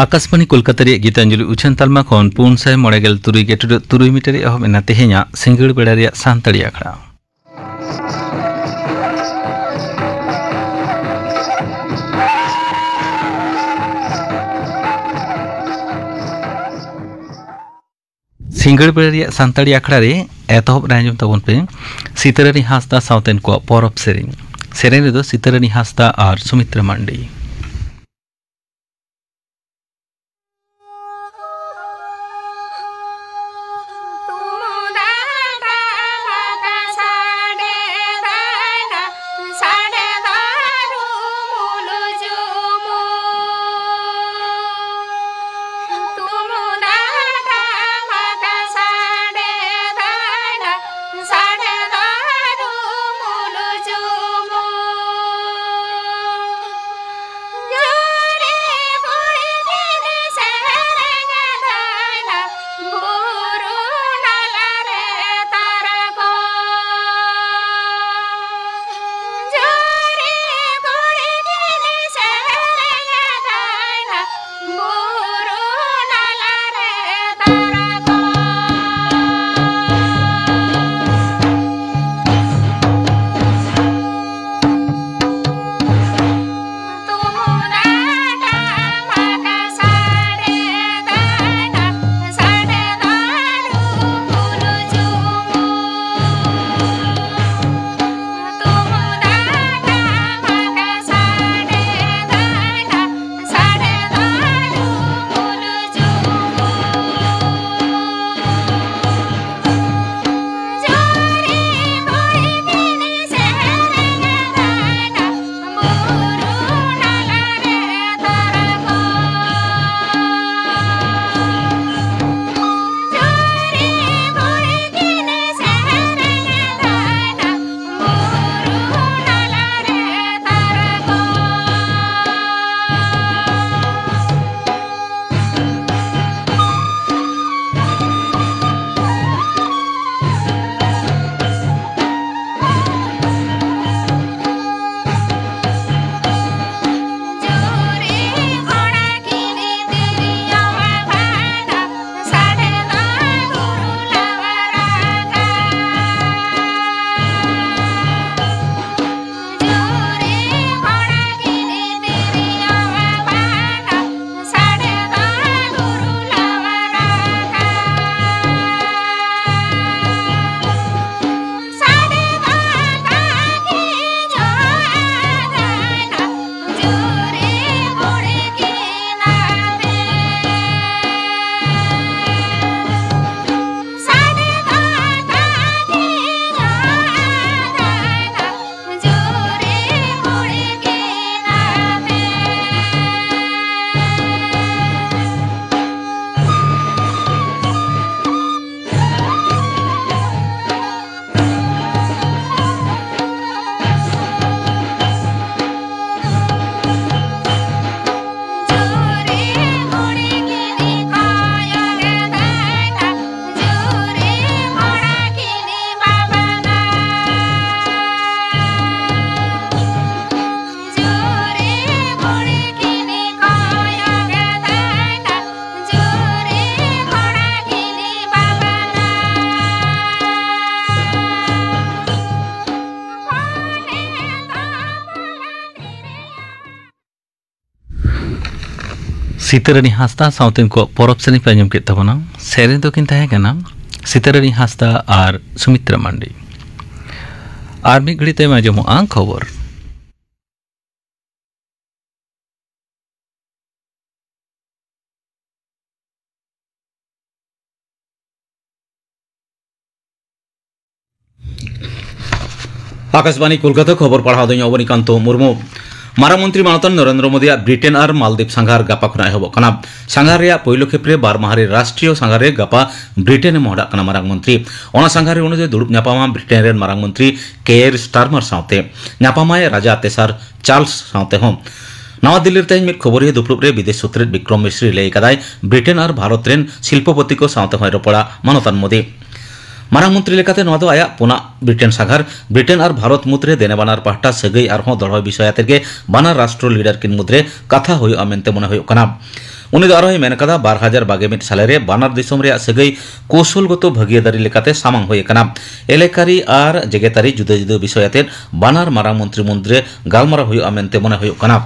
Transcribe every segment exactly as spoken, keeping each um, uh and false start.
ᱟᱠᱟᱥᱵᱟᱬᱤ ᱠᱳᱞᱠᱟᱛᱟ ᱨᱮᱭᱟᱜ ᱜᱤᱛᱟᱧᱡᱚᱞᱤ ᱩᱪᱷᱟᱹᱱ ᱛᱟᱞᱢᱟ ᱠᱷᱚᱱ ᱯᱩᱱ ᱥᱟᱭ ᱢᱚᱬᱮ ᱜᱮᱞ ᱛᱩᱨᱩᱭ ᱜᱮᱴᱩᱰᱟᱹᱜ ᱛᱩᱨᱩᱭ ᱢᱤᱴᱟᱨ ᱨᱮ ᱮᱦᱚᱵ ᱮᱱᱟ ᱛᱮᱦᱮᱧᱟᱜ ᱥᱤᱸᱜᱟᱹᱲ ᱵᱮᱲᱟ ᱨᱮᱭᱟᱜ ᱥᱟᱱᱛᱟᱲᱤ ᱟᱠᱷᱲᱟ᱾ ᱥᱤᱸᱜᱟᱹᱲ ᱵᱮᱲᱟ ᱨᱮᱭᱟᱜ ᱥᱟᱱᱛᱟᱲᱤ ᱟᱠᱷᱲᱟ ᱨᱮ ᱮᱛᱚᱦᱚᱵ ᱨᱮ ᱟᱸᱡᱚᱢ ᱛᱟᱵᱚᱱ ᱯᱮ ᱥᱤᱛᱟᱹᱨᱟᱹᱱᱤ ᱦᱟᱸᱥᱫᱟ ᱥᱟᱶᱛᱮᱱ ᱠᱚᱣᱟᱜ ᱯᱚᱨᱚᱵᱽ ᱥᱮᱨᱮᱧ᱾ ᱥᱮᱨᱮᱧ ᱨᱮᱫᱚ ᱥᱤᱛᱟᱹᱨᱟᱹᱱᱤ ᱦᱟᱸᱥᱫᱟ ᱟᱨ ᱥᱩᱢᱤᱛᱨᱟ ᱢᱟᱱᱰᱤ᱾ ᱥᱤᱛᱟᱹᱨᱟᱹᱱᱤ ᱦᱟᱸᱥᱫᱟ ᱥᱟᱶᱛᱮ ᱩᱱᱠᱩᱣᱟᱜ ᱯᱚᱨᱚᱵᱽ ᱥᱮᱨᱮᱧ ᱯᱮ ᱟᱸᱡᱚᱢ ᱠᱮᱫ ᱛᱟᱵᱚᱱᱟ᱾ ᱥᱮᱨᱮᱧ ᱫᱚᱠᱤᱱ ᱛᱟᱦᱮᱸ ᱠᱟᱱᱟ ᱥᱤᱛᱟᱹᱨᱟᱹᱱᱤ ᱦᱟᱸᱥᱫᱟ ᱟᱨ ᱥᱩᱢᱤᱛᱨᱟ ᱢᱟᱱᱰᱤ᱾ ᱟᱨ ᱢᱤᱫ ᱜᱷᱟᱹᱲᱤᱡ ᱛᱟᱭᱚᱢ ᱟᱸᱡᱚᱢᱚᱜᱼᱟ ᱠᱷᱚᱵᱚᱨ᱾ ᱟᱠᱟᱥᱵᱟᱱᱤ ᱠᱳᱞᱠᱟᱛᱟ, ᱠᱷᱚᱵᱚᱨ ᱯᱟᱲᱦᱟᱣ ᱫᱚᱧ ᱚᱵᱚᱱᱤᱠᱟᱱᱛᱚ ᱢᱩᱨᱢᱩ᱾ ᱢᱟᱨᱟᱝ ᱢᱚᱱᱛᱨᱤ ᱢᱟᱱᱚᱛᱟᱱ ᱱᱚᱨᱮᱱᱫᱨᱚ ᱢᱳᱫᱤᱭᱟᱜ ᱵᱨᱤᱴᱮᱱ ᱟᱨ ᱢᱟᱞᱫᱤᱯ ᱥᱟᱸᱜᱷᱟᱨ ᱜᱟᱯᱟ ᱠᱷᱚᱱᱟᱜ ᱮᱦᱚᱵᱚᱜ ᱠᱟᱱᱟ᱾ ᱥᱟᱸᱜᱷᱟᱨ ᱨᱮᱭᱟᱜ ᱯᱳᱭᱞᱳ ᱠᱷᱮᱯ ᱨᱮ ᱵᱟᱨ ᱢᱟᱦᱟ ᱨᱮ ᱨᱟᱥᱴᱨᱤᱭᱚ ᱥᱟᱸᱜᱷᱟᱨ ᱨᱮ ᱜᱟᱯᱟ ᱵᱨᱤᱴᱮᱱ ᱮ ᱢᱚᱦᱰᱟᱜ ᱠᱟᱱᱟ ᱢᱟᱨᱟᱝ ᱢᱚᱱᱛᱨᱤ᱾ ᱚᱱᱟ ᱥᱟᱸᱜᱷᱟᱨ ᱨᱮ ᱩᱱᱤ ᱫᱚᱭ ᱫᱩᱲᱩᱵ ᱧᱟᱯᱟᱢᱟ ᱵᱨᱤᱴᱮᱱ ᱨᱮᱱ ᱢᱟᱨᱟᱝ ᱢᱚᱱᱛᱨᱤ ᱠᱮᱭᱮᱨ ᱥᱴᱟᱨᱢᱟᱨ ᱥᱟᱶᱛᱮ᱾ ᱧᱟᱯᱟᱢᱟᱭ ᱨᱟᱡᱟ ᱛᱮᱥᱟᱨ ᱪᱟᱨᱞᱥ ᱥᱟᱶᱛᱮ ᱦᱚᱸ᱾ ᱱᱟᱣᱟ ᱫᱤᱞᱞᱤ ᱨᱮ ᱛᱮᱦᱮᱧ ᱢᱤᱫ ᱠᱷᱚᱵᱚᱨᱤᱭᱟᱹ ᱫᱩᱯᱲᱩᱵ ᱨᱮ ᱵᱤᱫᱮᱥ ᱥᱩᱛᱨᱮᱫ ᱵᱤᱠᱨᱚᱢ ᱢᱤᱥᱨᱤ ᱞᱟᱹᱭ ᱠᱟᱫᱟᱭ, ᱵᱨᱤᱴᱮᱱ ᱟᱨ ᱵᱷᱟᱨᱚᱛ ᱨᱮᱱ ᱥᱤᱞᱯᱚᱯᱚᱛᱤ ᱠᱚ ᱥᱟᱶᱛᱮ ᱦᱚᱸᱭ ᱨᱚᱯᱚᱲᱟ ᱢᱟᱱᱚᱛᱟᱱ ᱢᱳᱫᱤ᱾ ᱢᱟᱨᱟᱝ ᱢᱚᱱᱛᱨᱤ ᱞᱮᱠᱟᱛᱮ ᱱᱚᱣᱟ ᱫᱚ ᱟᱭᱟᱜ ᱯᱩᱱᱟᱜ ᱵᱨᱤᱴᱮᱱ ᱥᱟᱸᱜᱷᱟᱨ᱾ ᱵᱨᱤᱴᱮᱱ ᱟᱨ ᱵᱷᱟᱨᱚᱛ ᱢᱩᱫᱽᱨᱮ ᱫᱮᱱᱮ ᱵᱟᱱᱟᱨ ᱯᱟᱦᱴᱟ ᱥᱟᱹᱜᱟᱹᱭ ᱟᱨᱦᱚᱸ ᱫᱚᱲᱦᱚᱭ ᱵᱤᱥᱚᱭ ᱟᱛᱮ ᱜᱮ ᱵᱟᱱᱟᱨ ᱨᱟᱥᱴᱨᱚ ᱞᱤᱰᱟᱨ ᱠᱤᱱ ᱢᱩᱫᱽᱨᱮ ᱠᱟᱛᱷᱟ ᱦᱩᱭᱩᱜᱼᱟ ᱢᱮᱱᱛᱮ ᱢᱚᱱᱮ ᱦᱩᱭᱩᱜ ᱠᱟᱱᱟ᱾ ᱩᱱᱤ ᱫᱚ ᱟᱨᱦᱚᱸᱭ ᱢᱮᱱ ᱠᱟᱫᱟ, ᱵᱟᱨ ᱦᱟᱡᱟᱨ ᱵᱟᱜᱮ ᱢᱤᱫ ᱥᱟᱞᱮ ᱨᱮ ᱵᱟᱱᱟᱨ ᱫᱤᱥᱚᱢ ᱨᱮᱭᱟᱜ ᱥᱟᱹᱜᱟᱹᱭ ᱠᱳᱣᱥᱚᱞᱜᱚᱛᱚ ᱵᱷᱟᱹᱜᱤᱭᱟᱹᱫᱟᱨᱤ ᱞᱮᱠᱟᱛᱮ ᱥᱟᱢᱟᱝ ᱦᱩᱭ ᱟᱠᱟᱱᱟ᱾ ᱮᱞᱮᱠᱟᱨᱤ ᱟᱨ ᱡᱮᱜᱮᱛᱟᱨᱤ ᱡᱩᱫᱟᱹ ᱡᱩᱫᱟᱹ ᱵᱤᱥᱚᱭ ᱟᱛᱮ ᱵᱟᱱᱟᱨ ᱢᱟᱨᱟᱝ ᱢᱚᱱᱛᱨᱤ ᱢᱩᱫᱽᱨᱮ ᱜᱟᱞᱢᱟᱨᱟᱣ ᱦᱩᱭᱩᱜᱼᱟ ᱢᱮᱱᱛᱮ ᱢᱚᱱᱮ ᱦᱩᱭᱩᱜ ᱠᱟᱱᱟ᱾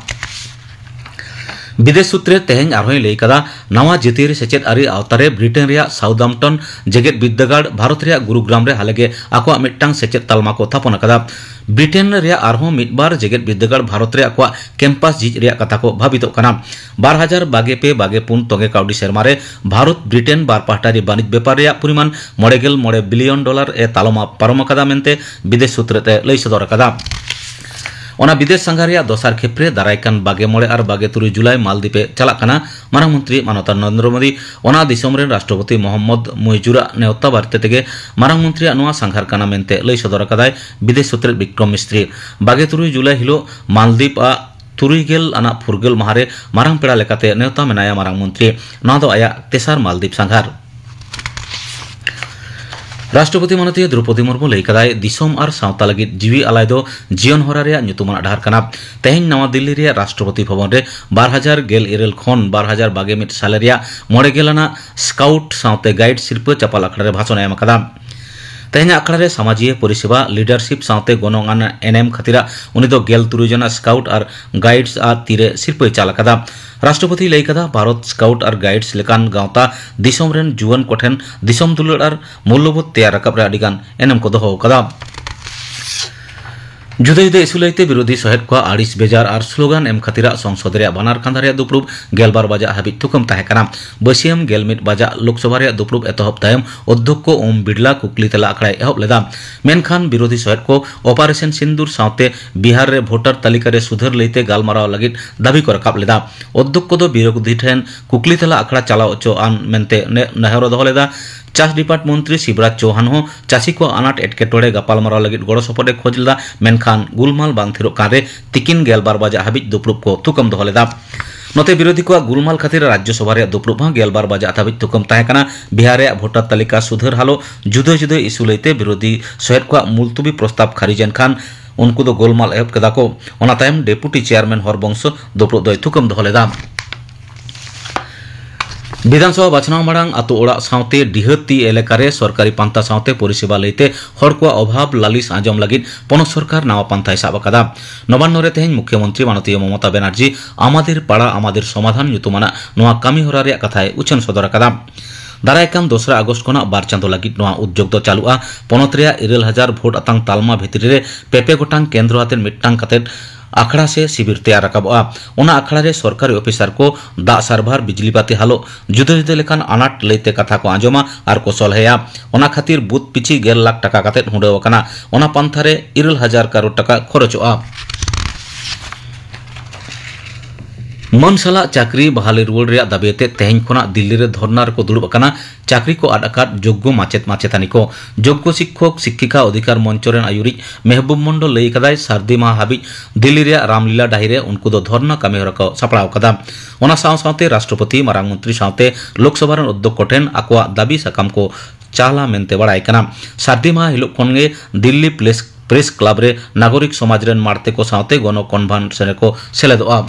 ᱵᱤᱫᱮᱥ ᱥᱩᱛᱨᱮ ᱛᱮᱦᱮᱧ ᱟᱨᱦᱚᱸᱭ ᱞᱟᱹᱭ ᱠᱟᱫᱟ, ᱱᱟᱣᱟ ᱡᱟᱹᱛᱤᱭᱟᱹᱨᱤ ᱥᱮᱪᱮᱫ ᱟᱹᱨᱤ ᱟᱣᱛᱟᱨᱮ ᱵᱨᱤᱴᱮᱱ ᱨᱮᱭᱟᱜ ᱥᱟᱣᱫᱟᱢᱯᱴᱚᱱ ᱡᱮᱜᱮᱛ ᱵᱤᱨᱫᱟᱹᱜᱟᱲ ᱵᱷᱟᱨᱚᱛ ᱨᱮᱭᱟᱜ ᱜᱩᱨᱩᱜᱨᱟᱢ ᱨᱮ ᱦᱟᱞᱮᱜᱮ ᱟᱠᱚᱣᱟᱜ ᱢᱤᱫᱴᱟᱝ ᱥᱮᱪᱮᱫ ᱛᱟᱞᱢᱟ ᱠᱚ ᱛᱷᱟᱯᱚᱱ ᱟᱠᱟᱫᱟ᱾ ᱵᱨᱤᱴᱮᱱ ᱨᱮᱭᱟᱜ ᱟᱨᱦᱚᱸ ᱢᱤᱫ ᱵᱟᱨ ᱡᱮᱜᱮᱛ ᱵᱤᱨᱫᱟᱹᱜᱟᱲ ᱵᱷᱟᱨᱚᱛ ᱨᱮ ᱟᱠᱚᱣᱟᱜ ᱠᱮᱢᱯᱟᱥ ᱡᱷᱤᱡ ᱨᱮᱭᱟᱜ ᱠᱟᱛᱷᱟ ᱠᱚ ᱵᱷᱟᱵᱤᱛᱚᱜ ᱠᱟᱱᱟ᱾ ᱵᱟᱨ ᱦᱟᱡᱟᱨ ᱵᱟᱜᱮ ᱯᱮ ᱵᱟᱜᱮ ᱯᱩᱱ ᱛᱚᱜᱮ ᱠᱟᱹᱣᱰᱤ ᱥᱮᱨᱢᱟ ᱨᱮ ᱵᱷᱟᱨᱚᱛ ᱵᱨᱤᱴᱮᱱ ᱵᱟᱨ ᱯᱟᱦᱴᱟ ᱨᱮ ᱵᱟᱹᱱᱤᱡᱽ ᱵᱮᱯᱟᱨ ᱨᱮᱭᱟᱜ ᱯᱚᱨᱤᱢᱟᱱ ᱢᱚᱬᱮ ᱜᱮᱞ ᱢᱚᱬᱮ ᱵᱤᱞᱤᱭᱚᱱ ᱰᱚᱞᱟᱨ ᱮ ᱛᱟᱞᱚᱢᱟ ᱯᱟᱨᱚᱢ ᱟᱠᱟᱫᱟ ᱢᱮᱱᱛᱮ ᱵᱤᱫᱮᱥ ᱥᱩᱛᱨᱮᱫ ᱮ ᱞᱟᱹᱭ ᱥᱚᱫᱚᱨ ᱟᱠᱟᱫᱟ᱾ ᱚᱱᱟ ᱵᱤᱫᱮᱥ ᱥᱟᱸᱜᱷᱟᱨ ᱨᱮᱭᱟᱜ ᱫᱚᱥᱟᱨ ᱠᱷᱮᱯ ᱨᱮ ᱫᱟᱨᱟᱭ ᱠᱟᱱ ᱵᱟᱜᱮ ᱢᱚᱬᱮ ᱟᱨ ᱵᱟᱜᱮ ᱛᱩᱨᱩᱭ ᱡᱩᱞᱟᱭ ᱢᱟᱞᱫᱤᱯ ᱮ ᱪᱟᱞᱟᱜ ᱠᱟᱱᱟ ᱢᱟᱨᱟᱝ ᱢᱚᱱᱛᱨᱤ ᱢᱟᱱᱚᱛᱟᱱ ᱱᱚᱨᱮᱱᱫᱨᱚ ᱢᱳᱫᱤ᱾ ᱚᱱᱟ ᱫᱤᱥᱚᱢ ᱨᱮᱱ ᱨᱟᱥᱴᱨᱚᱯᱚᱛᱤ ᱢᱚᱦᱚᱢᱢᱚᱫᱽ ᱢᱩᱭᱡᱩᱨᱟᱜ ᱱᱮᱣᱛᱟ ᱵᱟᱨᱮᱛᱮ ᱛᱮᱜᱮ ᱢᱟᱨᱟᱝ ᱢᱚᱱᱛᱨᱤᱭᱟᱜ ᱱᱚᱣᱟ ᱥᱟᱸᱜᱷᱟᱨ ᱠᱟᱱᱟ ᱢᱮᱱᱛᱮ ᱞᱟᱹᱭ ᱥᱚᱫᱚᱨ ᱟᱠᱟᱫᱟᱭ ᱵᱤᱫᱮᱥ ᱥᱩᱛᱨᱮᱫ ᱵᱤᱠᱨᱚᱢ ᱢᱤᱥᱛᱨᱤ᱾ ᱵᱟᱜᱮ ᱛᱩᱨᱩᱭ ᱡᱩᱞᱟᱭ ᱦᱤᱞᱳᱜ ᱢᱟᱞᱫᱤᱯ ᱟᱜ ᱛᱩᱨᱩᱭ ᱜᱮᱞ ᱟᱱᱟᱜ ᱯᱷᱩᱨᱜᱟᱹᱞ ᱢᱟᱦᱟ ᱨᱮ ᱢᱟᱨᱟᱝ ᱯᱮᱲᱟ ᱞᱮᱠᱟᱛᱮ ᱱᱮᱣᱛᱟ ᱢᱮᱱᱟᱭᱟ ᱢᱟᱨᱟᱝ ᱢᱚᱱᱛᱨᱤ᱾ ᱱᱚᱣᱟ ᱫᱚ ᱟᱭᱟᱜ ᱛᱮᱥᱟᱨ ᱢᱟᱞᱫᱤᱯ ᱥᱟᱸᱜᱷᱟᱨ᱾ ᱨᱟᱥᱴᱨᱚᱯᱚᱛᱤ ᱢᱟᱱᱚᱛᱤᱭᱟᱹ ᱫᱨᱚᱣᱯᱚᱫᱤ ᱢᱩᱨᱢᱩ ᱞᱟᱹᱭ ᱠᱟᱫᱟᱭ, ᱫᱤᱥᱚᱢ ᱟᱨ ᱥᱟᱶᱛᱟ ᱞᱟᱹᱜᱤᱫ ᱡᱤᱣᱤ ᱟᱞᱟᱭ ᱫᱚ ᱡᱤᱭᱚᱱ ᱦᱚᱨᱟ ᱨᱮᱭᱟᱜ ᱧᱩᱛᱩᱢᱟᱱᱟᱜ ᱰᱟᱦᱟᱨ ᱠᱟᱱᱟ᱾ ᱛᱮᱦᱮᱧ ᱱᱟᱣᱟ ᱫᱤᱞᱞᱤ ᱨᱮᱭᱟᱜ ᱨᱟᱥᱴᱨᱚᱯᱚᱛᱤ ᱵᱷᱚᱵᱚᱱ ᱨᱮ ᱵᱟᱨ ᱦᱟᱡᱟᱨ ᱜᱮᱞ ᱤᱨᱟᱹᱞ ᱠᱷᱚᱱ ᱵᱟᱨ ᱦᱟᱡᱟᱨ ᱵᱟᱜᱮ ᱢᱤᱫ ᱥᱟᱞᱮ ᱨᱮᱭᱟᱜ ᱢᱚᱬᱮ ᱜᱮᱞ ᱟᱱᱟᱜ ᱥᱠᱟᱣᱩᱴ ᱥᱟᱶᱛᱮ ᱜᱟᱭᱤᱰ ᱥᱤᱨᱯᱟᱹ ᱪᱟᱯᱟᱞ ᱟᱠᱷᱲᱟ ᱨᱮ ᱵᱷᱟᱥᱚᱱ ᱮ ᱮᱢ ᱟᱠᱟᱫᱟ᱾ ᱛᱮᱦᱮᱧᱟᱜ ᱟᱠᱷᱲᱟ ᱨᱮ ᱥᱟᱢᱟᱡᱤᱭᱟᱹ ᱯᱚᱨᱤᱥᱮᱵᱟ, leadership ᱥᱟᱶᱛᱮ ᱜᱚᱱᱚᱝ ᱟᱱ ᱮᱱᱮᱢ ᱠᱷᱟᱹᱛᱤᱨᱟᱜ ᱩᱱᱤ ᱫᱚ ᱜᱮᱞ ᱛᱩᱨᱩᱭ ᱡᱚᱱᱟ Scouts ᱟᱨ Guides ᱟᱜ ᱛᱤᱨᱮ ᱥᱤᱨᱯᱟᱹᱭ ᱪᱟᱞ ᱟᱠᱟᱫᱟ᱾ ᱨᱟᱥᱴᱨᱚᱯᱚᱛᱤᱭ ᱞᱟᱹᱭ ᱠᱟᱫᱟ, ᱵᱷᱟᱨᱚᱛ Scouts ᱟᱨ Guides ᱞᱮᱠᱟᱱ ᱜᱟᱶᱛᱟ ᱫᱤᱥᱚᱢ ᱨᱮᱱ ᱡᱩᱣᱟᱹᱱ ᱠᱚᱴᱷᱮᱱ ᱫᱤᱥᱚᱢ ᱫᱩᱞᱟᱹᱲ ᱟᱨ ᱢᱩᱞᱞᱚᱵᱳᱫᱷ ᱛᱮᱭᱟᱨ ᱨᱟᱠᱟᱵ ᱨᱮ ᱟᱹᱰᱤ ᱜᱟᱱ ᱮᱱᱮᱢ ᱠᱚ ᱫᱚᱦᱚ ᱟᱠᱟᱫᱟ᱾ ᱡᱩᱫᱟᱹ ᱡᱩᱫᱟᱹ ᱤᱥᱩ ᱞᱟᱹᱭᱛᱮ ᱵᱤᱨᱳᱫᱷᱤ ᱥᱚᱦᱮᱫ ᱠᱚᱣᱟᱜ ᱟᱹᱲᱤᱥ ᱵᱮᱡᱟᱨ ᱟᱨ ᱥᱞᱳᱜᱟᱱ ᱮᱢ ᱠᱷᱟᱹᱛᱤᱨᱟᱜ ᱥᱚᱝᱥᱚᱫ ᱨᱮᱭᱟᱜ ᱵᱟᱱᱟᱨ ᱠᱟᱸᱫᱷᱟ ᱨᱮᱭᱟᱜ ᱫᱩᱯᱲᱩᱵ ᱜᱮᱞᱵᱟᱨ ᱵᱟᱡᱟᱜ ᱦᱟᱹᱵᱤᱡ ᱛᱷᱩᱠᱟᱹᱢ ᱛᱟᱦᱮᱸ ᱠᱟᱱᱟ᱾ ᱵᱟᱹᱥᱤᱭᱟᱹᱢ ᱜᱮᱞ ᱢᱤᱫ ᱵᱟᱡᱟᱜ ᱞᱳᱠᱥᱚᱵᱷᱟ ᱨᱮᱭᱟᱜ ᱫᱩᱯᱲᱩᱵ ᱮᱛᱚᱦᱚᱵ ᱛᱟᱭᱚᱢ ᱚᱫᱽᱫᱷᱚᱠᱠᱚ ᱳᱢ ᱵᱤᱲᱞᱟ ᱠᱩᱠᱞᱤ ᱛᱮᱞᱟ ᱟᱠᱷᱲᱟᱭ ᱮᱦᱚᱵ ᱞᱮᱫᱟ᱾ ᱢᱮᱱᱠᱷᱟᱱ ᱵᱤᱨᱳᱫᱷᱤ ᱥᱚᱦᱮᱫ ᱠᱚ ᱚᱯᱟᱨᱮᱥᱚᱱ ᱥᱤᱱᱫᱩᱨ ᱥᱟᱶᱛᱮ ᱵᱤᱦᱟᱨ ᱨᱮ ᱵᱷᱳᱴᱟᱨ ᱛᱟᱹᱞᱤᱠᱟ ᱨᱮ ᱥᱩᱫᱷᱟᱹᱨ ᱞᱟᱹᱭᱛᱮ ᱜᱟᱞᱢᱟᱨᱟᱣ ᱞᱟᱹᱜᱤᱫ ᱫᱟᱹᱵᱤ ᱠᱚ ᱨᱟᱠᱟᱵ ᱞᱮᱫᱟ᱾ ᱚᱫᱽᱫᱷᱚᱠᱠᱚ ᱫᱚ ᱵᱤᱨᱳᱫᱷᱤ ᱴᱷᱮᱱ ᱠᱩᱠᱞᱤ ᱛᱮᱞᱟ ᱟᱠᱷᱲᱟ ᱪᱟᱞᱟᱣ ᱦᱚᱪᱚ ᱟᱱ ᱢᱮᱱᱛᱮ ᱱᱮ-, ᱱᱮᱦᱚᱨ ᱮ ᱫᱚᱦᱚ ᱞᱮᱫᱟ᱾ ᱪᱟᱥ ᱰᱤᱯᱟᱨᱴ ᱢᱚᱱᱛᱨᱤ ᱥᱤᱵᱨᱟᱡᱽ ᱪᱳᱣᱦᱟᱱ ᱦᱚᱸ ᱪᱟᱹᱥᱤ ᱠᱚᱣᱟᱜ ᱟᱱᱟᱴ ᱮᱴᱠᱮᱴᱚᱬᱮ ᱜᱟᱯᱟᱞᱢᱟᱨᱟᱣ ᱞᱟᱹᱜᱤᱫ ᱜᱚᱲᱚ ᱥᱚᱯᱚᱦᱚᱫ ᱮ ᱠᱷᱚᱡᱽ ᱞᱮᱫᱟ, ᱢᱮᱱᱠᱷᱟᱱ ᱜᱩᱞᱢᱟᱞ ᱵᱟᱝ ᱛᱷᱤᱨᱚᱜ ᱠᱟᱱ ᱨᱮ ᱛᱤᱠᱤᱱ ᱜᱮᱞᱵᱟᱨ ᱵᱟᱡᱟᱜ ᱦᱟᱹᱵᱤᱡ ᱫᱩᱯᱲᱩᱵ ᱠᱚ ᱛᱷᱩᱠᱟᱹᱢ ᱫᱚᱦᱚ ᱞᱮᱫᱟ᱾ ᱱᱚᱛᱮ ᱵᱤᱨᱳᱫᱷᱤ ᱠᱚᱣᱟᱜ ᱜᱩᱞᱢᱟᱞ ᱠᱷᱟᱹᱛᱤᱨ ᱨᱟᱡᱽᱭᱚ ᱥᱚᱵᱷᱟ ᱨᱮᱭᱟᱜ ᱫᱩᱯᱲᱩᱵ ᱦᱚᱸ ᱜᱮᱞᱵᱟᱨ ᱵᱟᱡᱟᱜ ᱫᱷᱟᱹᱵᱤᱡ ᱛᱷᱩᱠᱟᱹᱢ ᱛᱟᱦᱮᱸ ᱠᱟᱱᱟ᱾ ᱵᱤᱦᱟᱨ ᱨᱮᱭᱟᱜ ᱵᱷᱳᱴᱟᱨ ᱛᱟᱹᱞᱤᱠᱟ ᱥᱩᱫᱷᱟᱹᱨ ᱦᱟᱞᱚ ᱡᱩᱫᱟᱹ ᱡᱩᱫᱟᱹ ᱤᱥᱩ ᱞᱟᱹᱭᱛᱮ ᱵᱤᱨᱳᱫᱷᱤ ᱥᱚᱦᱮᱫ ᱠᱚᱣᱟᱜ ᱢᱩᱞᱛᱩᱵᱤ ᱯᱨᱚᱥᱛᱟᱵ ᱠᱷᱟᱨᱤᱡ ᱮᱱ ᱠᱷᱟᱱ ᱩᱱᱠᱩ ᱫᱚ ᱜᱳᱞᱢᱟᱞ ᱮᱦᱚᱵ ᱠᱮᱫᱟ ᱠᱚ᱾ ᱚᱱᱟ ᱛᱟᱭᱚᱢ ᱰᱮᱯᱩᱴᱤ ᱪᱮᱭᱟᱨᱢᱮᱱ ᱦᱚᱨᱵᱚᱝᱥᱚ ᱫᱩᱯᱲᱩᱵ ᱫᱚᱭ ᱛᱷᱩᱠᱟᱹᱢ ᱫᱚᱦᱚ ᱞᱮᱫᱟ᱾ ᱵᱤᱫᱷᱟᱱᱥᱚᱵᱷᱟ ᱵᱟᱪᱷᱱᱟᱣ ᱢᱟᱲᱟᱝ ᱟᱛᱳ ᱚᱲᱟᱜ ᱥᱟᱶᱛᱮ ᱰᱤᱦᱟᱹᱛᱤ ᱮᱞᱟᱠᱟ ᱨᱮ ᱥᱚᱨᱠᱟᱨᱤ ᱯᱟᱱᱛᱷᱟ ᱥᱟᱶᱛᱮ ᱯᱚᱨᱤᱥᱮᱵᱟ ᱞᱟᱹᱭᱛᱮ ᱦᱚᱲ ᱠᱚᱣᱟᱜ ᱚᱵᱷᱟᱵᱽ ᱞᱟᱹᱞᱤᱥ ᱟᱸᱡᱚᱢ ᱞᱟᱹᱜᱤᱫ ᱯᱚᱱᱚᱛ ᱥᱚᱨᱠᱟᱨ ᱱᱟᱣᱟ ᱯᱟᱱᱛᱷᱟᱭ ᱥᱟᱵ ᱟᱠᱟᱫᱟ᱾ ᱱᱚᱵᱟᱱᱱᱚ ᱨᱮ ᱛᱮᱦᱮᱧ ᱢᱩᱠᱷᱭᱚᱢᱚᱱᱛᱨᱤ ᱢᱟᱱᱚᱛᱤᱭᱟᱹ ᱢᱚᱢᱚᱛᱟ ᱵᱮᱱᱟᱨᱡᱤ ᱟᱢᱟᱫᱮᱨ ᱯᱟᱲᱟ ᱟᱢᱟᱫᱮᱨ ᱥᱚᱢᱟᱫᱷᱟᱱ ᱧᱩᱛᱩᱢᱟᱱᱟᱜ ᱱᱚᱣᱟ ᱠᱟᱹᱢᱤ ᱦᱚᱨᱟ ᱨᱮᱭᱟᱜ ᱠᱟᱛᱷᱟᱭ ᱩᱪᱷᱟᱹᱱ ᱥᱚᱫᱚᱨ ᱟᱠᱟᱫᱟ᱾ ᱫᱟᱨᱟᱭ ᱠᱟᱱ ᱫᱚᱥᱨᱟ ᱟᱜᱚᱥᱴ ᱠᱷᱚᱱᱟᱜ ᱵᱟᱨ ᱪᱟᱸᱫᱚ ᱞᱟᱹᱜᱤᱫ ᱱᱚᱣᱟ ᱩᱫᱽᱭᱳᱜᱽ ᱫᱚ ᱪᱟᱹᱞᱩᱜᱼᱟ᱾ ᱯᱚᱱᱚᱛ ᱨᱮᱭᱟᱜ ᱤᱨᱟᱹᱞ ᱦᱟᱡᱟᱨ ᱵᱷᱳᱴ ᱟᱛᱟᱝ ᱛᱟᱞᱢᱟ ᱵᱷᱤᱛᱨᱤ ᱨᱮ ᱯᱮ ᱯᱮ ᱜᱚᱴᱟᱝ ᱠᱮᱱᱫᱨᱚ ᱟᱛᱮ ᱢᱤᱫᱴᱟᱝ ᱠᱟᱛᱮ ᱟᱠᱷᱲᱟ ᱥᱮ ᱥᱤᱵᱤᱨ ᱛᱮᱭᱟᱨ ᱨᱟᱠᱟᱵᱚᱜᱼᱟ᱾ ᱚᱱᱟ ᱟᱠᱷᱲᱟ ᱨᱮ ᱥᱚᱨᱠᱟᱨᱤ ᱚᱯᱷᱤᱥᱟᱨ ᱠᱚ, ᱫᱟᱜ ᱥᱟᱨᱵᱷᱟᱨ, ᱵᱤᱡᱽᱞᱤ ᱵᱟᱹᱛᱤ ᱦᱟᱞᱚ, ᱡᱩᱫᱟᱹ ᱡᱩᱫᱟᱹ ᱞᱮᱠᱟᱱ ᱟᱱᱟᱴ ᱞᱟᱹᱭᱛᱮ ᱠᱟᱛᱷᱟ ᱠᱚ ᱟᱸᱡᱚᱢᱟ ᱟᱨ ᱠᱚ ᱥᱚᱞᱦᱮᱭᱟ᱾ ᱚᱱᱟ ᱠᱷᱟᱹᱛᱤᱨ ᱵᱩᱛᱷ ᱯᱤᱪᱷᱤ ᱜᱮᱞ ᱞᱟᱠᱷ ᱴᱟᱠᱟ ᱠᱟᱛᱮ ᱩᱰᱟᱹᱣ ᱟᱠᱟᱱᱟ᱾ ᱚᱱᱟ ᱯᱟᱱᱛᱷᱟ ᱨᱮ ᱤᱨᱟᱹᱞ ᱦᱟᱡᱟᱨ ᱠᱟᱨᱳᱲ ᱴᱟᱠᱟ ᱠᱷᱚᱨᱚᱪᱚᱜᱼᱟ᱾ ᱢᱟᱹᱱ ᱥᱟᱞᱟᱜ ᱪᱟᱹᱠᱨᱤ ᱵᱟᱦᱟᱞᱤ ᱨᱩᱣᱟᱹᱲ ᱨᱮᱭᱟᱜ ᱫᱟᱹᱵᱤ ᱟᱛᱮ ᱛᱮᱦᱮᱧ ᱠᱷᱚᱱᱟᱜ ᱫᱤᱞᱞᱤ ᱨᱮ ᱫᱷᱚᱨᱱᱟ ᱨᱮᱠᱚ ᱫᱩᱲᱩᱵ ᱟᱠᱟᱱᱟ ᱪᱟᱹᱠᱨᱤ ᱠᱚ ᱟᱫ ᱟᱠᱟᱫ ᱡᱳᱜᱽᱜᱚ ᱢᱟᱪᱮᱫ ᱢᱟᱪᱮᱛᱟᱹᱱᱤ ᱠᱚ᱾ ᱡᱳᱜᱽᱜᱚ ᱥᱤᱠᱠᱷᱚᱠ ᱥᱤᱠᱠᱷᱤᱠᱟ ᱚᱫᱷᱤᱠᱟᱨ ᱢᱚᱧᱪᱚ ᱨᱮᱱ ᱟᱹᱭᱩᱨᱤᱡ ᱢᱮᱦᱵᱩᱵ ᱢᱚᱱᱰᱚᱞ ᱞᱟᱹᱭ ᱟᱠᱟᱫᱟᱭ, ᱥᱟᱹᱨᱫᱤ ᱢᱟᱦᱟ ᱦᱟᱹᱵᱤᱡ ᱫᱤᱞᱞᱤ ᱨᱮᱭᱟᱜ ᱨᱟᱢᱞᱤᱞᱟ ᱰᱟᱹᱦᱤ ᱨᱮ ᱩᱱᱠᱩ ᱫᱚ ᱫᱷᱚᱨᱱᱟ ᱠᱟᱹᱢᱤ ᱦᱚᱨᱟ ᱠᱚ ᱥᱟᱯᱲᱟᱣ ᱟᱠᱟᱫᱟ᱾ ᱚᱱᱟ ᱥᱟᱶ ᱥᱟᱶᱛᱮ ᱨᱟᱥᱴᱨᱚᱯᱚᱛᱤ, ᱢᱟᱨᱟᱝ ᱢᱚᱱᱛᱨᱤ ᱥᱟᱶᱛᱮ ᱞᱳᱠᱥᱚᱵᱷᱟ ᱨᱮᱱ ᱚᱫᱽᱫᱷᱚᱠ ᱠᱚ ᱴᱷᱮᱱ ᱟᱠᱚᱣᱟᱜ ᱫᱟᱹᱵᱤ ᱥᱟᱠᱟᱢ ᱠᱚ ᱪᱟᱞᱟ ᱢᱮᱱᱛᱮ ᱵᱟᱲᱟᱭ ᱠᱟᱱᱟ᱾ ᱥᱟᱹᱨᱫᱤ ᱢᱟᱦᱟ ᱦᱤᱞᱳᱜ ᱠᱷᱚᱱ ᱜᱮ ᱫᱤᱞᱞᱤ ᱯᱞᱮᱥ ᱯᱨᱮᱥ ᱠᱞᱟᱵᱽ ᱨᱮ ᱱᱟᱜᱚᱨᱤᱠ ᱥᱚᱢᱟᱡᱽ ᱨᱮᱱ ᱢᱟᱲᱛᱮ ᱠᱚ ᱥᱟᱶᱛᱮ ᱜᱚᱱᱚ ᱠᱚᱱᱵᱷᱮᱱᱥᱚᱱ ᱨᱮᱠᱚ ᱥᱮᱞᱮᱫᱚᱜᱼᱟ᱾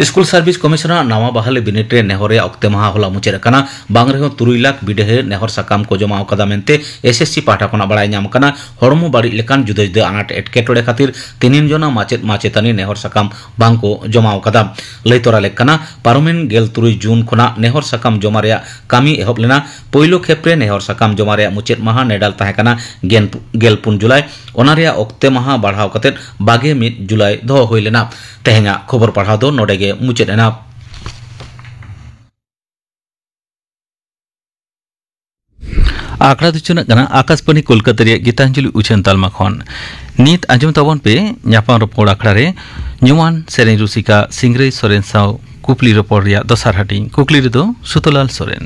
ᱥᱠᱩᱞ ᱥᱟᱨᱵᱷᱤᱥ ᱠᱚᱢᱤᱥᱚᱱᱟᱜ ᱱᱟᱣᱟ ᱵᱟᱦᱟᱞᱤ ᱵᱤᱱᱤᱰ ᱨᱮ ᱱᱮᱦᱚᱨ ᱨᱮᱭᱟᱜ ᱚᱠᱛᱮ ᱢᱟᱦᱟ ᱦᱚᱞᱟ ᱢᱩᱪᱟᱹᱫ ᱟᱠᱟᱱᱟ᱾ ᱵᱟᱝ ᱨᱮᱦᱚᱸ ᱛᱩᱨᱩᱭ ᱞᱟᱠᱷ ᱵᱤᱰᱟᱹᱦᱮ ᱱᱮᱦᱚᱨ ᱥᱟᱠᱟᱢ ᱠᱚ ᱡᱚᱢᱟ ᱟᱠᱟᱫᱟ ᱢᱮᱱᱛᱮ ᱮᱥ ᱮᱥ ᱥᱤ ᱯᱟᱦᱴᱟ ᱠᱷᱚᱱᱟᱜ ᱵᱟᱲᱟᱭ ᱧᱟᱢ ᱟᱠᱟᱱᱟ᱾ ᱦᱚᱲᱢᱚ ᱵᱟᱹᱲᱤᱡ ᱞᱮᱠᱟᱱ ᱡᱩᱫᱟᱹ ᱡᱩᱫᱟᱹ ᱟᱱᱟᱴ ᱮᱴᱠᱮᱴᱚᱬᱮ ᱠᱷᱟᱹᱛᱤᱨ ᱛᱤᱱᱤᱱ ᱡᱚᱱᱟ ᱢᱟᱪᱮᱫ ᱢᱟᱪᱮᱛᱟᱱᱤ ᱱᱮᱦᱚᱨ ᱥᱟᱠᱟᱢ ᱵᱟᱝ ᱠᱚ ᱡᱚᱢᱟ ᱟᱠᱟᱫᱟ᱾ ᱞᱟᱹᱭ ᱛᱚᱨᱟ ᱞᱮᱠ ᱠᱟᱱᱟ, ᱯᱟᱨᱚᱢᱮᱱ ᱜᱮᱞ ᱛᱩᱨᱩᱭ ᱡᱩᱱ ᱠᱷᱚᱱᱟᱜ ᱱᱮᱦᱚᱨ ᱥᱟᱠᱟᱢ ᱡᱚᱢᱟ ᱨᱮᱭᱟᱜ ᱠᱟᱹᱢᱤ ᱮᱦᱚᱵ ᱞᱮᱱᱟ᱾ ᱯᱳᱭᱞᱳ ᱠᱷᱮᱯ ᱨᱮ ᱱᱮᱦᱚᱨ ᱥᱟᱠᱟᱢ ᱡᱚᱢᱟ ᱨᱮᱭᱟᱜ ᱢᱩᱪᱟᱹᱫ ᱢᱟᱦᱟ ᱱᱮᱰᱟᱞ ᱛᱟᱦᱮᱸ ᱠᱟᱱᱟ ᱜᱮᱞ ᱯᱩᱱ ᱡᱩᱞᱟᱭ᱾ ᱚᱱᱟ ᱨᱮᱭᱟᱜ ᱚᱠᱛᱮ ᱢᱟᱦᱟ ᱵᱟᱲᱦᱟᱣ ᱠᱟᱛᱮ ᱵᱟᱜᱮ ᱢᱤᱫ ᱡᱩᱞᱟᱭ ᱫᱚᱦᱚ ᱦᱩᱭ ᱞᱮᱱᱟ᱾ ᱛᱮᱦᱮᱧᱟᱜ ᱠᱷᱚᱵᱚᱨ ᱯᱟᱲᱦᱟᱣ ᱫᱚ ᱱᱚᱰᱮ ᱜᱮ ᱢᱩᱪᱟᱹᱫ ᱮᱱᱟ᱾ ᱟᱠᱷᱲᱟ ᱫᱚ ᱪᱟᱞᱟᱜ ᱠᱟᱱᱟ ᱟᱠᱟᱥᱵᱟᱬᱤ ᱠᱳᱞᱠᱟᱛᱟ ᱨᱮᱭᱟᱜ ᱜᱤᱛᱟᱧᱡᱚᱞᱤ ᱩᱪᱷᱟᱹᱱ ᱛᱟᱞᱢᱟ ᱠᱷᱚᱱ᱾ ᱱᱤᱛ ᱟᱸᱡᱚᱢ ᱛᱟᱵᱚᱱ ᱯᱮ ᱧᱟᱯᱟᱢ ᱨᱚᱯᱚᱲ ᱟᱠᱷᱲᱟ ᱨᱮ ᱧᱩᱢᱟᱱ ᱥᱮᱨᱮᱧ ᱨᱩᱥᱤᱠᱟ ᱥᱤᱝᱨᱟᱹᱭ ᱥᱚᱨᱮᱱ ᱥᱟᱶ ᱠᱩᱠᱞᱤ ᱨᱚᱯᱚᱲ ᱨᱮᱭᱟᱜ ᱫᱚᱥᱟᱨ ᱦᱟᱹᱴᱤᱧ᱾ ᱠᱩᱠᱞᱤ ᱨᱮᱫᱚ ᱥᱩᱛᱚᱞᱟᱞ ᱥᱚᱨᱮᱱ᱾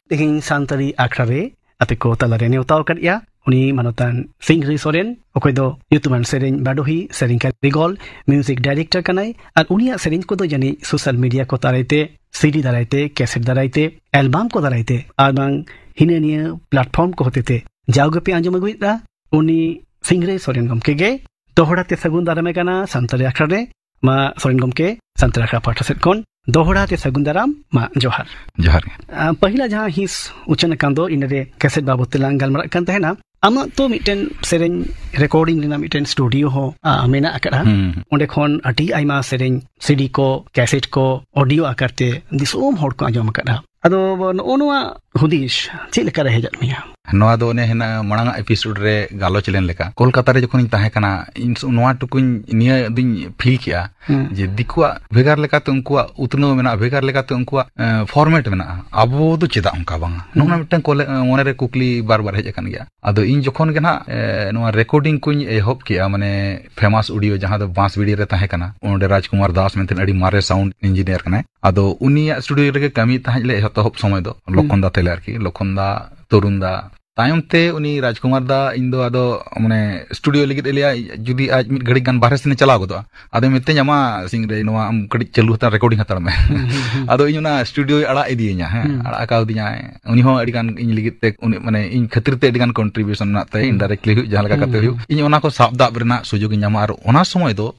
ᱛᱮᱦᱮᱧ ᱥᱟᱱᱛᱟᱲᱤ ᱟᱠᱷᱲᱟ ᱨᱮ ᱟᱯᱮ ᱠᱚ ᱛᱟᱞᱟᱨᱮ ᱱᱮᱣᱛᱟ ᱟᱠᱟᱫ ᱭᱟ ᱩᱱᱤ ᱢᱟᱱᱚᱛᱟᱱ ᱥᱤᱝᱨᱟᱹᱭ ᱥᱚᱨᱮᱱ, ᱚᱠᱚᱭ ᱫᱚ ᱧᱩᱛᱩᱢᱟᱱ ᱥᱮᱨᱮᱧ ᱵᱟᱰᱚᱦᱤ, ᱥᱮᱨᱮᱧ ᱠᱟᱹᱨᱤᱜᱚᱞ, ᱢᱤᱣᱡᱤᱠ ᱰᱟᱭᱨᱮᱠᱴᱚᱨ ᱠᱟᱱᱟᱭ᱾ ᱟᱨ ᱩᱱᱤᱭᱟᱜ ᱥᱮᱨᱮᱧ ᱠᱚᱫᱚ ᱡᱟᱹᱱᱤᱡ ᱥᱳᱥᱟᱞ ᱢᱤᱰᱤᱭᱟ ᱠᱚ ᱫᱟᱨᱟᱭ ᱛᱮ, ᱥᱤᱰᱤ ᱫᱟᱨᱟᱭ ᱛᱮ, ᱠᱮᱥᱮᱴ ᱫᱟᱨᱟᱭ ᱛᱮ, ᱮᱞᱵᱟᱢ ᱠᱚ ᱫᱟᱨᱟᱭ ᱛᱮ, ᱟᱨ ᱵᱟᱝ ᱦᱤᱱᱟᱹ ᱱᱤᱭᱟᱹ ᱯᱞᱟᱴᱯᱷᱚᱨᱢ ᱠᱚ ᱦᱚᱛᱮ ᱛᱮ ᱡᱟᱣ ᱜᱮᱯᱮ ᱟᱸᱡᱚᱢ ᱟᱹᱜᱩᱭᱮᱫᱟ᱾ ᱩᱱᱤ ᱥᱤᱝᱨᱟᱹᱭ ᱥᱚᱨᱮᱱ ᱜᱚᱢᱠᱮ ᱜᱮ ᱫᱚᱦᱲᱟ ᱛᱮ ᱥᱟᱹᱜᱩᱱ ᱫᱟᱨᱟᱢᱮ ᱠᱟᱱᱟ ᱥᱟᱱᱛᱟᱲᱤ ᱟᱠᱷᱲᱟ ᱨᱮ᱾ ᱢᱟ ᱥᱚᱨᱮᱱ ᱜᱚᱢᱠᱮ, ᱥᱟᱱᱛᱟᱲ ᱟᱠᱷᱲᱟ ᱯᱟᱦᱴᱟ ᱥᱮᱫ ᱠᱷᱚᱱ ᱫᱚᱦᱲᱟ ᱛᱮ ᱥᱟᱹᱜᱩᱱ ᱫᱟᱨᱟᱢ᱾ ᱢᱟ ᱡᱚᱦᱟᱨ᱾ ᱡᱚᱦᱟᱨ ᱜᱮ᱾ ᱟᱸ, ᱯᱟᱹᱦᱤᱞᱟ ᱡᱟᱦᱟᱸ ᱦᱤᱸᱥ ᱩᱪᱷᱟᱹᱱ ᱟᱠᱟᱱ ᱫᱚ, ᱤᱱᱟᱹᱨᱮ ᱠᱮᱥᱮᱴ ᱵᱟᱵᱚᱫ ᱛᱮᱞᱟᱝ ᱜᱟᱞᱢᱟᱨᱟᱜ ᱠᱟᱱ ᱛᱟᱦᱮᱱᱟ᱾ ᱟᱢᱟᱜ ᱛᱚ ᱢᱤᱫᱴᱮᱱ ᱥᱮᱨᱮᱧ ᱨᱮᱠᱚᱨᱰᱤᱝ ᱨᱮᱱᱟᱜ ᱢᱤᱫᱴᱮᱱ ᱥᱴᱩᱰᱤᱭᱳ ᱦᱚᱸ, ᱟ, ᱢᱮᱱᱟᱜ ᱟᱠᱟᱫᱼᱟ᱾ ᱦᱩᱸ᱾ ᱚᱸᱰᱮ ᱠᱷᱚᱱ ᱟᱹᱰᱤ ᱟᱭᱢᱟ ᱥᱮᱨᱮᱧ ᱥᱤᱰᱤ ᱠᱚ, ᱠᱮᱥᱮᱴ ᱠᱚ, ᱚᱰᱤᱭᱳ ᱟᱠᱟᱨ ᱛᱮ ᱫᱤᱥᱚᱢ ᱦᱚᱲ ᱠᱚ ᱟᱸᱡᱚᱢ ᱟᱠᱟᱫᱼᱟ᱾ ᱟᱫᱚ ᱱᱚᱜᱼᱚ ᱱᱚᱣᱟ ᱦᱩᱫᱤᱥ ᱪᱮᱫ ᱞᱮᱠᱟ ᱨᱮ ᱦᱮᱡ ᱟᱫ ᱢᱮᱭᱟ? ᱱᱚᱣᱟ ᱫᱚ ᱚᱱᱮ ᱦᱮᱱᱟᱜ ᱢᱟᱲᱟᱝ ᱟᱜ ᱮᱯᱤᱥᱳᱰ ᱨᱮ ᱜᱟᱞᱚᱪ ᱞᱮᱱ ᱞᱮᱠᱟ, ᱠᱳᱞᱠᱟᱛᱟ ᱨᱮ ᱡᱚᱠᱷᱚᱱᱤᱧ ᱛᱟᱦᱮᱸ ᱠᱟᱱᱟ, ᱤᱧ ᱥᱩ-, ᱱᱚᱣᱟ ᱴᱩᱠᱩᱧ ᱱᱤᱭᱟᱹ ᱫᱩᱧ ᱯᱷᱤᱞ ᱠᱮᱜᱼᱟ ᱦᱩᱸ᱾ ᱡᱮ ᱫᱤᱠᱩᱣᱟᱜ ᱵᱷᱮᱜᱟᱨ ᱞᱮᱠᱟᱛᱮ ᱩᱱᱠᱩᱣᱟᱜ ᱩᱛᱱᱟᱹᱣ ᱢᱮᱱᱟᱜᱼᱟ, ᱵᱷᱮᱜᱟᱨ ᱞᱮᱠᱟᱛᱮ ᱩᱱᱠᱩᱣᱟᱜ, ᱮᱸ, ᱯᱷᱚᱨᱢᱮᱴ ᱢᱮᱱᱟᱜᱼᱟ᱾ ᱟᱵᱚ ᱫᱚ ᱪᱮᱫᱟᱜ ᱚᱱᱠᱟ ᱵᱟᱝᱟ? ᱦᱩᱸ᱾ ᱱᱚᱜᱼᱚ ᱱᱚᱣᱟ ᱢᱤᱫᱴᱟᱝ ᱠᱚᱞᱮ-, ᱢᱚᱱᱮᱨᱮ ᱠᱩᱠᱞᱤ ᱵᱟᱨ ᱵᱟᱨ ᱦᱮᱡ ᱟᱠᱟᱱ ᱜᱮᱭᱟ᱾ ᱟᱫᱚ ᱤᱧ ᱡᱚᱠᱷᱚᱱ ᱜᱮ ᱱᱟᱦᱟᱜ, ᱮ, ᱱᱚᱣᱟ ᱨᱮᱠᱚᱨᱰᱤᱝ ᱠᱚᱧ ᱮᱦᱚᱵ ᱠᱮᱜᱼᱟ, ᱢᱟᱱᱮ ᱯᱷᱮᱢᱟᱥ ᱚᱰᱤᱭᱳ ᱡᱟᱦᱟᱸ ᱫᱚ ᱵᱟᱸᱥᱵᱤᱲᱤ ᱨᱮ ᱛᱟᱦᱮᱸ ᱠᱟᱱᱟ, ᱚᱸᱰᱮ ᱨᱟᱡᱽᱠᱩᱢᱟᱨ ᱫᱟᱥ ᱢᱮᱱᱛᱮ ᱟᱹᱰᱤ ᱢᱟᱨᱮ ᱥᱟᱣᱩᱱᱰ ᱤᱧᱡᱤᱱᱤᱭᱟᱨ ᱠᱟᱱᱟᱭ᱾ ᱟᱫᱚ ᱩᱱᱤᱭᱟᱜ ᱥᱴᱩᱰᱤᱭᱳ ᱨᱮᱜᱮ ᱠᱟᱹᱢᱤ ᱛᱟᱦᱮᱸᱫ ᱞᱮ ᱮᱛᱚᱦᱚᱵ ᱥᱚᱢᱚᱭ ᱫᱚ, ᱦᱩᱸ᱾ ᱞᱚᱠᱷᱚᱱ ᱫᱟ ᱛᱮᱞᱮ ᱟᱨᱠᱤ, ᱞᱚᱠᱷᱚᱱ ᱫᱟ, ᱛᱚᱨᱩᱱ ᱫᱟ᱾ ᱛᱟᱭᱚᱢ ᱛᱮ ᱩᱱᱤ ᱨᱟᱡᱽᱠᱩᱢᱟᱨ ᱫᱟ ᱤᱧ ᱫᱚ ᱟᱫᱚ ᱢᱟᱱᱮ ᱥᱴᱩᱰᱤᱭᱳ ᱞᱟᱹᱜᱤᱫ ᱮ ᱞᱟᱹᱭᱟ, ᱡᱩᱫᱤ ᱟᱡ ᱢᱤᱫ ᱜᱷᱟᱹᱲᱤᱡ ᱜᱟᱱ ᱵᱟᱦᱨᱮ ᱥᱮᱱ ᱮ ᱪᱟᱞᱟᱣ ᱜᱚᱫᱚᱜᱼᱟ, ᱟᱫᱚᱭ ᱢᱤᱛᱟᱹᱧᱟ, "ᱢᱟ ᱥᱤᱝ ᱨᱮ, ᱱᱚᱣᱟ ᱟᱢ ᱠᱟᱹᱴᱤᱡ ᱪᱟᱹᱞᱩ ᱦᱟᱛᱟᱲ, ᱨᱮᱠᱚᱨᱰᱤᱝ ᱦᱟᱛᱟᱲ ᱢᱮ᱾" ᱦᱩᱸ, ᱦᱩᱸ, ᱦᱩᱸ᱾ ᱟᱫᱚ ᱤᱧ ᱚᱱᱟ ᱥᱴᱩᱰᱤᱭᱳᱭ ᱟᱲᱟᱜ ᱤᱫᱤᱭᱟᱹᱧᱟ, ᱦᱮᱸ, ᱦᱩᱸ᱾ ᱟᱲᱟᱜ ᱟᱠᱟᱣᱫᱤᱧᱟᱭ᱾ ᱩᱱᱤ ᱦᱚᱸ ᱟᱹᱰᱤ ᱜᱟᱱ ᱤᱧ ᱞᱟᱹᱜᱤᱫ ᱛᱮ, ᱩᱱᱤ ᱢᱟᱱᱮ ᱤᱧ ᱠᱷᱟᱹᱛᱤᱨ ᱛᱮ ᱟᱹᱰᱤ ᱜᱟᱱ ᱠᱚᱱᱴᱨᱤᱵᱤᱭᱩᱥᱚᱱ ᱢᱮᱱᱟᱜ ᱛᱟᱭᱟ, ᱦᱩᱸ᱾ ᱤᱱᱰᱟᱭᱨᱮᱠᱴᱞᱤ ᱦᱩᱭᱩᱜ, ᱡᱟᱦᱟᱸ ᱞᱮᱠᱟ ᱦᱩᱸ, ᱠᱟᱛᱮ ᱦᱩᱸ᱾ ᱦᱩᱭᱩᱜ᱾ ᱤᱧ ᱚᱱᱟ ᱠᱚ ᱥᱟᱵ ᱫᱟᱵ ᱨᱮᱱᱟᱜ ᱥᱩᱡᱳᱜᱽ ᱤᱧ ᱧᱟᱢᱟ᱾ ᱟᱨ ᱚᱱᱟ ᱥᱚᱢᱚᱭ ᱫᱚ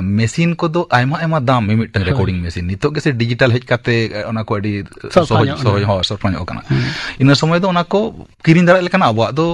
ᱢᱮᱥᱤᱱ ᱠᱚᱫᱚ ᱟᱭᱢᱟ ᱟᱭᱢᱟ ᱫᱟᱢ, ᱢᱤᱢᱤᱫᱴᱟᱝ ᱦᱳᱭ᱾ Recording machine. ᱱᱤᱛᱚᱜ ᱜᱮᱥᱮ ᱰᱤᱡᱤᱴᱟᱞ ᱦᱮᱡ ᱠᱟᱛᱮ ᱚᱱᱟ ᱠᱚ ᱟᱹᱰᱤ ᱥᱚᱥᱛᱟ ᱥᱚᱦᱚᱡ ᱧᱚᱜ ᱥᱚᱦᱚᱡ ᱠᱟᱱᱟ᱾ ᱦᱚᱸ ᱥᱚᱥᱛᱟ ᱧᱚᱜ ᱠᱟᱱᱟ᱾ ᱦᱩᱸ᱾ ᱤᱱᱟᱹ ᱥᱚᱢᱚᱭ ᱫᱚ ᱚᱱᱟ ᱠᱚ ᱠᱤᱨᱤᱧ ᱫᱟᱲᱮᱭᱟᱜ ᱞᱮᱠᱟᱱ ᱟᱵᱚᱣᱟᱜ ᱫᱚ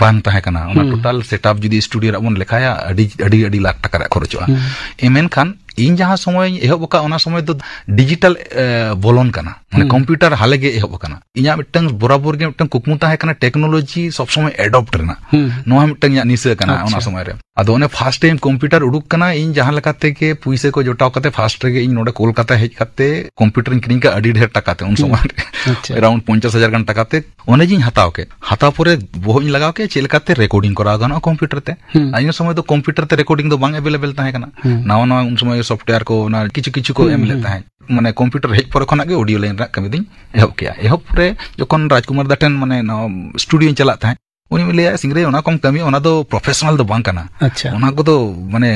ᱵᱟᱝ ᱛᱟᱦᱮᱸ ᱠᱟᱱᱟ᱾ ᱚᱱᱟ ᱦᱩᱸ᱾ ᱴᱳᱴᱟᱞ ᱥᱮᱴᱟᱯ ᱡᱩᱫᱤ ᱥᱴᱩᱰᱤᱭᱳ ᱨᱮ ᱵᱚᱱ ᱞᱮᱠᱷᱟᱭᱟ, ᱟᱹᱰᱤ ᱟᱹᱰᱤ ᱟᱹᱰᱤ ᱞᱟᱠᱷ ᱴᱟᱠᱟ ᱨᱮᱭᱟᱜ ᱠᱷᱚᱨᱚᱪᱚᱜᱼᱟ᱾ ᱦᱩᱸ᱾ ᱮ, ᱢᱮᱱᱠᱷᱟᱱ ᱤᱧ ᱡᱟᱦᱟᱸ ᱥᱚᱢᱚᱭ ᱤᱧ ᱮᱦᱚᱵ ᱟᱠᱟᱫ, ᱚᱱᱟ ᱥᱚᱢᱚᱭ ᱫᱚ ᱰᱤᱡᱤᱴᱟᱞ, ᱮ, ᱵᱚᱞᱚᱱ ᱠᱟᱱᱟ, ᱢᱟᱱᱮ ᱦᱩᱸ᱾ ᱠᱚᱢᱯᱤᱭᱩᱴᱟᱨ ᱦᱟᱞᱮ ᱜᱮ ᱮᱦᱚᱵ ᱟᱠᱟᱱᱟ᱾ ᱤᱧᱟᱹᱜ ᱢᱤᱫᱴᱟᱝ ᱵᱚᱨᱟᱵᱚᱨ ᱜᱮ ᱢᱤᱫᱴᱟᱝ ᱠᱩᱠᱢᱩ ᱛᱟᱦᱮᱸ ᱠᱟᱱᱟ ᱴᱮᱠᱱᱳᱞᱚᱡᱤ ᱥᱚᱵ ᱥᱚᱢᱚᱭ ᱮᱰᱚᱯᱴ ᱨᱮᱱᱟᱜ᱾ ᱦᱩᱸ᱾ ᱱᱚᱣᱟ ᱢᱤᱫᱴᱟᱝ ᱤᱧᱟᱹᱜ ᱱᱤᱥᱟᱹ ᱠᱟᱱᱟ ᱚᱱᱟ ᱟᱪᱪᱷᱟ᱾ ᱥᱚᱢᱚᱭ ᱨᱮ᱾ ᱟᱫᱚ ᱚᱱᱮ ᱯᱷᱟᱥᱴ ᱴᱟᱭᱤᱢ ᱠᱚᱢᱯᱤᱭᱩᱴᱟᱨ ᱩᱰᱩᱠ ᱠᱟᱱᱟ, ᱤᱧ ᱡᱟᱦᱟᱸ ᱞᱮᱠᱟ ᱛᱮᱜᱮ ᱯᱩᱭᱥᱟᱹ ᱠᱚ ᱡᱚᱴᱟᱣ ᱠᱟᱛᱮ ᱯᱷᱟᱥᱴ ᱨᱮᱜᱮ ᱤᱧ ᱱᱚᱰᱮ ᱠᱳᱞᱠᱟᱛᱟ ᱦᱮᱡ ᱠᱟᱛᱮ ᱠᱚᱢᱯᱤᱭᱩᱴᱟᱨ ᱤᱧ ᱠᱤᱨᱤᱧ ᱠᱟᱜᱼᱟ ᱟᱹᱰᱤ ᱰᱷᱮᱨ ᱴᱟᱠᱟ ᱛᱮ ᱩᱱ ᱦᱩᱸ᱾ ᱥᱚᱢᱚᱭ ᱨᱮ᱾ ᱟᱪᱪᱷᱟ᱾ ᱮᱨᱟᱣᱩᱱᱰ ᱯᱚᱧᱪᱟᱥ ᱦᱟᱡᱟᱨ ᱜᱟᱱ ᱴᱟᱠᱟ ᱛᱮ᱾ ᱚᱱᱮ ᱡᱤᱧ ᱦᱟᱛᱟᱣ ᱠᱮᱫ, ᱦᱟᱛᱟᱣ ᱯᱚᱨᱮ ᱵᱚᱦᱚᱜ ᱤᱧ ᱞᱟᱜᱟᱣ ᱠᱮᱫ ᱪᱮᱫ ᱞᱮᱠᱟᱛᱮ ᱨᱮᱠᱚᱨᱰᱤᱝ ᱠᱚᱨᱟᱣ ᱜᱟᱱᱚᱜᱼᱟ ᱠᱚᱢᱯᱤᱭᱩᱴᱟᱨ ᱛᱮ᱾ ᱦᱩᱸ᱾ ᱟᱨ ᱤᱱᱟᱹ ᱥᱚᱢᱚᱭ ᱫᱚ ᱠᱚᱢᱯᱤᱭᱩᱴᱟᱨ ᱛᱮ ᱨᱮᱠᱚᱨᱰᱤᱝ ᱫᱚ ᱵᱟᱝ ᱮᱵᱮᱞᱮᱵᱮᱞ ᱛᱟᱦᱮᱸ ᱠᱟᱱᱟ᱾ ᱦᱩᱸ᱾ ᱱᱟᱣᱟ ᱱᱟᱣᱟ ᱩᱱ ᱥᱚᱢᱚᱭ ᱥᱚᱯᱷᱴᱣᱮᱭᱟᱨ ᱠᱚ ᱚᱱᱟ ᱠᱤᱪᱷᱩ ᱠᱤᱪᱷᱩ ᱠᱚ ᱦᱩᱸ, ᱮᱢ ᱞᱮᱫ ᱦᱩᱸ᱾ ᱛᱟᱦᱮᱸᱫ᱾ ᱢᱟᱱᱮ ᱠᱚᱢᱯᱤᱭᱩᱴᱟᱨ ᱦᱮᱡ ᱯᱚᱨᱮ ᱠᱷᱚᱱᱟᱜ ᱜᱮ ᱚᱰᱤᱭᱳ ᱞᱟᱭᱤᱱ ᱨᱮᱱᱟᱜ ᱠᱟᱹᱢᱤ ᱫᱚᱧ ᱮᱦᱚᱵ ᱠᱮᱜᱼᱟ᱾ ᱮᱦᱚᱵ ᱯᱚᱨᱮ ᱡᱚᱠᱷᱚᱱ ᱨᱟᱡᱽᱠᱩᱢᱟᱨ ᱫᱟ ᱴᱷᱮᱱ ᱢᱟᱱᱮ ᱱᱚᱣᱟ ᱥᱴᱩᱰᱤᱭᱳᱧ ᱪᱟᱞᱟᱜ ᱛᱟᱦᱮᱸᱫ, ᱩᱱᱤ ᱞᱟᱹᱭᱟ, "ᱥᱤᱝᱨᱟᱹᱭ, ᱚᱱᱟ ᱠᱚᱢ ᱠᱟᱹᱢᱤᱭᱟ, ᱚᱱᱟ ᱫᱚ ᱯᱨᱚᱯᱷᱮᱥᱚᱱᱟᱞ ᱫᱚ ᱵᱟᱝ ᱠᱟᱱᱟ᱾ ᱟᱪᱪᱷᱟ᱾ ᱚᱱᱟ ᱠᱚᱫᱚ ᱢᱟᱱᱮ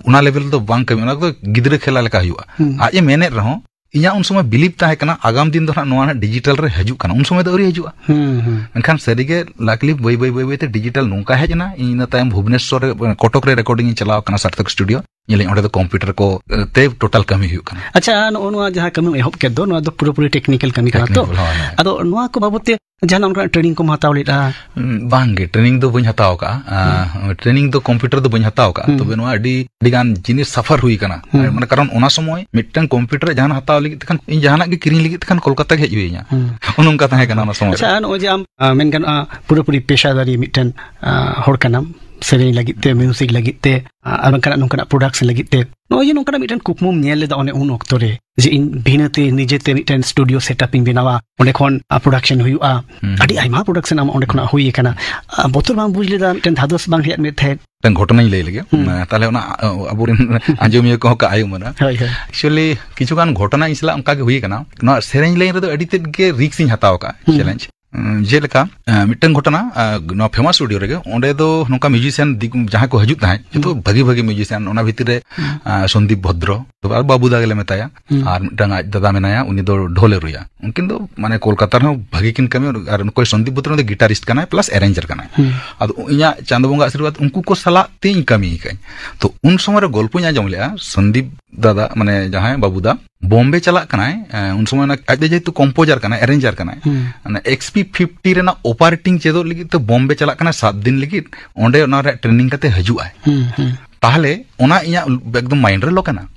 ᱚᱱᱟ ᱞᱮᱵᱮᱞ ᱫᱚ ᱵᱟᱝ ᱠᱟᱹᱢᱤ, ᱚᱱᱟ ᱠᱚᱫᱚ ᱜᱤᱫᱽᱨᱟᱹ ᱠᱷᱮᱞᱟ ᱞᱮᱠᱟ ᱦᱩᱭᱩᱜᱼᱟ᱾" ᱦᱩᱸ᱾ ᱟᱡ ᱮ ᱢᱮᱱᱮᱫ ᱨᱮᱦᱚᱸ ᱤᱧᱟᱹᱜ ᱩᱱ ᱥᱚᱢᱚᱭ ᱵᱤᱞᱤᱵᱷ ᱛᱟᱦᱮᱸ ᱠᱟᱱᱟ ᱟᱜᱟᱢ ᱫᱤᱱ ᱫᱚ ᱦᱟᱸᱜ ᱱᱚᱣᱟ ᱦᱟᱸᱜ ᱰᱤᱡᱤᱴᱟᱞ ᱨᱮ ᱦᱤᱡᱩᱜ ᱠᱟᱱᱟ, ᱩᱱ ᱥᱚᱢᱚᱭ ᱫᱚ ᱟᱹᱣᱨᱤ ᱦᱤᱡᱩᱜᱼᱟ᱾ ᱦᱩᱸ, ᱦᱩᱸ᱾ ᱢᱮᱱᱠᱷᱟᱱ ᱥᱟᱹᱨᱤᱜᱮ ᱞᱟᱠᱞᱤ ᱵᱟᱹᱭ ᱵᱟᱹᱭ ᱵᱟᱹᱭ ᱵᱟᱹᱭ ᱛᱮ ᱰᱤᱡᱤᱴᱟᱞ ᱱᱚᱝᱠᱟ ᱦᱮᱡ ᱮᱱᱟ, ᱤᱧ ᱤᱱᱟᱹ ᱛᱟᱭᱚᱢ ᱵᱷᱩᱵᱽᱱᱮᱥᱥᱚᱨ ᱨᱮ, ᱠᱚᱴᱚᱠ ᱨᱮ ᱨᱮᱠᱚᱨᱰᱤᱝ ᱤᱧ ᱪᱟᱞᱟᱣ ᱠᱟᱱᱟ ᱥᱟᱨᱛᱷᱚᱠ ᱥᱴᱩᱰᱤᱭᱳ, ᱧᱮᱞᱟᱹᱧ ᱚᱸᱰᱮ ᱫᱚ ᱠᱚᱢᱯᱤᱭᱩᱴᱟᱨ ᱠᱚ, ᱮ, ᱛᱮ ᱴᱳᱴᱟᱞ ᱠᱟᱹᱢᱤ ᱦᱩᱭᱩᱜ ᱠᱟᱱᱟ᱾ ᱟᱪᱪᱷᱟ, ᱱᱚᱜᱼᱚ ᱱᱚᱣᱟ ᱡᱟᱦᱟᱸ ᱠᱟᱹᱢᱤᱢ ᱮᱦᱚᱵ ᱠᱮᱫ ᱫᱚ, ᱱᱚᱣᱟ ᱫᱚ ᱯᱩᱨᱟᱹᱯᱩᱨᱤ ᱴᱮᱠᱱᱤᱠᱮᱞ ᱠᱟᱹᱢᱤ ᱠᱟᱱᱟ ᱛᱚ? ᱴᱮᱠᱱᱤᱠᱮᱞ, ᱦᱳᱭ, ᱦᱳᱭ᱾ ᱟᱫᱚ ᱱᱚᱣᱟ ᱠᱚ ᱵᱟᱵᱚᱛ ᱛᱮ ᱡᱟᱦᱟᱱᱟᱜ ᱚᱱᱠᱟᱱᱟᱜ ᱴᱨᱮᱱᱤᱝ ᱠᱚᱢ ᱦᱟᱛᱟᱣ ᱞᱮᱫᱼᱟ? ᱩᱸ, ᱵᱟᱝᱜᱮ, ᱴᱨᱮᱱᱤᱝ ᱫᱚ ᱵᱟᱹᱧ ᱦᱟᱛᱟᱣ ᱠᱟᱜᱼᱟ᱾ ᱟ, ᱦᱩᱸ᱾ ᱴᱨᱮᱱᱤᱝ ᱫᱚ ᱠᱚᱢᱯᱤᱭᱩᱴᱟᱨ ᱫᱚ ᱵᱟᱹᱧ ᱦᱟᱛᱟᱣ ᱠᱟᱜᱼᱟ᱾ ᱦᱩᱸ᱾ ᱛᱚᱵᱮ ᱱᱚᱣᱟ ᱟᱹᱰᱤ, ᱟᱹᱰᱤ ᱜᱟᱱ ᱡᱤᱱᱤᱥ ᱥᱟᱯᱷᱟᱨ ᱦᱩᱭ ᱠᱟᱱᱟ᱾ ᱦᱩᱸ᱾ ᱢᱟᱱᱮ, ᱠᱟᱨᱚᱱ ᱚᱱᱟ ᱥᱚᱢᱚᱭ ᱢᱤᱫᱴᱟᱝ ᱠᱚᱢᱯᱤᱭᱩᱴᱟᱨ ᱨᱮ ᱡᱟᱦᱟᱱᱟᱜ ᱦᱟᱛᱟᱣ ᱞᱟᱹᱜᱤᱫ ᱛᱮᱠᱷᱟᱱ, ᱤᱧ ᱡᱟᱦᱟᱱᱟᱜ ᱜᱮ ᱠᱤᱨᱤᱧ ᱞᱟᱹᱜᱤᱫ ᱛᱮᱠᱷᱟᱱ ᱠᱳᱞᱠᱟᱛᱟ ᱜᱮ ᱦᱮᱡ ᱦᱩᱭ ᱤᱧᱟ᱾ ᱦᱩᱸ᱾ ᱚᱱᱮ ᱚᱱᱠᱟ ᱛᱟᱦᱮᱸ ᱠᱟᱱᱟ ᱚᱱᱟ ᱥᱚᱢᱚᱭ ᱨᱮ᱾ ᱟᱪᱪᱷᱟ, ᱱᱚᱜᱼᱚᱭ ᱡᱮ ᱟᱢ, ᱟ, ᱢᱮᱱ ᱜᱟᱱᱚᱜᱼᱟ, ᱯᱩᱨᱟᱹᱯᱩᱨᱤ ᱯᱮᱥᱟᱫᱟᱨᱤ ᱢᱤᱫᱴᱮᱱ, ᱟ, ᱦᱚᱲ ᱠᱟᱱᱟᱢ, ᱥᱮᱨᱮᱧ ᱞᱟᱹᱜᱤᱫ ᱛᱮ, ᱢᱤᱣᱡᱤᱠ ᱞᱟᱹᱜᱤᱫ ᱛᱮ, ᱟ, ᱟᱨ ᱵᱟᱝᱠᱷᱟᱱ ᱱᱚᱝᱠᱟᱱᱟᱜ ᱯᱨᱚᱰᱟᱠᱥᱚᱱ ᱞᱟᱹᱜᱤᱫ ᱛᱮ, ᱱᱚᱜᱼᱚᱭ ᱡᱮ ᱱᱚᱝᱠᱟᱱᱟᱜ ᱢᱤᱫᱴᱮᱱ ᱠᱩᱠᱢᱩᱢ ᱧᱮᱞ ᱞᱮᱫᱟ ᱚᱱᱮ ᱩᱱ ᱚᱠᱛᱚ ᱨᱮ, ᱡᱮ ᱤᱧ ᱵᱷᱤᱱᱟᱹᱛᱮ ᱱᱤᱡᱮᱛᱮ ᱢᱤᱫᱴᱮᱱ ᱥᱴᱩᱰᱤᱭᱳ ᱥᱮᱴᱟᱯ ᱤᱧ ᱵᱮᱱᱟᱣᱟ, ᱚᱸᱰᱮ ᱠᱷᱚᱱ, ᱟ, ᱯᱨᱚᱰᱟᱠᱥᱚᱱ ᱦᱩᱭᱩᱜᱼᱟ, ᱦᱩᱸ᱾ ᱟᱹᱰᱤ ᱟᱭᱢᱟ ᱯᱨᱚᱰᱟᱠᱥᱚᱱ ᱟᱢᱟᱜ ᱚᱸᱰᱮ ᱠᱷᱚᱱᱟᱜ ᱦᱩᱭ ᱟᱠᱟᱱᱟ᱾ ᱟ, ᱵᱚᱛᱚᱨ ᱵᱟᱝ ᱵᱩᱡᱽ ᱞᱮᱫᱟ, ᱢᱤᱫᱴᱮᱱ ᱫᱷᱟᱫᱚᱥ ᱵᱟᱝ ᱦᱮᱡ ᱟᱫ ᱢᱮ ᱛᱟᱦᱮᱸᱫ? ᱢᱤᱫᱴᱟᱝ ᱜᱷᱚᱴᱚᱱᱟᱧ ᱞᱟᱹᱭ ᱞᱮᱜᱮ᱾ ᱦᱩᱸ᱾ ᱟ, ᱛᱟᱦᱞᱮ ᱚᱱᱟ, ᱟ, ᱟᱵᱚᱨᱮᱱ ᱟᱸᱡᱚᱢᱤᱭᱟᱹ ᱠᱚᱦᱚᱸ ᱠᱚ ᱟᱭ ᱩᱢᱟᱹᱱᱟ᱾ ᱦᱳᱭ, ᱦᱳᱭ᱾ Actually, ᱠᱤᱪᱷᱩ ᱜᱟᱱ ᱜᱷᱚᱴᱚᱱᱟ ᱤᱧ ᱥᱟᱞᱟᱜ ᱚᱱᱠᱟ ᱜᱮ ᱦᱩᱭ ᱟᱠᱟᱱᱟ᱾ ᱱᱚᱣᱟ ᱥᱮᱨᱮᱧ ᱞᱟᱭᱤᱱ ᱨᱮᱫᱚ ᱟᱹᱰᱤ ᱛᱮᱫ ᱜᱮ ᱨᱤᱠᱥ ᱤᱧ ᱦᱟᱛᱟᱣ ᱟᱠᱟᱫᱼᱟ, ᱦᱩᱸ᱾ ᱪᱮᱞᱮᱧᱡᱽ᱾ ᱩᱸ, ᱡᱮᱞᱮᱠᱟ, ᱮᱸ, ᱢᱤᱫᱴᱟᱝ ᱜᱷᱚᱴᱚᱱᱟ, ᱮᱸ, ᱱᱚᱣᱟ ᱯᱷᱮᱢᱟᱥ ᱥᱴᱩᱰᱤᱭᱳ ᱨᱮᱜᱮ, ᱚᱸᱰᱮ ᱫᱚ ᱱᱚᱝᱠᱟ ᱢᱤᱭᱩᱡᱤᱥᱤᱭᱟᱱ ᱫᱤᱠ-, ᱡᱟᱦᱟᱸᱭ ᱠᱚ ᱦᱤᱡᱩᱜ ᱛᱟᱦᱮᱸᱫ, ᱡᱚᱛᱚ ᱦᱩᱸ᱾ ᱵᱷᱟᱹᱜᱤ ᱵᱷᱟᱹᱜᱤ ᱢᱤᱭᱩᱡᱤᱥᱤᱭᱟᱱ, ᱚᱱᱟ ᱵᱷᱤᱛᱤᱨ ᱨᱮ, ᱦᱩᱸ᱾ ᱮᱸ, ᱥᱚᱱᱫᱤᱯ ᱵᱷᱚᱫᱽᱨᱚ, ᱛᱚᱵᱮ ᱟᱨ ᱵᱟᱵᱩ ᱫᱟ ᱜᱮᱞᱮ ᱢᱮᱛᱟᱭᱟ, ᱦᱩᱸ᱾ ᱟᱨ ᱢᱤᱫᱴᱟᱝ ᱟᱡ ᱫᱟᱫᱟ ᱢᱮᱱᱟᱭᱟ, ᱩᱱᱤ ᱫᱚ ᱰᱷᱳᱞᱮ ᱨᱩᱭᱟ᱾ ᱩᱱᱠᱤᱱ ᱫᱚ ᱢᱟᱱᱮ ᱠᱳᱞᱠᱟᱛᱟ ᱨᱮᱦᱚᱸ ᱵᱷᱟᱹᱜᱤ ᱠᱤᱱ ᱠᱟᱹᱢᱤᱭᱟ, ᱟᱨ ᱱᱩᱠᱩ ᱥᱚᱱᱫᱤᱯ ᱵᱷᱚᱫᱽᱨᱚ ᱫᱚ ᱜᱤᱴᱟᱨᱤᱥᱴ ᱠᱟᱱᱟᱭ plus arranger ᱠᱟᱱᱟᱭ᱾ ᱦᱩᱸ᱾ ᱟᱫᱚ ᱤᱧᱟᱹᱜ ᱪᱟᱸᱫᱳ ᱵᱚᱸᱜᱟ ᱟᱥᱤᱨᱵᱟᱫᱽ ᱩᱱᱠᱩ ᱠᱚ ᱥᱟᱞᱟᱜ ᱛᱤᱧ ᱠᱟᱹᱢᱤ ᱟᱠᱟᱫᱟᱹᱧ᱾ ᱛᱚ ᱩᱱ ᱥᱚᱢᱚᱭ ᱨᱮ ᱜᱚᱞᱯᱚᱧ ᱟᱸᱡᱚᱢ ᱞᱮᱜᱼᱟ, ᱥᱚᱱᱫᱤᱯ ᱫᱟᱫᱟ, ᱢᱟᱱᱮ ᱡᱟᱦᱟᱸᱭ ᱵᱟᱵᱩ ᱫᱟ, ᱵᱚᱢᱵᱮ ᱪᱟᱞᱟᱜ ᱠᱟᱱᱟᱭ, ᱮ, ᱩᱱ ᱥᱚᱢᱚᱭ ᱚᱱᱟ ᱟᱡ ᱫᱚ ᱡᱮᱦᱮᱛᱩ ᱠᱚᱢᱯᱳᱡᱟᱨ ᱠᱟᱱᱟᱭ, arranger ᱠᱟᱱᱟᱭ, ᱦᱩᱸ᱾ ᱚᱱᱟ X P fifty ᱨᱮᱱᱟᱜ operating ᱪᱮᱫᱚᱜ ᱞᱟᱹᱜᱤᱫ ᱛᱮ ᱵᱚᱢᱵᱮ ᱪᱟᱞᱟᱜ ᱠᱟᱱᱟᱭ ᱥᱟᱛ ᱫᱤᱱ ᱞᱟᱹᱜᱤᱫ, ᱚᱸᱰᱮ ᱚᱱᱟ ᱨᱮᱭᱟᱜ training ᱠᱟᱛᱮ ᱦᱤᱡᱩᱜ ᱟᱭ᱾ ᱦᱩᱸ, ᱦᱩᱸ᱾ ᱛᱟᱦᱞᱮ ᱚᱱᱟ ᱤᱧᱟᱹᱜ ᱮᱠᱫᱚᱢ mind ᱨᱮ ᱞᱚ ᱠᱟᱱᱟ,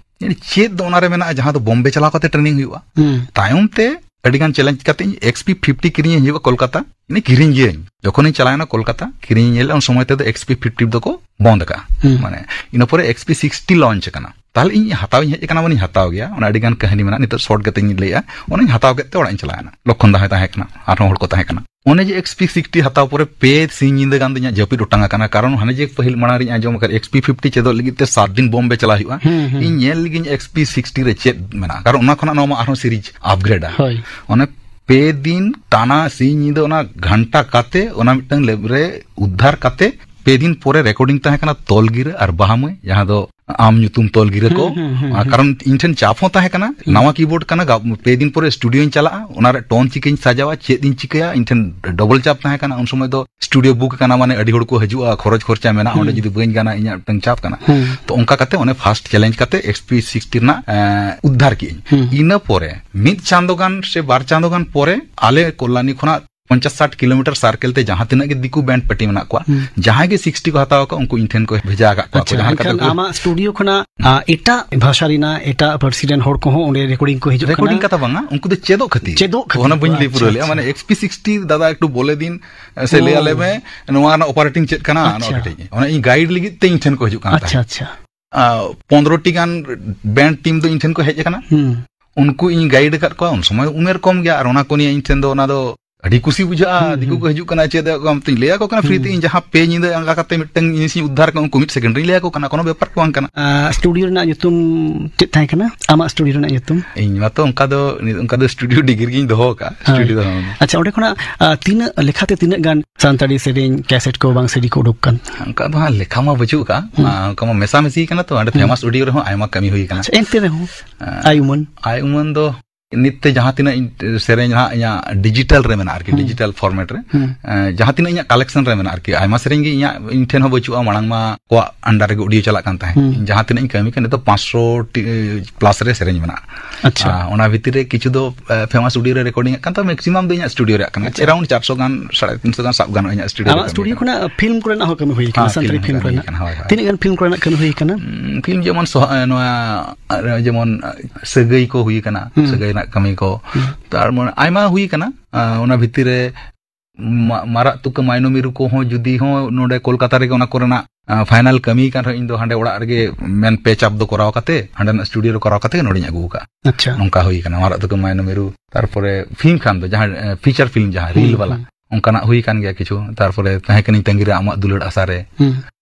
ᱪᱮᱫ ᱫᱚ ᱚᱱᱟ ᱨᱮ ᱢᱮᱱᱟᱜᱼᱟ ᱡᱟᱦᱟᱸ ᱫᱚ ᱵᱚᱢᱵᱮ ᱪᱟᱞᱟᱣ ᱠᱟᱛᱮ training ᱦᱩᱭᱩᱜᱼᱟ? ᱦᱩᱸ᱾ ᱛᱟᱭᱚᱢ ᱛᱮ ᱟᱹᱰᱤ ᱜᱟᱱ challenge ᱠᱟᱛᱮ ᱤᱧ X P fifty ᱠᱤᱨᱤᱧ ᱦᱩᱭᱩᱜᱼᱟ ᱠᱳᱞᱠᱟᱛᱟ, ᱤᱧ ᱠᱤᱨᱤᱧ ᱜᱤᱭᱟᱹᱧ᱾ ᱡᱚᱠᱷᱚᱱᱤᱧ ᱪᱟᱞᱟᱣᱮᱱᱟ ᱠᱳᱞᱠᱟᱛᱟ, ᱠᱤᱨᱤᱧ ᱧᱮᱞ ᱞᱮᱫᱼᱟ, ᱩᱱ ᱥᱚᱢᱚᱭ ᱛᱮᱫᱚ X P fifty ᱫᱚᱠᱚ ᱵᱚᱱᱫ ᱟᱠᱟᱫᱼᱟ᱾ ᱦᱩᱸ᱾ ᱢᱟᱱᱮ, ᱤᱱᱟᱹ ᱯᱚᱨᱮ X P sixty launch ᱟᱠᱟᱱᱟ᱾ ᱛᱟᱦᱞᱮ ᱤᱧ ᱦᱟᱛᱟᱣ ᱤᱧ ᱦᱮᱡ ᱟᱠᱟᱱᱟ, ᱢᱟᱱᱮᱧ ᱦᱟᱛᱟᱣ ᱜᱮᱭᱟ᱾ ᱚᱱᱟ ᱟᱹᱰᱤ ᱜᱟᱱ ᱠᱟᱹᱦᱱᱤ ᱢᱮᱱᱟᱜᱼᱟ, ᱱᱤᱛᱚᱜ short ᱠᱟᱛᱮ ᱤᱧ ᱞᱟᱹᱭᱟ᱾ ᱚᱱᱟᱧ ᱦᱟᱛᱟᱣ ᱠᱮᱫ ᱛᱮ ᱚᱲᱟᱜ ᱤᱧ ᱪᱟᱞᱟᱣᱮᱱᱟ᱾ ᱞᱚᱠᱠᱷᱚᱱ ᱫᱟ ᱦᱚᱸᱭ ᱛᱟᱦᱮᱸ ᱠᱟᱱᱟ, ᱟᱨᱦᱚᱸ ᱦᱚᱲ ᱠᱚ ᱛᱟᱦᱮᱸ ᱠᱟᱱᱟ᱾ ᱚᱱᱮ ᱡᱮ X P sixty ᱦᱟᱛᱟᱣ ᱯᱚᱨᱮ ᱯᱮ ᱥᱤᱧ ᱧᱤᱫᱟᱹ ᱜᱟᱱ ᱫᱚ ᱤᱧᱟᱹᱜ ᱡᱟᱹᱯᱤᱫ ᱚᱴᱟᱝ ᱟᱠᱟᱱᱟ, ᱠᱟᱨᱚᱱ ᱦᱟᱱᱮ ᱡᱮ ᱯᱟᱹᱦᱤᱞ ᱢᱟᱲᱟᱝ ᱨᱤᱧ ᱟᱸᱡᱚᱢ ᱟᱠᱟᱫ X P fifty ᱪᱮᱫᱚᱜ ᱞᱟᱹᱜᱤᱫ ᱛᱮ ᱥᱟᱛ ᱫᱤᱱ ᱵᱚᱢᱵᱮ ᱪᱟᱞᱟᱜ ᱦᱩᱭᱩᱜᱼᱟ᱾ ᱦᱩᱸ, ᱦᱩᱸ᱾ ᱤᱧ ᱧᱮᱞ ᱞᱮᱜᱤᱧ X P sixty ᱨᱮ ᱪᱮᱫ ᱢᱮᱱᱟᱜᱼᱟ, ᱠᱟᱨᱚᱱ ᱚᱱᱟ ᱠᱷᱚᱱᱟᱜ ᱱᱚᱣᱟ ᱢᱟ ᱟᱨᱦᱚᱸ series upgrade ᱟ᱾ ᱦᱳᱭ᱾ ᱚᱱᱮ ᱯᱮ ᱫᱤᱱ ᱴᱟᱱᱟ ᱥᱤᱧ ᱧᱤᱫᱟᱹ ᱚᱱᱟ ᱜᱷᱟᱱᱴᱟ ᱠᱟᱛᱮ ᱚᱱᱟ ᱢᱤᱫᱴᱟᱝ lab ᱨᱮ ᱩᱫᱽᱫᱷᱟᱨ ᱠᱟᱛᱮ, ᱯᱮ ᱫᱤᱱ ᱯᱚᱨᱮ recording ᱛᱟᱦᱮᱸ ᱠᱟᱱᱟ ᱛᱚᱞ ᱜᱤᱨᱟᱹ ᱟᱨ ᱵᱟᱦᱟ ᱢᱟᱹᱭ, ᱡᱟᱦᱟᱸ ᱫᱚ ᱟᱢ ᱧᱩᱛᱩᱢ ᱛᱚᱞ ᱜᱤᱨᱟᱹ ᱠᱚ᱾ ᱦᱩᱸ, ᱦᱩᱸ, ᱦᱩᱸ, ᱟᱨ ᱦᱩᱸ᱾ ᱠᱟᱨᱚᱱ ᱤᱧ ᱴᱷᱮᱱ ᱪᱟᱯ ᱦᱚᱸ ᱛᱟᱦᱮᱸ ᱠᱟᱱᱟ, ᱦᱩᱸ᱾ ᱱᱟᱣᱟ keyboard ᱠᱟᱱᱟ, ᱜᱟ-, ᱯᱮ ᱫᱤᱱ ᱯᱚᱨᱮ studioᱧ ᱪᱟᱞᱟᱜᱼᱟ, ᱚᱱᱟ ᱨᱮ tone ᱪᱤᱠᱟᱹᱧ ᱥᱟᱡᱟᱣᱟ, ᱪᱮᱫ ᱤᱧ ᱪᱤᱠᱟᱹᱭᱟ, ᱤᱧ ᱴᱷᱮᱱ double ᱪᱟᱯ ᱛᱟᱦᱮᱸ ᱠᱟᱱᱟ᱾ ᱩᱱ ᱥᱚᱢᱚᱭ ᱫᱚ studio book ᱠᱟᱱᱟ, ᱢᱟᱱᱮ ᱟᱹᱰᱤ ᱦᱚᱲ ᱠᱚ ᱦᱤᱡᱩᱜᱼᱟ, ᱠᱷᱚᱨᱚᱪ ᱠᱷᱚᱨᱪᱟ ᱢᱮᱱᱟᱜᱼᱟ, ᱚᱸᱰᱮ ᱦᱩᱸ᱾ ᱡᱩᱫᱤ ᱵᱟᱹᱧ ᱜᱟᱱᱟ, ᱤᱧᱟᱹᱜ ᱢᱤᱫᱴᱟᱝ ᱪᱟᱯ ᱠᱟᱱᱟ᱾ ᱦᱩᱸ᱾ ᱛᱚ ᱚᱱᱠᱟ ᱠᱟᱛᱮ ᱚᱱᱮ first challenge ᱠᱟᱛᱮ X P sixty ᱨᱮᱱᱟᱜ, ᱮᱸ, ᱩᱫᱽᱫᱷᱟᱨ ᱠᱮᱜᱼᱟᱹᱧ᱾ ᱦᱩᱸ᱾ ᱤᱱᱟᱹ ᱯᱚᱨᱮ ᱢᱤᱫ ᱪᱟᱸᱫᱚ ᱜᱟᱱ ᱥᱮ ᱵᱟᱨ ᱪᱟᱸᱫᱚ ᱜᱟᱱ ᱯᱚᱨᱮ ᱟᱞᱮ ᱠᱚᱞᱞᱟᱱᱤ ᱠᱷᱚᱱᱟᱜ ᱯᱚᱧᱪᱟᱥ ᱥᱟᱴ kilometer circle ᱛᱮ ᱡᱟᱦᱟᱸ ᱛᱤᱱᱟᱹᱜ ᱜᱮ ᱫᱤᱠᱩ band party ᱢᱮᱱᱟᱜ ᱠᱚᱣᱟ, ᱦᱩᱸ᱾ ᱡᱟᱦᱟᱸᱭ ᱜᱮ sixty ᱠᱚ ᱦᱟᱛᱟᱣ ᱟᱠᱟᱫ, ᱩᱱᱠᱩ ᱤᱧ ᱴᱷᱮᱱ ᱠᱚ ᱵᱷᱮᱡᱟ ᱟᱠᱟᱫ ᱠᱚᱣᱟ ᱠᱚ, ᱟᱪᱪᱷᱟ, ᱡᱟᱦᱟᱸ ᱞᱮᱠᱟ ᱮᱱᱠᱷᱟᱱ ᱛᱮᱠᱚ ᱟᱢᱟᱜ studio ᱠᱷᱚᱱᱟᱜ, ᱟ, ᱮᱴᱟᱜ ᱵᱷᱟᱥᱟ ᱨᱮᱱᱟᱜ, ᱮᱴᱟᱜ ᱯᱟᱹᱨᱥᱤ ᱨᱮᱱ ᱦᱚᱲ ᱠᱚᱦᱚᱸ ᱚᱸᱰᱮ recording ᱠᱚ ᱦᱤᱡᱩᱜ ᱠᱟᱱᱟ? Recording ᱠᱟᱛᱷᱟ ᱵᱟᱝᱟ, ᱩᱱᱠᱩ ᱫᱚ ᱪᱮᱫᱚᱜ ᱠᱷᱟᱹᱛᱤᱨ᱾ ᱪᱮᱫᱚᱜ ᱠᱷᱟᱹᱛᱤᱨ᱾ ᱚᱱᱟ ᱵᱟᱹᱧ ᱞᱟᱹᱭ ᱟᱪᱪᱷᱟ, ᱯᱩᱨᱟᱹᱣ ᱞᱮᱜᱼᱟ, ᱟᱪᱪᱷᱟ, ᱢᱟᱱᱮ ᱟᱪᱪᱷᱟ᱾ X P sixty ᱫᱟᱫᱟ ᱮᱠᱴᱩ ᱵᱚᱞᱮ ᱫᱤᱱ, ᱥᱮ ᱞᱟᱹᱭ ᱚ᱾ ᱟᱞᱮ ᱢᱮ, ᱱᱚᱣᱟ ᱨᱮᱱᱟᱜ operating ᱪᱮᱫ ᱠᱟᱱᱟ, ᱱᱚᱣᱟ ᱟᱪᱪᱷᱟ᱾ ᱠᱟᱹᱴᱤᱡ᱾ ᱚᱱᱟ ᱤᱧ guide ᱞᱟᱹᱜᱤᱫ ᱛᱮ ᱤᱧ ᱴᱷᱮᱱ ᱠᱚ ᱦᱤᱡᱩᱜ ᱠᱟᱱ ᱟᱪᱪᱷᱟ, ᱛᱟᱦᱮᱸᱫ᱾ ᱟᱪᱪᱷᱟ᱾ ᱟ, ᱯᱚᱱᱨᱚ ᱴᱤ ᱜᱟᱱ band team ᱫᱚ ᱤᱧ ᱴᱷᱮᱱ ᱠᱚ ᱦᱮᱡ ᱟᱠᱟᱱᱟ᱾ ᱦᱩᱸ᱾ ᱩᱱᱠᱩ ᱤᱧ guide ᱟᱠᱟᱫ ᱠᱚᱣᱟ, ᱩᱱ ᱥᱚᱢᱚᱭ ᱩᱢᱮᱨ ᱠᱚᱢ ᱜᱮᱭᱟ, ᱟᱨ ᱚᱱᱟ ᱠᱚ ᱱᱤᱭᱮ ᱤᱧ ᱴᱷᱮᱱ ᱫᱚ ᱚᱱᱟ ᱫᱚ ᱟᱹᱰᱤ ᱠᱩᱥᱤ ᱵᱩᱡᱷᱟᱹᱜᱼᱟ᱾ ᱦᱩᱸ, ᱫᱤᱠᱩ ᱦᱩᱸ᱾ ᱠᱚ ᱦᱤᱡᱩᱜ ᱠᱟᱱᱟ, ᱪᱮᱫ ᱮ ᱟᱢ ᱛᱤᱧ ᱞᱟᱹᱭ ᱟᱠᱚ ᱠᱟᱱᱟ ᱯᱷᱨᱤ ᱛᱮ, ᱦᱩᱸ᱾ ᱤᱧ ᱡᱟᱦᱟᱸ ᱯᱮ ᱧᱤᱫᱟᱹ ᱟᱸᱜᱟ ᱠᱟᱛᱮ ᱢᱤᱫᱴᱟᱝ ᱡᱤᱱᱤᱥ ᱤᱧ ᱩᱫᱽᱫᱷᱟᱨ ᱠᱟᱜᱼᱟ, ᱩᱱᱠᱩ ᱢᱤᱫ ᱥᱮᱠᱮᱱᱰ ᱨᱤᱧ ᱞᱟᱹᱭ ᱟᱠᱚ ᱠᱟᱱᱟ, ᱠᱳᱱᱳ ᱵᱮᱯᱟᱨ ᱠᱚ ᱵᱟᱝ ᱠᱟᱱᱟ᱾ ᱟᱨ ᱥᱴᱩᱰᱤᱭᱳ ᱨᱮᱱᱟᱜ ᱧᱩᱛᱩᱢ ᱪᱮᱫ ᱛᱟᱦᱮᱸ ᱠᱟᱱᱟ? ᱟᱢᱟᱜ ᱥᱴᱩᱰᱤᱭᱳ ᱨᱮᱱᱟᱜ ᱧᱩᱛᱩᱢ? ᱤᱧ ᱢᱟᱛᱚ ᱚᱱᱠᱟ ᱫᱚ, ᱚᱱᱠᱟ ᱫᱚ ᱥᱴᱩᱰᱤᱭᱳ ᱰᱤᱜᱽᱨᱤ ᱜᱤᱧ ᱫᱚᱦᱚ ᱟᱠᱟᱫᱼᱟ, ᱦᱳᱭ᱾ ᱥᱴᱩᱰᱤᱭᱳ ᱫᱚ᱾ ᱟᱪᱪᱷᱟ, ᱚᱸᱰᱮ ᱠᱷᱚᱱᱟᱜ, ᱟ, ᱛᱤᱱᱟᱹᱜ ᱞᱮᱠᱷᱟᱛᱮ ᱛᱤᱱᱟᱹᱜ ᱜᱟᱱ ᱥᱟᱱᱛᱟᱲᱤ ᱥᱮᱨᱮᱧ ᱠᱮᱥᱮᱴ ᱠᱚ ᱵᱟᱝ ᱥᱤᱰᱤ ᱠᱚ ᱩᱰᱩᱠ ᱠᱟᱱ? ᱚᱱᱠᱟ ᱫᱚ ᱦᱟᱸᱜ ᱞᱮᱠᱷᱟ ᱢᱟ ᱵᱟᱹᱪᱩᱜ ᱟᱠᱟᱫᱼᱟ᱾ ᱦᱩᱸ᱾ ᱟ, ᱚᱱᱠᱟ ᱢᱟ ᱢᱮᱥᱟᱢᱤᱥᱤ ᱠᱟᱱᱟ ᱛᱚ, ᱚᱸᱰᱮ ᱦᱩᱸ᱾ ᱯᱷᱮᱢᱟᱥ ᱚᱰᱤᱭᱳ ᱨᱮᱦᱚᱸ ᱟᱭᱢᱟ ᱠᱟᱹᱢᱤ ᱦᱩᱭ ᱟᱠᱟᱱᱟ᱾ ᱟᱪᱪᱷᱟ, ᱮᱱᱛᱮ ᱨᱮᱦᱚᱸ, ᱟ, ᱟᱭ ᱩᱢᱟᱹᱱ? ᱟᱭ ᱩᱢᱟᱹᱱ ᱫᱚ ᱱᱤᱛ ᱛᱮ ᱡᱟᱦᱟᱸ ᱛᱤᱱᱟᱹᱜ ᱤᱧ ᱥᱮᱨᱮᱧ ᱦᱟᱸᱜ ᱤᱧᱟᱹᱜ ᱰᱤᱡᱤᱴᱟᱞ ᱨᱮ ᱢᱮᱱᱟᱜᱼᱟ ᱟᱨᱠᱤ, ᱦᱩᱸ᱾ ᱰᱤᱡᱤᱴᱟᱞ ᱯᱷᱚᱨᱢᱮᱴ ᱨᱮ, ᱦᱩᱸ᱾ ᱮ, ᱡᱟᱦᱟᱸ ᱛᱤᱱᱟᱹᱜ ᱤᱧᱟᱹᱜ ᱠᱟᱞᱮᱠᱥᱚᱱ ᱨᱮ ᱢᱮᱱᱟᱜᱼᱟ ᱟᱨᱠᱤ, ᱟᱭᱢᱟ ᱥᱮᱨᱮᱧ ᱜᱮ ᱤᱧᱟᱹᱜ, ᱤᱧ ᱴᱷᱮᱱ ᱦᱚᱸ ᱵᱟᱹᱪᱩᱜᱼᱟ, ᱢᱟᱲᱟᱝ ᱢᱟ ᱠᱚᱣᱟᱜ ᱟᱱᱰᱟᱨ ᱨᱮᱜᱮ ᱚᱰᱤᱭᱳ ᱪᱟᱞᱟᱜ ᱠᱟᱱ ᱛᱟᱦᱮᱸᱫ᱾ ᱦᱩᱸ᱾ ᱤᱧ ᱡᱟᱦᱟᱸ ᱛᱤᱱᱟᱹᱜ ᱤᱧ ᱠᱟᱹᱢᱤ ᱠᱟᱱ, ᱱᱤᱛᱚᱜ ᱯᱟᱸᱪᱥᱚ ᱴᱤ, ᱯᱞᱟᱥ ᱨᱮ ᱥᱮᱨᱮᱧ ᱢᱮᱱᱟᱜᱼᱟ᱾ ᱟᱪᱪᱷᱟ᱾ ᱟ, ᱚᱱᱟ ᱵᱷᱤᱛᱤᱨ ᱨᱮ ᱠᱤᱪᱷᱩ ᱫᱚ, ᱮ, ᱯᱷᱮᱢᱟᱥ ᱚᱰᱤᱭᱳ ᱨᱮ ᱨᱮᱠᱚᱨᱰᱤᱝ ᱮᱫ ᱠᱟᱱ ᱛᱟᱦᱮᱸᱫ, ᱢᱮᱠᱥᱤᱢᱟᱢ ᱫᱚ ᱤᱧᱟᱹᱜ ᱥᱴᱩᱰᱤᱭᱳ ᱨᱮᱭᱟᱜ ᱠᱟᱱᱟ᱾ ᱟᱪᱪᱷᱟ᱾ ᱮᱨᱟᱣᱩᱱᱰ ᱪᱟᱨᱥᱚ ᱜᱟᱱ, ᱥᱟᱲᱮ ᱛᱤᱱᱥᱚ ᱜᱟᱱ ᱥᱟᱵ ᱜᱟᱱᱚᱜᱼᱟ ᱤᱧᱟᱹᱜ ᱥᱴᱩᱰᱤᱭᱳ ᱨᱮ ᱟᱢᱟᱜ ᱠᱟᱹᱢᱤ ᱥᱴᱩᱰᱤᱭᱳ ᱠᱟᱱᱟ᱾ ᱠᱷᱚᱱᱟᱜ ᱯᱷᱤᱞᱢ ᱠᱚᱨᱮᱱᱟᱜ ᱦᱚᱸ ᱠᱟᱹᱢᱤ ᱦᱩᱭ ᱟᱠᱟᱱᱟ, ᱦᱮᱸ, ᱥᱟᱱᱛᱟᱲᱤ ᱯᱷᱤᱞᱢ ᱯᱷᱤᱞᱢ ᱠᱚᱨᱮᱱᱟᱜ ᱠᱟᱹᱢᱤ ᱦᱩᱭ ᱟᱠᱟᱱᱟ, ᱦᱳᱭ, ᱦᱳᱭ᱾ ᱛᱤᱱᱟᱹᱜ ᱜᱟᱱ ᱯᱷᱤᱞᱢ ᱠᱚᱨᱮᱱᱟᱜ ᱠᱟᱹᱢᱤ ᱦᱩᱭ ᱟᱠᱟᱱᱟ? ᱩᱸ, ᱯᱷᱤᱞᱢ ᱡᱮᱢᱚᱱ ᱥᱚᱦ-, ᱮ, ᱱᱚᱣᱟ, ᱟᱨ ᱡᱮᱢᱚᱱ, ᱟ, ᱥᱟᱹᱜᱟᱹᱭ ᱠᱚ ᱦᱩᱭ ᱟᱠᱟᱱᱟ, ᱦᱩᱸ᱾ ᱥᱟᱹᱜᱟᱹᱭ ᱨᱮᱱᱟᱜ ᱠᱟᱹᱢᱤ ᱠᱚ᱾ ᱦᱩᱸ᱾ ᱛᱟᱨ ᱢᱟᱱᱮ ᱟᱭᱢᱟ ᱦᱩᱭ ᱟᱠᱟᱱᱟ᱾ ᱟ, ᱚᱱᱟ ᱵᱷᱤᱛᱤᱨ ᱨᱮ ᱢᱟ-, ᱢᱟᱨᱟᱜ ᱛᱩᱠᱟᱹ ᱢᱟᱭᱱᱚ ᱢᱤᱨᱩ ᱠᱚᱦᱚᱸ ᱡᱩᱫᱤ ᱦᱚᱸ ᱱᱚᱰᱮ ᱠᱳᱞᱠᱟᱛᱟ ᱨᱮᱜᱮ ᱚᱱᱟ ᱠᱚᱨᱮᱱᱟᱜ, ᱟ, ᱯᱷᱟᱭᱱᱟᱞ ᱠᱟᱹᱢᱤ ᱠᱟᱱ ᱨᱮᱦᱚᱸ, ᱤᱧ ᱫᱚ ᱦᱟᱸᱰᱮ ᱚᱲᱟᱜ ᱨᱮᱜᱮ ᱢᱮᱱ ᱯᱮᱪ ᱟᱯ ᱫᱚ ᱠᱚᱨᱟᱣ ᱠᱟᱛᱮ, ᱦᱟᱸᱰᱮᱱᱟᱜ ᱥᱴᱩᱰᱤᱭᱳ ᱨᱮ ᱠᱚᱨᱟᱣ ᱠᱟᱛᱮ ᱜᱮ ᱱᱚᱰᱮᱧ ᱟᱹᱜᱩ ᱟᱠᱟᱫᱼᱟ᱾ ᱟᱪᱪᱷᱟ᱾ ᱱᱚᱝᱠᱟ ᱦᱩᱭ ᱟᱠᱟᱱᱟ, ᱢᱟᱨᱟᱜ ᱛᱩᱠᱟᱹ ᱢᱟᱭᱱᱚ ᱢᱤᱨᱩ᱾ ᱛᱟᱨᱯᱚᱨᱮ ᱯᱷᱤᱞᱢ ᱠᱷᱟᱱ ᱫᱚ ᱡᱟᱦᱟᱸ, ᱮ, ᱯᱷᱤᱪᱟᱨ ᱯᱷᱤᱞᱢ ᱡᱟᱦᱟᱸ ᱦᱩᱸ, ᱨᱤᱞ ᱵᱟᱞᱟ, ᱦᱩᱸ᱾ ᱚᱱᱠᱟᱱᱟᱜ ᱦᱩᱭ ᱟᱠᱟᱱ ᱜᱮᱭᱟ ᱠᱤᱪᱷᱩ᱾ ᱛᱟᱨᱯᱚᱨᱮ ᱛᱟᱦᱮᱸ ᱠᱟᱹᱱᱟᱹᱧ ᱛᱟᱺᱜᱤ ᱨᱮ ᱟᱢᱟᱜ ᱫᱩᱞᱟᱹᱲ ᱟᱥᱟ ᱨᱮ᱾ ᱦᱩᱸ᱾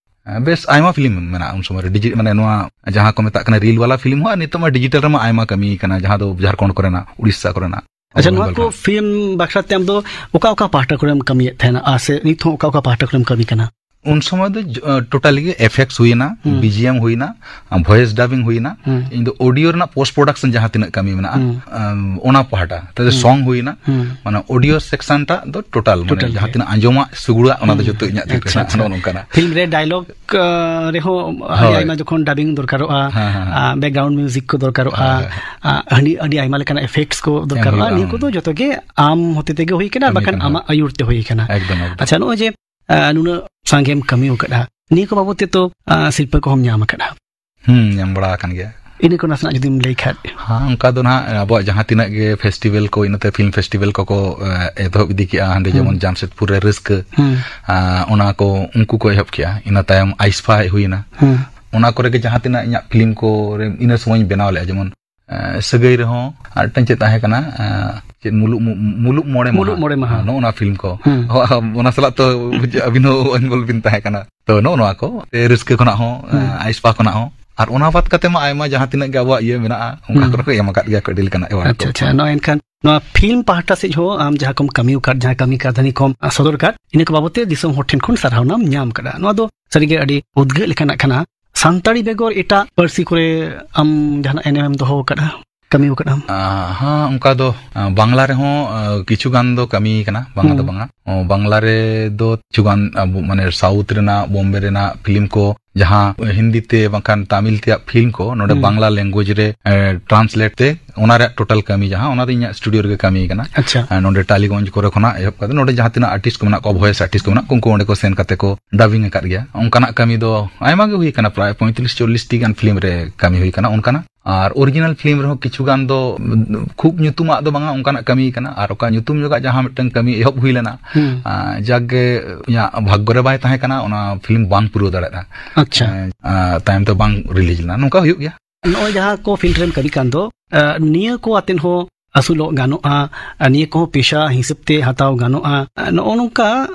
ᱮ, ᱵᱮᱥ ᱟᱭᱢᱟ ᱯᱷᱤᱞᱢ ᱢᱮᱱᱟᱜᱼᱟ ᱩᱱ ᱥᱚᱢᱚᱭ ᱨᱮ, ᱰᱤᱡᱤ-, ᱢᱟᱱᱮ ᱱᱚᱣᱟ ᱡᱟᱦᱟᱸ ᱠᱚ ᱢᱮᱛᱟᱜ ᱠᱟᱱᱟ ᱨᱤᱞ ᱵᱟᱞᱟ ᱯᱷᱤᱞᱢ ᱦᱚᱸ, ᱟᱨ ᱱᱤᱛᱚᱜ ᱢᱟ ᱰᱤᱡᱤᱴᱟᱞ ᱨᱮᱢᱟ ᱟᱭᱢᱟ ᱠᱟᱹᱢᱤ ᱠᱟᱱᱟ, ᱡᱟᱦᱟᱸ ᱫᱚ ᱡᱷᱟᱲᱠᱷᱚᱸᱰ ᱠᱚᱨᱮᱱᱟᱜ, ᱩᱲᱤᱥᱥᱟ ᱠᱚᱨᱮᱱᱟᱜ᱾ ᱟᱪᱪᱷᱟ, ᱱᱚᱣᱟ ᱵᱮᱝᱜᱚᱞ ᱠᱚ ᱠᱚᱨᱮᱱᱟᱜ᱾ ᱯᱷᱤᱞᱢ ᱵᱟᱠᱷᱨᱟ ᱛᱮ ᱟᱢ ᱫᱚ ᱚᱠᱟ ᱚᱠᱟ ᱯᱟᱦᱴᱟ ᱠᱚᱨᱮᱢ ᱠᱟᱹᱢᱤᱭᱮᱫ ᱛᱟᱦᱮᱱᱟ, ᱟᱨ ᱥᱮ ᱱᱤᱛ ᱦᱚᱸ ᱚᱠᱟ ᱚᱠᱟ ᱯᱟᱦᱴᱟ ᱠᱚᱨᱮᱢ ᱠᱟᱹᱢᱤ ᱠᱟᱱᱟ? ᱩᱱ ᱥᱚᱢᱚᱭ ᱫᱚ ᱡᱚ-, ᱴᱳᱴᱟᱞᱤ ᱜᱮ ᱮᱯᱷᱮᱠᱴᱥ ᱦᱩᱭᱱᱟ, ᱦᱩᱸ᱾ ᱵᱤᱡᱤᱮᱢ ᱦᱩᱭᱱᱟ, ᱟᱨ ᱵᱷᱚᱭᱮᱥ ᱰᱟᱵᱤᱝ ᱦᱩᱭᱱᱟ᱾ ᱦᱩᱸ᱾ ᱤᱧ ᱫᱚ ᱚᱰᱤᱭᱳ ᱨᱮᱱᱟᱜ ᱯᱳᱥᱴ ᱯᱨᱚᱰᱟᱠᱥᱚᱱ ᱡᱟᱦᱟᱸ ᱛᱤᱱᱟᱹᱜ ᱠᱟᱹᱢᱤ ᱢᱮᱱᱟᱜᱼᱟ, ᱦᱩᱸ᱾ ᱟᱢ, ᱚᱱᱟ ᱯᱟᱦᱴᱟ᱾ ᱛᱟᱦᱞᱮ ᱦᱩᱸ᱾ ᱥᱚᱝ ᱦᱩᱭᱱᱟ, ᱦᱩᱸ᱾ ᱢᱟᱱᱮ ᱚᱰᱤᱭᱳ ᱥᱮᱠᱥᱚᱱ ᱴᱟᱜ ᱫᱚ ᱴᱳᱴᱟᱞ, ᱢᱟᱱᱮ ᱴᱳᱴᱟᱞ ᱡᱟᱦᱟᱸ ᱜᱮ᱾ ᱛᱤᱱᱟᱹᱜ ᱟᱸᱡᱚᱢᱟᱜ ᱥᱩᱜᱩᱲᱟᱜ, ᱚᱱᱟ ᱫᱚ ᱦᱩᱸ᱾ ᱡᱚᱛᱚ ᱤᱧᱟᱹᱜ ᱛᱤ ᱨᱮ ᱟᱪᱪᱷᱟ, ᱦᱮᱱᱟᱜᱼᱟ, ᱟᱪᱪᱷᱟ᱾ ᱱᱚᱜᱼᱚ ᱱᱚᱝᱠᱟᱱᱟᱜ᱾ ᱯᱷᱤᱞᱢ ᱨᱮ ᱰᱟᱭᱞᱚᱜᱽ, ᱟ, ᱨᱮᱦᱚᱸ ᱟᱹᱰᱤ ᱦᱳᱭ᱾ ᱟᱭᱢᱟ ᱡᱚᱠᱷᱚᱱ ᱰᱟᱵᱤᱝ ᱫᱚᱨᱠᱟᱨᱚᱜᱼᱟ, ᱦᱮᱸ, ᱦᱮᱸ, ᱦᱮᱸ᱾ ᱟ, ᱵᱮᱠᱜᱨᱟᱣᱩᱱᱰ ᱢᱤᱣᱡᱤᱠ ᱠᱚ ᱫᱚᱨᱠᱟᱨᱚᱜᱼᱟ, ᱦᱳᱭ, ᱦᱳᱭ᱾ ᱟ, ᱟᱹᱰᱤ, ᱟᱹᱰᱤ ᱟᱭᱢᱟ ᱞᱮᱠᱟᱱᱟᱜ ᱮᱯᱷᱮᱠᱴᱥ ᱠᱚ ᱮᱢ ᱫᱚᱨᱠᱟᱨᱚᱜᱼᱟ᱾ ᱦᱩᱭᱩᱜᱼᱟ, ᱱᱤᱭᱟᱹ ᱦᱩᱸ᱾ ᱠᱚᱫᱚ ᱡᱚᱛᱚ ᱜᱮ ᱟᱢ ᱦᱚᱛᱮ ᱛᱮᱜᱮ ᱦᱩᱭ ᱠᱟᱱᱟ, ᱟᱨ ᱠᱟᱹᱢᱤ ᱵᱟᱠᱷᱟᱱ ᱠᱟᱱᱟ, ᱟᱢᱟᱜ ᱦᱳᱭ᱾ ᱟᱹᱭᱩᱨ ᱛᱮ ᱦᱩᱭ ᱠᱟᱱᱟ᱾ ᱮᱠᱫᱚᱢ, ᱮᱠᱫᱚᱢ᱾ ᱟᱪᱪᱷᱟ, ᱱᱚᱜᱼᱚᱭ ᱡᱮ, ᱟ, ᱱᱩᱱᱟᱹᱜ ᱥᱟᱸᱜᱮᱢ ᱠᱟᱹᱢᱤ ᱟᱠᱟᱫᱼᱟ, ᱱᱤᱭᱟᱹ ᱠᱚ ᱵᱟᱵᱚᱛ ᱛᱮ ᱛᱚ, ᱟ, ᱥᱤᱨᱯᱟᱹ ᱠᱚᱦᱚᱸᱢ ᱧᱟᱢ ᱟᱠᱟᱫᱼᱟ᱾ ᱦᱩᱸ, ᱧᱟᱢ ᱵᱟᱲᱟ ᱟᱠᱟᱱ ᱜᱮᱭᱟ᱾ ᱤᱱᱟᱹ ᱠᱚ ᱱᱟᱥᱮᱱᱟᱜ ᱡᱩᱫᱤᱢ ᱞᱟᱹᱭ ᱠᱷᱟᱡ᱾ ᱦᱮᱸ, ᱚᱱᱠᱟ ᱫᱚ ᱱᱟᱦᱟᱜ ᱟᱵᱚᱣᱟᱜ ᱡᱟᱦᱟᱸ ᱛᱤᱱᱟᱹᱜ ᱜᱮ ᱯᱷᱮᱥᱴᱤᱵᱮᱞ ᱠᱚ, ᱤᱱᱟᱹᱛᱮ ᱯᱷᱤᱞᱢ ᱯᱷᱮᱥᱴᱤᱵᱮᱞ ᱠᱚᱠᱚ, ᱮ, ᱮᱛᱚᱦᱚᱵ ᱤᱫᱤ ᱠᱮᱜᱼᱟ, ᱦᱟᱸᱰᱮ ᱦᱩᱸ᱾ ᱡᱮᱢᱚᱱ ᱡᱟᱢᱥᱮᱫᱽᱯᱩᱨ ᱨᱮ ᱨᱟᱹᱥᱠᱟᱹ, ᱦᱩᱸ᱾ ᱟ, ᱚᱱᱟ ᱠᱚ ᱩᱱᱠᱩ ᱠᱚ ᱮᱦᱚᱵ ᱠᱮᱜᱼᱟ᱾ ᱤᱱᱟᱹ ᱛᱟᱭᱚᱢ ᱟᱭᱤᱥᱯᱷᱟ ᱦᱮᱡ ᱦᱩᱭᱱᱟ᱾ ᱦᱩᱸ᱾ ᱚᱱᱟ ᱠᱚᱨᱮ ᱜᱮ ᱡᱟᱦᱟᱸ ᱛᱤᱱᱟᱹᱜ ᱤᱧᱟᱹᱜ ᱯᱷᱤᱞᱢ ᱠᱚᱨᱮ ᱤᱱᱟᱹ ᱥᱚᱢᱚᱭᱤᱧ ᱵᱮᱱᱟᱣ ᱞᱮᱜᱼᱟ, ᱡᱮᱢᱚᱱ, ᱮ, ᱥᱟᱹᱜᱟᱹᱭ ᱨᱮᱦᱚᱸ ᱟᱨ ᱢᱤᱫᱴᱟᱝ ᱪᱮᱫ ᱛᱟᱦᱮᱸ ᱠᱟᱱᱟ, ᱮ, ᱪᱮᱫ ᱢᱩᱞᱩᱜ ᱢᱩ-, ᱢᱩᱞᱩᱜ ᱢᱚᱬᱮ ᱢᱩᱞᱩᱜ ᱢᱟᱦᱟ᱾ ᱢᱚᱬᱮ ᱢᱟᱦᱟ᱾ ᱱᱚᱜᱼᱚ ᱱᱚᱣᱟ ᱯᱷᱤᱞᱢ ᱠᱚ᱾ ᱦᱩᱸ᱾ ᱚᱱᱟ ᱥᱟᱞᱟᱜ ᱛᱚ ᱟᱹᱵᱤᱱ ᱦᱚᱸ ᱤᱱᱵᱚᱞᱵᱷ ᱵᱤᱱ ᱛᱟᱦᱮᱸ ᱠᱟᱱᱟ᱾ ᱛᱚ ᱱᱚᱜᱼᱚ ᱱᱚᱣᱟ ᱠᱚ, ᱥᱮ ᱨᱟᱹᱥᱠᱟᱹ ᱠᱷᱚᱱᱟᱜ ᱦᱚᱸ, ᱦᱩᱸ᱾ ᱟᱭᱤᱥᱯᱟ ᱠᱷᱚᱱᱟᱜ ᱦᱚᱸ᱾ ᱟᱨ ᱚᱱᱟ ᱵᱟᱫ ᱠᱟᱛᱮ ᱢᱟ ᱟᱭᱢᱟ ᱡᱟᱦᱟᱸ ᱛᱤᱱᱟᱹᱜ ᱜᱮ ᱟᱵᱚᱣᱟᱜ ᱤᱭᱟᱹ ᱢᱮᱱᱟᱜᱼᱟ, ᱚᱱᱠᱟ ᱦᱩᱸ᱾ ᱠᱚᱨᱮ ᱠᱚ ᱮᱢ ᱟᱠᱟᱫ ᱜᱮᱭᱟ ᱠᱚ ᱟᱹᱰᱤ ᱞᱮᱠᱟᱱᱟᱜ ᱮᱣᱟᱨᱰ ᱟᱪᱪᱷᱟ, ᱠᱚ᱾ ᱟᱪᱪᱷᱟ᱾ ᱱᱚᱜᱼᱚᱭ ᱮᱱᱠᱷᱟᱱ ᱱᱚᱣᱟ ᱯᱷᱤᱞᱢ ᱯᱟᱦᱴᱟ ᱥᱮᱫ ᱦᱚᱸ ᱟᱢ ᱡᱟᱦᱟᱸ ᱠᱚᱢ ᱠᱟᱹᱢᱤ ᱟᱠᱟᱫ, ᱡᱟᱦᱟᱸ ᱠᱟᱹᱢᱤ ᱠᱟᱹᱨᱫᱷᱟᱹᱱᱤ ᱠᱚᱢ ᱥᱚᱫᱚᱨ ᱟᱠᱟᱫ, ᱤᱱᱟᱹ ᱠᱚ ᱵᱟᱵᱚᱛ ᱛᱮ ᱫᱤᱥᱚᱢ ᱦᱚᱲ ᱴᱷᱮᱱ ᱠᱷᱚᱱ ᱥᱟᱨᱦᱟᱣ ᱱᱟᱢ ᱧᱟᱢ ᱟᱠᱟᱫᱟ᱾ ᱱᱚᱣᱟ ᱫᱚ ᱥᱟᱹᱨᱤᱜᱮ ᱟᱹᱰᱤ ᱩᱫᱽᱜᱟᱹᱜ ᱞᱮᱠᱟᱱᱟᱜ ᱠᱟᱱᱟ᱾ ᱥᱟᱱᱛᱟᱲᱤ ᱵᱮᱜᱚᱨ ᱮᱴᱟᱜ ᱯᱟᱹᱨᱥᱤ ᱠᱚᱨᱮ ᱟᱢ ᱡᱟᱦᱟᱱᱟᱜ ᱮᱱᱮᱢ ᱮᱢ ᱫᱚᱦᱚ ᱟᱠᱟᱫᱼᱟ, ᱠᱟᱹᱢᱤ ᱟᱠᱟᱫᱼᱟᱢ? ᱟᱸ, ᱦᱮᱸ, ᱚᱱᱠᱟ ᱫᱚ, ᱟᱸ, ᱵᱟᱝᱞᱟ ᱨᱮᱦᱚᱸ, ᱟᱸ, ᱠᱤᱪᱷᱩ ᱜᱟᱱ ᱫᱚ ᱠᱟᱹᱢᱤ ᱠᱟᱱᱟ, ᱵᱟᱝᱟ ᱫᱚ ᱦᱩᱸ᱾ ᱵᱟᱝᱟ᱾ ᱚ, ᱵᱟᱝᱞᱟ ᱨᱮ ᱫᱚ ᱠᱤᱪᱷᱩ ᱜᱟᱱ ᱟᱵᱚ, ᱢᱟᱱᱮ, ᱥᱟᱣᱩᱛᱷ ᱨᱮᱱᱟᱜ, ᱵᱚᱢᱵᱮ ᱨᱮᱱᱟᱜ ᱯᱷᱤᱞᱢ ᱠᱚ, ᱡᱟᱦᱟᱸ ᱦᱤᱱᱫᱤ ᱛᱮ ᱵᱟᱝᱠᱷᱟᱱ ᱛᱟᱢᱤᱞ ᱛᱮᱭᱟᱜ ᱯᱷᱤᱞᱢ ᱠᱚ ᱱᱚᱰᱮ ᱦᱩᱸ᱾ ᱵᱟᱝᱞᱟ ᱞᱮᱝᱜᱩᱭᱮᱡᱽ ᱨᱮ, ᱮ, ᱴᱨᱟᱱᱥᱞᱮᱴ ᱛᱮ, ᱚᱱᱟ ᱨᱮᱭᱟᱜ ᱴᱳᱴᱟᱞ ᱠᱟᱹᱢᱤ ᱡᱟᱦᱟᱸ, ᱚᱱᱟ ᱫᱚ ᱤᱧᱟᱹᱜ ᱥᱴᱩᱰᱤᱭᱳ ᱨᱮᱜᱮ ᱠᱟᱹᱢᱤ ᱠᱟᱱᱟ᱾ ᱟᱪᱪᱷᱟ᱾ ᱟᱨ ᱱᱚᱰᱮ ᱴᱟᱞᱤᱜᱚᱸᱡᱽ ᱠᱚᱨᱮ ᱠᱷᱚᱱᱟᱜ ᱮᱦᱚᱵ ᱠᱟᱛᱮ ᱱᱚᱰᱮ ᱡᱟᱦᱟᱸ ᱛᱤᱱᱟᱹᱜ ᱟᱨᱴᱤᱥᱴ ᱠᱚ ᱢᱮᱱᱟᱜ ᱠᱚᱣᱟ, ᱵᱷᱚᱭᱮᱥ ᱟᱨᱴᱤᱥᱴ ᱠᱚ ᱢᱮᱱᱟᱜ ᱠᱚᱣᱟ, ᱩᱱᱠᱩ ᱚᱸᱰᱮ ᱠᱚ ᱥᱮᱱ ᱠᱟᱛᱮ ᱠᱚ ᱰᱟᱵᱤᱝ ᱟᱠᱟᱫ ᱜᱮᱭᱟ᱾ ᱚᱱᱠᱟᱱᱟᱜ ᱠᱟᱹᱢᱤ ᱫᱚ ᱟᱭᱢᱟ ᱜᱮ ᱦᱩᱭ ᱠᱟᱱᱟ, ᱯᱨᱟᱭ ᱯᱚᱸᱭᱛᱨᱤᱥ ᱪᱚᱞᱞᱤᱥ ᱴᱤ ᱜᱟᱱ ᱯᱷᱤᱞᱢ ᱨᱮ ᱠᱟᱹᱢᱤ ᱦᱩᱭ ᱠᱟᱱᱟ ᱚᱱᱠᱟᱱᱟᱜ᱾ ᱟᱨ ᱚᱨᱤᱡᱤᱱᱟᱞ ᱯᱷᱤᱞᱢ ᱨᱮᱦᱚᱸ ᱠᱤᱪᱷᱩ ᱜᱟᱱ ᱫᱚ, ᱠᱷᱩᱵ ᱧᱩᱛᱩᱢᱟᱜ ᱫᱚ ᱵᱟᱝᱟ, ᱚᱱᱠᱟᱱᱟᱜ ᱠᱟᱹᱢᱤ ᱠᱟᱱᱟ᱾ ᱟᱨ ᱚᱠᱟ ᱧᱩᱛᱩᱢ ᱧᱚᱜᱟᱜ ᱡᱟᱦᱟᱸ ᱢᱤᱫᱴᱟᱝ ᱠᱟᱹᱢᱤ ᱮᱦᱚᱵ ᱦᱩᱭ ᱞᱮᱱᱟ, ᱦᱩᱸ᱾ ᱟᱸ, ᱡᱟᱠ ᱜᱮ ᱤᱧᱟᱹᱜ ᱵᱷᱟᱜᱽᱜᱚ ᱨᱮ ᱵᱟᱭ ᱛᱟᱦᱮᱸ ᱠᱟᱱᱟ, ᱚᱱᱟ ᱯᱷᱤᱞᱢ ᱵᱟᱝ ᱯᱩᱨᱟᱹᱣ ᱫᱟᱲᱮᱭᱟᱜᱼᱟ᱾ ᱟᱪᱪᱷᱟ᱾ ᱟᱸ, ᱟᱸ, ᱛᱟᱭᱚᱢ ᱛᱮ ᱵᱟᱝ ᱨᱤᱞᱤᱡᱽ ᱞᱮᱱᱟ, ᱱᱚᱝᱠᱟ ᱦᱩᱭᱩᱜ ᱜᱮᱭᱟ᱾ ᱱᱚᱜᱼᱚᱭ ᱡᱟᱦᱟᱸ ᱠᱚ ᱯᱷᱤᱞᱰ ᱨᱮᱢ ᱠᱟᱹᱢᱤ ᱠᱟᱱ ᱫᱚ, ᱟᱸ, ᱱᱤᱭᱟᱹ ᱠᱚ ᱟᱛᱮᱱ ᱦᱚᱸ ᱟᱹᱥᱩᱞᱚᱜ ᱜᱟᱱᱚᱜᱼᱟ, ᱟᱨ ᱱᱤᱭᱟᱹ ᱠᱚᱦᱚᱸ ᱯᱮᱥᱟ ᱦᱤᱥᱟᱹᱵ ᱛᱮ ᱦᱟᱛᱟᱣ ᱜᱟᱱᱚᱜᱼᱟ᱾ ᱟᱸ, ᱱᱚᱜᱼᱚ ᱱᱚᱝᱠᱟ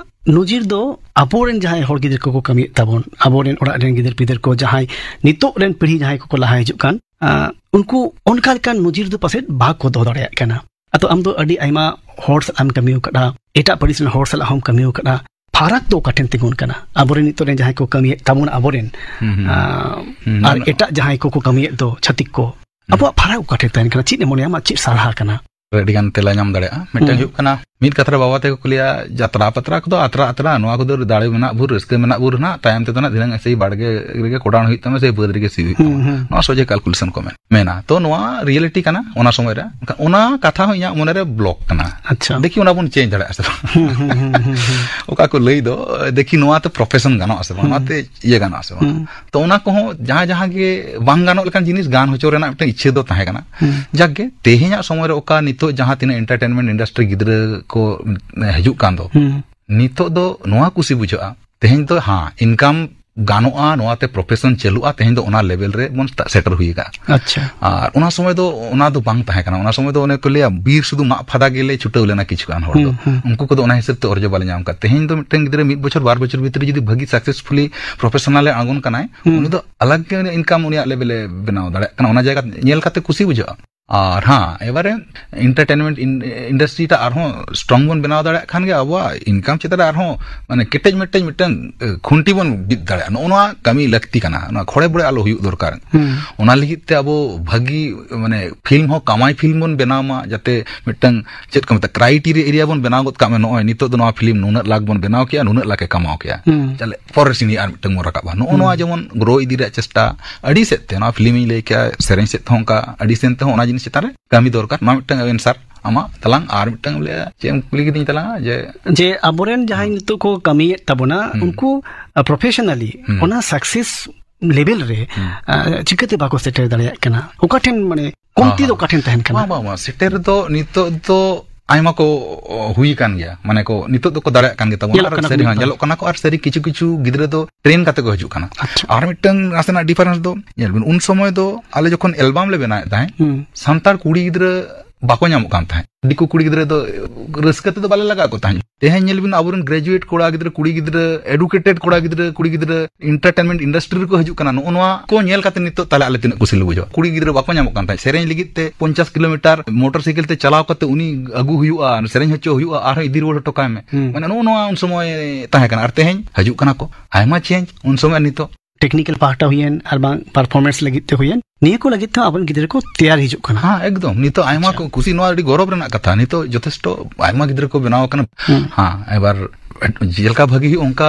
ᱱᱚᱡᱤᱨ ᱫᱚ ᱟᱵᱚᱨᱮᱱ ᱡᱟᱦᱟᱸᱭ ᱦᱚᱲ ᱜᱤᱫᱽᱨᱟᱹ ᱠᱚᱠᱚ ᱠᱟᱹᱢᱤᱭᱮᱫ ᱛᱟᱵᱚᱱ, ᱟᱵᱚᱨᱮᱱ ᱚᱲᱟᱜ ᱨᱮᱱ ᱜᱤᱫᱟᱹᱨ ᱯᱤᱫᱟᱹᱨ ᱠᱚ, ᱡᱟᱦᱟᱸᱭ ᱱᱤᱛᱚᱜ ᱨᱮᱱ ᱯᱤᱲᱦᱤ ᱡᱟᱦᱟᱸᱭ ᱠᱚᱠᱚ ᱞᱟᱦᱟ ᱦᱤᱡᱩᱜ ᱠᱟᱱ, ᱟᱸ, ᱩᱱᱠᱩ ᱚᱱᱠᱟ ᱞᱮᱠᱟᱱ ᱱᱚᱡᱤᱨ ᱫᱚ ᱯᱟᱥᱮᱡ ᱵᱟᱠᱚ ᱫᱚᱦᱚ ᱫᱟᱲᱮᱭᱟᱜ ᱠᱟᱱᱟ᱾ ᱟᱫᱚ ᱟᱢ ᱫᱚ ᱟᱹᱰᱤ ᱟᱭᱢᱟ ᱦᱚᱲ ᱥᱟᱞᱟᱜ ᱮᱢ ᱠᱟᱹᱢᱤ ᱟᱠᱟᱫᱼᱟ, ᱮᱴᱟᱜ ᱯᱟᱹᱨᱤᱥ ᱨᱮᱱ ᱦᱚᱲ ᱥᱟᱞᱟᱜ ᱦᱚᱸᱢ ᱠᱟᱹᱢᱤ ᱟᱠᱟᱫᱼᱟ᱾ ᱯᱷᱟᱨᱟᱠ ᱫᱚ ᱚᱠᱟ ᱴᱷᱮᱱ ᱛᱤᱸᱜᱩᱱ ᱠᱟᱱᱟ? ᱟᱵᱚᱨᱮᱱ ᱱᱤᱛᱚᱜ ᱨᱮᱱ ᱡᱟᱦᱟᱸᱭ ᱠᱚ ᱠᱟᱹᱢᱤᱭᱮᱫ ᱛᱟᱵᱚᱱᱟ ᱟᱵᱚᱨᱮᱱ, ᱦᱩᱸ, ᱦᱩᱸ᱾ ᱟᱸ, ᱦᱩᱸ, ᱟᱨ ᱱᱚᱣᱟ ᱮᱴᱟᱜ ᱡᱟᱦᱟᱸᱭ ᱠᱚᱠᱚ ᱠᱟᱹᱢᱤᱭᱮᱫ ᱫᱚ ᱪᱷᱟᱹᱛᱤᱠ ᱠᱚ, ᱦᱩᱸ᱾ ᱟᱵᱚᱣᱟᱜ ᱯᱷᱟᱨᱟᱠ ᱚᱠᱟ ᱴᱷᱮᱱ ᱛᱟᱦᱮᱱ ᱠᱟᱱᱟ? ᱪᱮᱫ ᱮ ᱢᱚᱱᱮᱭᱟ ᱟᱢᱟᱜ ᱪᱮᱫ ᱥᱟᱨᱦᱟ ᱠᱟᱱᱟ? ᱟᱹᱰᱤ ᱜᱟᱱ ᱛᱮᱞᱟ ᱧᱟᱢ ᱫᱟᱲᱮᱭᱟᱜᱼᱟ᱾ ᱢᱤᱫᱴᱟᱝ ᱦᱩᱸ᱾ ᱦᱩᱭᱩᱜ ᱠᱟᱱᱟ, ᱢᱤᱫ ᱠᱟᱛᱷᱟ ᱨᱮ ᱵᱟᱵᱟ ᱛᱟᱠᱚ ᱠᱚ ᱞᱟᱹᱭᱟ, "ᱡᱟᱛᱨᱟ ᱯᱟᱛᱨᱟ ᱠᱚᱫᱚ ᱟᱛᱨᱟ ᱟᱛᱨᱟ, ᱱᱚᱣᱟ ᱠᱚᱫᱚ ᱫᱟᱲᱮ ᱢᱮᱱᱟᱜ ᱵᱷᱳᱨ, ᱨᱟᱹᱥᱠᱟᱹ ᱢᱮᱱᱟᱜ ᱵᱷᱳᱨ ᱱᱟᱦᱟᱜ, ᱛᱟᱭᱚᱢ ᱛᱮᱫᱚ ᱱᱟᱦᱟᱜ ᱫᱷᱤᱱᱟᱹᱝ ᱥᱮᱭ ᱵᱟᱲᱜᱮ ᱨᱮᱜᱮ ᱠᱚᱰᱟᱱ ᱦᱩᱭᱩᱜ ᱛᱟᱢᱟ, ᱥᱮ ᱵᱟᱹᱫᱽ ᱨᱮᱜᱮ ᱥᱤ ᱦᱩᱭᱩᱜ ᱛᱟᱢᱟ᱾" ᱦᱩᱸ, ᱦᱩᱸ᱾ ᱱᱚᱣᱟ ᱥᱚᱡᱷᱮ ᱠᱟᱞᱠᱩᱞᱮᱥᱚᱱ ᱠᱚ ᱢᱮᱱᱟ᱾ ᱛᱚ ᱱᱚᱣᱟ ᱨᱤᱭᱮᱞᱤᱴᱤ ᱠᱟᱱᱟ ᱚᱱᱟ ᱥᱚᱢᱚᱭ ᱨᱮ᱾ ᱮᱱᱠᱷᱟᱱ ᱚᱱᱟ ᱠᱟᱛᱷᱟ ᱦᱚᱸ ᱤᱧᱟᱹᱜ ᱢᱚᱱᱮ ᱨᱮ ᱵᱞᱚᱠ ᱠᱟᱱᱟ᱾ ᱟᱪᱪᱷᱟ᱾ ᱫᱮᱠᱷᱤ ᱚᱱᱟ ᱵᱚᱱ ᱪᱮᱧᱡᱽ ᱫᱟᱲᱮᱭᱟᱜᱼᱟ ᱥᱮ ᱵᱟᱝ? ᱦᱩᱸ, ᱦᱩᱸ, ᱦᱩᱸ, ᱦᱩᱸ, ᱦᱩᱸ᱾ ᱚᱠᱟ ᱠᱚ ᱞᱟᱹᱭ ᱫᱚ, ᱫᱮᱠᱷᱤ ᱱᱚᱣᱟ ᱛᱮ ᱯᱨᱚᱯᱷᱮᱥᱚᱱ ᱜᱟᱱᱚᱜᱼᱟ ᱥᱮ ᱵᱟᱝ? ᱦᱩᱸ᱾ ᱱᱚᱣᱟ ᱛᱮ ᱤᱭᱟᱹ ᱜᱟᱱᱚᱜᱼᱟ ᱥᱮ ᱵᱟᱝ? ᱦᱩᱸ᱾ ᱛᱚ ᱚᱱᱟ ᱠᱚᱦᱚᱸ ᱡᱟᱦᱟᱸ, ᱡᱟᱦᱟᱸ ᱜᱮ ᱵᱟᱝ ᱜᱟᱱᱚᱜ ᱞᱮᱠᱟᱱ ᱡᱤᱱᱤᱥ ᱜᱟᱱ ᱦᱚᱪᱚ ᱨᱮᱱᱟᱜ ᱢᱤᱫᱴᱟᱝ ᱤᱪᱪᱷᱟᱹ ᱫᱚ ᱛᱟᱦᱮᱸ ᱠᱟᱱᱟ᱾ ᱦᱩᱸ᱾ ᱡᱟᱠ ᱜᱮ, ᱛᱮᱦᱮᱧᱟᱜ ᱥᱚᱢᱚᱭ ᱨᱮ ᱚᱠᱟ ᱱᱤᱛᱚᱜ ᱡᱟᱦᱟᱸ ᱛᱤᱱᱟᱹᱜ ᱮᱱᱴᱟᱨᱴᱮᱱᱢᱮᱱᱴ ᱤᱱᱰᱟᱥᱴᱨᱤ ᱜᱤᱫᱽᱨᱟᱹ ᱠᱚ, ᱮ, ᱦᱤᱡᱩᱜ ᱠᱟᱱ ᱫᱚ, ᱦᱩᱸ᱾ ᱱᱤᱛᱚᱜ ᱫᱚ ᱱᱚᱣᱟ ᱠᱩᱥᱤ ᱵᱩᱡᱷᱟᱹᱜᱼᱟ, ᱛᱮᱦᱮᱧ ᱫᱚ, ᱦᱟᱸ, ᱤᱱᱠᱟᱢ ᱜᱟᱱᱚᱜᱼᱟ, ᱱᱚᱣᱟᱛᱮ ᱯᱨᱚᱯᱷᱮᱥᱚᱱ ᱪᱟᱹᱞᱩᱜᱼᱟ, ᱛᱮᱦᱮᱧ ᱫᱚ ᱚᱱᱟ ᱞᱮᱵᱮᱞ ᱨᱮ ᱵᱚᱱ ᱥᱮᱴᱮᱨ ᱦᱩᱭ ᱟᱠᱟᱫᱼᱟ᱾ ᱟᱪᱪᱷᱟ᱾ ᱟᱨ ᱚᱱᱟ ᱥᱚᱢᱚᱭ ᱫᱚ ᱚᱱᱟ ᱫᱚ ᱵᱟᱝ ᱛᱟᱦᱮᱸ ᱠᱟᱱᱟ᱾ ᱚᱱᱟ ᱥᱚᱢᱚᱭ ᱫᱚ ᱚᱱᱮ ᱠᱚ ᱞᱟᱹᱭᱟ, ᱵᱤᱨ ᱥᱩᱫᱷᱩ ᱢᱟᱜ ᱯᱷᱟᱫᱟ ᱜᱮᱞᱮ ᱪᱷᱩᱴᱟᱹᱣ ᱞᱮᱱᱟ ᱠᱤᱪᱷᱩ ᱜᱟᱱ ᱦᱚᱲ ᱫᱚ᱾ ᱦᱩᱸ, ᱦᱩᱸ᱾ ᱩᱱᱠᱩ ᱠᱚᱫᱚ ᱚᱱᱟ ᱦᱤᱥᱟᱹᱵ ᱛᱮ ᱚᱨᱡᱚ ᱵᱟᱞᱮ ᱧᱟᱢ ᱟᱠᱟᱫ᱾ ᱛᱮᱦᱮᱧ ᱫᱚ ᱢᱤᱫᱴᱟᱝ ᱜᱤᱫᱽᱨᱟᱹ ᱢᱤᱫ ᱵᱚᱪᱷᱚᱨ, ᱵᱟᱨ ᱵᱚᱪᱷᱚᱨ ᱵᱷᱤᱛᱨᱤ ᱡᱩᱫᱤ ᱵᱷᱟᱹᱜᱤ ᱥᱟᱠᱥᱮᱥᱯᱷᱩᱞᱤ ᱯᱨᱚᱯᱷᱮᱥᱚᱱᱟᱞ ᱮ ᱟᱬᱜᱚᱱ ᱠᱟᱱᱟᱭ, ᱦᱩᱸ᱾ ᱩᱱᱤ ᱫᱚ ᱟᱞᱟᱜᱽ ᱜᱮ ᱤᱱᱠᱟᱢ ᱩᱱᱤᱭᱟᱜ ᱞᱮᱵᱮᱞ ᱮ ᱵᱮᱱᱟᱣ ᱫᱟᱲᱮᱭᱟᱜ ᱠᱟᱱᱟ᱾ ᱚᱱᱟ ᱡᱟᱭᱜᱟ ᱧᱮᱞ ᱠᱟᱛᱮ ᱠᱩᱥᱤ ᱵᱩᱡᱷᱟᱹᱜᱼᱟ᱾ ᱟᱨ ᱦᱮᱸ, ᱮᱵᱟᱨᱮ ᱮᱱᱴᱟᱨᱴᱮᱱᱢᱮᱱᱴ ᱤᱱᱰᱟᱥᱴᱨᱤ ᱴᱟ ᱟᱨᱦᱚᱸ ᱥᱴᱨᱚᱝ ᱵᱚᱱ ᱵᱮᱱᱟᱣ ᱫᱟᱲᱮᱭᱟᱜ ᱠᱷᱟᱱ ᱜᱮ ᱟᱵᱚᱣᱟᱜ ᱤᱱᱠᱟᱢ ᱪᱮᱛᱟᱱ ᱨᱮ ᱟᱨᱦᱚᱸ, ᱢᱟᱱᱮ, ᱠᱮᱴᱮᱡ ᱢᱮᱴᱮᱡ ᱢᱤᱫᱴᱟᱝ, ᱮ, ᱠᱷᱩᱱᱴᱤ ᱵᱚᱱ ᱵᱤᱫ ᱫᱟᱲᱮᱭᱟᱜᱼᱟ᱾ ᱱᱚᱜᱼᱚ ᱱᱚᱣᱟ ᱠᱟᱹᱢᱤ ᱞᱟᱹᱠᱛᱤ ᱠᱟᱱᱟ, ᱱᱚᱣᱟ ᱠᱷᱚᱲᱮ ᱵᱚᱲᱮ ᱟᱞᱚ ᱦᱩᱭᱩᱜ ᱫᱚᱨᱠᱟᱨ᱾ ᱦᱩᱸ᱾ ᱚᱱᱟ ᱞᱟᱹᱜᱤᱫ ᱛᱮ ᱟᱵᱚ ᱵᱷᱟᱹᱜᱤ, ᱢᱟᱱᱮ, ᱯᱷᱤᱞᱢ ᱦᱚᱸ ᱠᱟᱢᱟᱭ ᱯᱷᱤᱞᱢ ᱵᱚᱱ ᱵᱮᱱᱟᱣ ᱢᱟ, ᱡᱟᱛᱮ ᱢᱤᱫᱴᱟᱝ, ᱪᱮᱫ ᱠᱚ ᱢᱮᱛᱟᱜᱼᱟ, ᱠᱨᱟᱭᱴᱮᱨᱤᱭᱟ ᱵᱚᱱ ᱵᱮᱱᱟᱣ ᱜᱚᱫ ᱠᱟᱜ ᱢᱟ, ᱱᱚᱜᱼᱚᱭ ᱱᱤᱛᱚᱜ ᱫᱚ ᱱᱚᱣᱟ ᱯᱷᱤᱞᱢ ᱱᱩᱱᱟᱹᱜ ᱞᱟᱠᱷ ᱵᱚᱱ ᱵᱮᱱᱟᱣ ᱠᱮᱜᱼᱟ, ᱱᱩᱱᱟᱹᱜ ᱞᱟᱠᱷ ᱮ ᱠᱟᱢᱟᱣ ᱠᱮᱜᱼᱟ᱾ ᱦᱩᱸ᱾ ᱛᱟᱦᱞᱮ ᱯᱚᱨᱮᱨ ᱥᱤᱱ ᱟᱨ ᱢᱤᱫᱴᱟᱝ ᱵᱚᱱ ᱨᱟᱠᱟᱵᱟ᱾ ᱱᱚᱜᱼᱚ ᱱᱚᱣᱟ ᱦᱩᱸ᱾ ᱡᱮᱢᱚᱱ ᱜᱨᱳ ᱤᱫᱤ ᱨᱮᱭᱟᱜ ᱪᱮᱥᱴᱟ ᱟᱹᱰᱤ ᱥᱮᱫ ᱛᱮ, ᱱᱚᱣᱟ ᱯᱷᱤᱞᱢ ᱤᱧ ᱞᱟᱹᱭ ᱠᱮᱜᱼᱟ, ᱥᱮᱨᱮᱧ ᱥᱮᱫ ᱛᱮᱦᱚᱸ ᱚᱱᱠᱟ, ᱟᱹᱰᱤ ᱥᱮᱱ ᱛᱮᱦᱚᱸ ᱚᱱᱟ ᱡᱤᱱᱤᱥ ᱪᱮᱛᱟᱱ ᱨᱮ ᱠᱟᱹᱢᱤ ᱫᱚᱨᱠᱟᱨ᱾ ᱱᱚᱣᱟ ᱢᱤᱫᱴᱟᱝ ᱟᱵᱮᱱ ᱥᱟᱨ ᱟᱢᱟᱜ ᱛᱟᱞᱟᱝ ᱟᱨ ᱢᱤᱫᱴᱟᱝ ᱞᱟᱹᱭᱟ, ᱪᱮᱫ ᱮᱢ ᱠᱩᱞᱤ ᱠᱤᱫᱤᱧ ᱛᱟᱞᱟᱝᱟ ᱡᱮ ᱡᱮ ᱟᱵᱚᱨᱮᱱ ᱡᱟᱦᱟᱸᱭ ᱦᱩᱸ᱾ ᱱᱤᱛᱚᱜ ᱠᱚ ᱠᱟᱹᱢᱤᱭᱮᱫ ᱛᱟᱵᱚᱱᱟ, ᱦᱩᱸ᱾ ᱩᱱᱠᱩ, ᱟ, ᱯᱨᱚᱯᱷᱮᱥᱚᱱᱟᱞᱤ ᱦᱩᱸ᱾ ᱚᱱᱟ ᱥᱟᱠᱥᱮᱥ ᱞᱮᱵᱮᱞ ᱨᱮ, ᱦᱩᱸ᱾ ᱟ, ᱪᱤᱠᱟᱹᱛᱮ ᱵᱟᱠᱚ ᱥᱮᱴᱮᱨ ᱫᱟᱲᱮᱭᱟᱜ ᱠᱟᱱᱟ? ᱚᱠᱟ ᱴᱷᱮᱱ, ᱢᱟᱱᱮ, ᱠᱚᱢᱛᱤ ᱦᱚᱸ, ᱫᱚ ᱦᱚᱸ᱾ ᱚᱠᱟ ᱴᱷᱮᱱ ᱛᱟᱦᱮᱱ ᱠᱟᱱᱟ? ᱵᱟᱝ, ᱵᱟᱝ, ᱵᱟᱝ, ᱥᱮᱴᱮᱨ ᱫᱚ ᱱᱤᱛᱚᱜ ᱫᱚ ᱟᱭᱢᱟ ᱠᱚ, ᱚ, ᱦᱩᱭ ᱟᱠᱟᱱ ᱜᱮᱭᱟ, ᱢᱟᱱᱮ ᱠᱚ ᱱᱤᱛᱚᱜ ᱫᱚᱠᱚ ᱫᱟᱲᱮᱭᱟᱜ ᱠᱟᱱ ᱜᱮ ᱛᱟᱵᱚᱱᱟ᱾ ᱧᱮᱞᱚᱜ ᱟᱨ ᱠᱟᱱᱟ ᱠᱚ ᱥᱟᱹᱨᱤ ᱦᱚᱸ ᱢᱤᱫ ᱵᱟᱨ᱾ ᱧᱮᱞᱚᱜ ᱠᱟᱱᱟ ᱠᱚ, ᱟᱨ ᱥᱟᱹᱨᱤ ᱠᱤᱪᱷᱩ ᱠᱤᱪᱷᱩ ᱜᱤᱫᱽᱨᱟᱹ ᱫᱚ ᱴᱨᱮᱱ ᱠᱟᱛᱮ ᱠᱚ ᱦᱤᱡᱩᱜ ᱠᱟᱱᱟ᱾ ᱟᱪᱪᱷᱟ᱾ ᱟᱨ ᱢᱤᱫᱴᱟᱝ ᱱᱟᱥᱮᱱᱟᱜ ᱰᱤᱯᱷᱟᱨᱮᱱᱥ ᱫᱚ ᱧᱮᱞ ᱵᱤᱱ, ᱩᱱ ᱥᱚᱢᱚᱭ ᱫᱚ ᱟᱞᱮ ᱡᱚᱠᱷᱚᱱ ᱮᱞᱵᱟᱢ ᱞᱮ ᱵᱮᱱᱟᱣᱮᱫ ᱛᱟᱦᱮᱸᱫ, ᱦᱩᱸ᱾ ᱥᱟᱱᱛᱟᱲ ᱠᱩᱲᱤ ᱜᱤᱫᱽᱨᱟᱹ ᱵᱟᱠᱚ ᱧᱟᱢᱚᱜ ᱠᱟᱱ ᱛᱟᱦᱮᱸᱫ᱾ ᱫᱤᱠᱩ ᱠᱩᱲᱤ ᱜᱤᱫᱽᱨᱟᱹ ᱫᱚ ᱨᱟᱹᱥᱠᱟᱹ ᱛᱮᱫᱚ ᱵᱟᱞᱮ ᱞᱟᱜᱟᱣ ᱠᱚ ᱛᱟᱦᱮᱸᱫ᱾ ᱛᱮᱦᱮᱧ ᱧᱮᱞ ᱵᱤᱱ, ᱟᱵᱚᱨᱮᱱ ᱜᱨᱮᱡᱩᱭᱮᱴ ᱠᱚᱲᱟ ᱜᱤᱫᱽᱨᱟᱹ, ᱠᱩᱲᱤ ᱜᱤᱫᱽᱨᱟᱹ, ᱮᱰᱩᱠᱮᱴᱮᱰ ᱠᱚᱲᱟ ᱜᱤᱫᱽᱨᱟᱹ, ᱠᱩᱲᱤ ᱜᱤᱫᱽᱨᱟᱹ ᱮᱱᱴᱟᱨᱴᱮᱱᱢᱮᱱᱴ ᱤᱱᱰᱟᱥᱴᱨᱤ ᱨᱮᱠᱚ ᱦᱤᱡᱩᱜ ᱠᱟᱱᱟ᱾ ᱱᱚᱜᱼᱚ ᱱᱚᱣᱟ ᱠᱚ ᱧᱮᱞ ᱠᱟᱛᱮ ᱱᱤᱛᱚᱜ ᱛᱟᱦᱞᱮ ᱟᱞᱮ ᱛᱤᱱᱟᱹᱜ ᱠᱩᱥᱤ ᱞᱮ ᱵᱩᱡᱷᱟᱹᱣᱟ᱾ ᱠᱩᱲᱤ ᱜᱤᱫᱽᱨᱟᱹ ᱵᱟᱠᱚ ᱧᱟᱢᱚᱜ ᱠᱟᱱ ᱛᱟᱦᱮᱸᱫ᱾ ᱥᱮᱨᱮᱧ ᱞᱟᱹᱜᱤᱫ ᱛᱮ ᱯᱚᱧᱪᱟᱥ ᱠᱤᱞᱳᱢᱤᱴᱟᱨ ᱢᱚᱴᱚᱨ ᱥᱟᱭᱠᱮᱞ ᱛᱮ ᱪᱟᱞᱟᱣ ᱠᱟᱛᱮ ᱩᱱᱤ ᱟᱹᱜᱩ ᱦᱩᱭᱩᱜᱼᱟ, ᱥᱮᱨᱮᱧ ᱦᱚᱪᱚ ᱦᱩᱭᱩᱜᱼᱟ, ᱟᱨᱦᱚᱸ ᱤᱫᱤ ᱨᱩᱣᱟᱹᱲ ᱦᱚᱴᱚ ᱠᱟᱭ ᱢᱮ᱾ ᱦᱩᱸ᱾ ᱢᱟᱱᱮ ᱱᱚᱜᱼᱚ ᱱᱚᱣᱟ ᱩᱱ ᱥᱚᱢᱚᱭ ᱛᱟᱦᱮᱸ ᱠᱟᱱᱟ᱾ ᱟᱨ ᱛᱮᱦᱮᱧ ᱦᱤᱡᱩᱜ ᱠᱟᱱᱟ ᱠᱚ, ᱟᱭᱢᱟ ᱪᱮᱧᱡᱽ ᱩᱱ ᱥᱚᱢᱚᱭ ᱟᱨ ᱱᱤᱛᱚᱜ᱾ ᱴᱮᱠᱱᱤᱠᱮᱞ ᱯᱟᱦᱴᱟ ᱦᱩᱭᱮᱱ ᱟᱨ ᱵᱟᱝ ᱯᱟᱨᱯᱷᱚᱨᱢᱮᱱᱥ ᱞᱟᱹᱜᱤᱫ ᱛᱮ ᱦᱩᱭᱮᱱ, ᱱᱤᱭᱟᱹ ᱠᱚ ᱞᱟᱹᱜᱤᱫ ᱛᱮᱦᱚᱸ ᱟᱵᱚᱨᱮᱱ ᱜᱤᱫᱽᱨᱟᱹ ᱠᱚ ᱛᱮᱭᱟᱨ ᱦᱤᱡᱩᱜ ᱠᱟᱱᱟ᱾ ᱦᱮᱸ, ᱮᱠᱫᱚᱢ᱾ ᱱᱤᱛᱚᱜ ᱟᱭᱢᱟ ᱟᱪᱪᱷᱟ᱾ ᱠᱚ ᱠᱩᱥᱤ, ᱱᱚᱣᱟ ᱟᱹᱰᱤ ᱜᱚᱨᱚᱵᱽ ᱨᱮᱱᱟᱜ ᱠᱟᱛᱷᱟ᱾ ᱱᱤᱛᱚᱜ ᱡᱚᱛᱷᱮᱥᱴᱚ ᱟᱭᱢᱟ ᱜᱤᱫᱽᱨᱟᱹ ᱠᱚ ᱵᱮᱱᱟᱣ ᱟᱠᱟᱱᱟ᱾ ᱦᱩᱸ᱾ ᱦᱮᱸ, ᱮᱵᱟᱨ ᱪᱮᱫ ᱞᱮᱠᱟ ᱵᱷᱟᱹᱜᱤ ᱦᱩᱭᱩᱜ, ᱚᱱᱠᱟ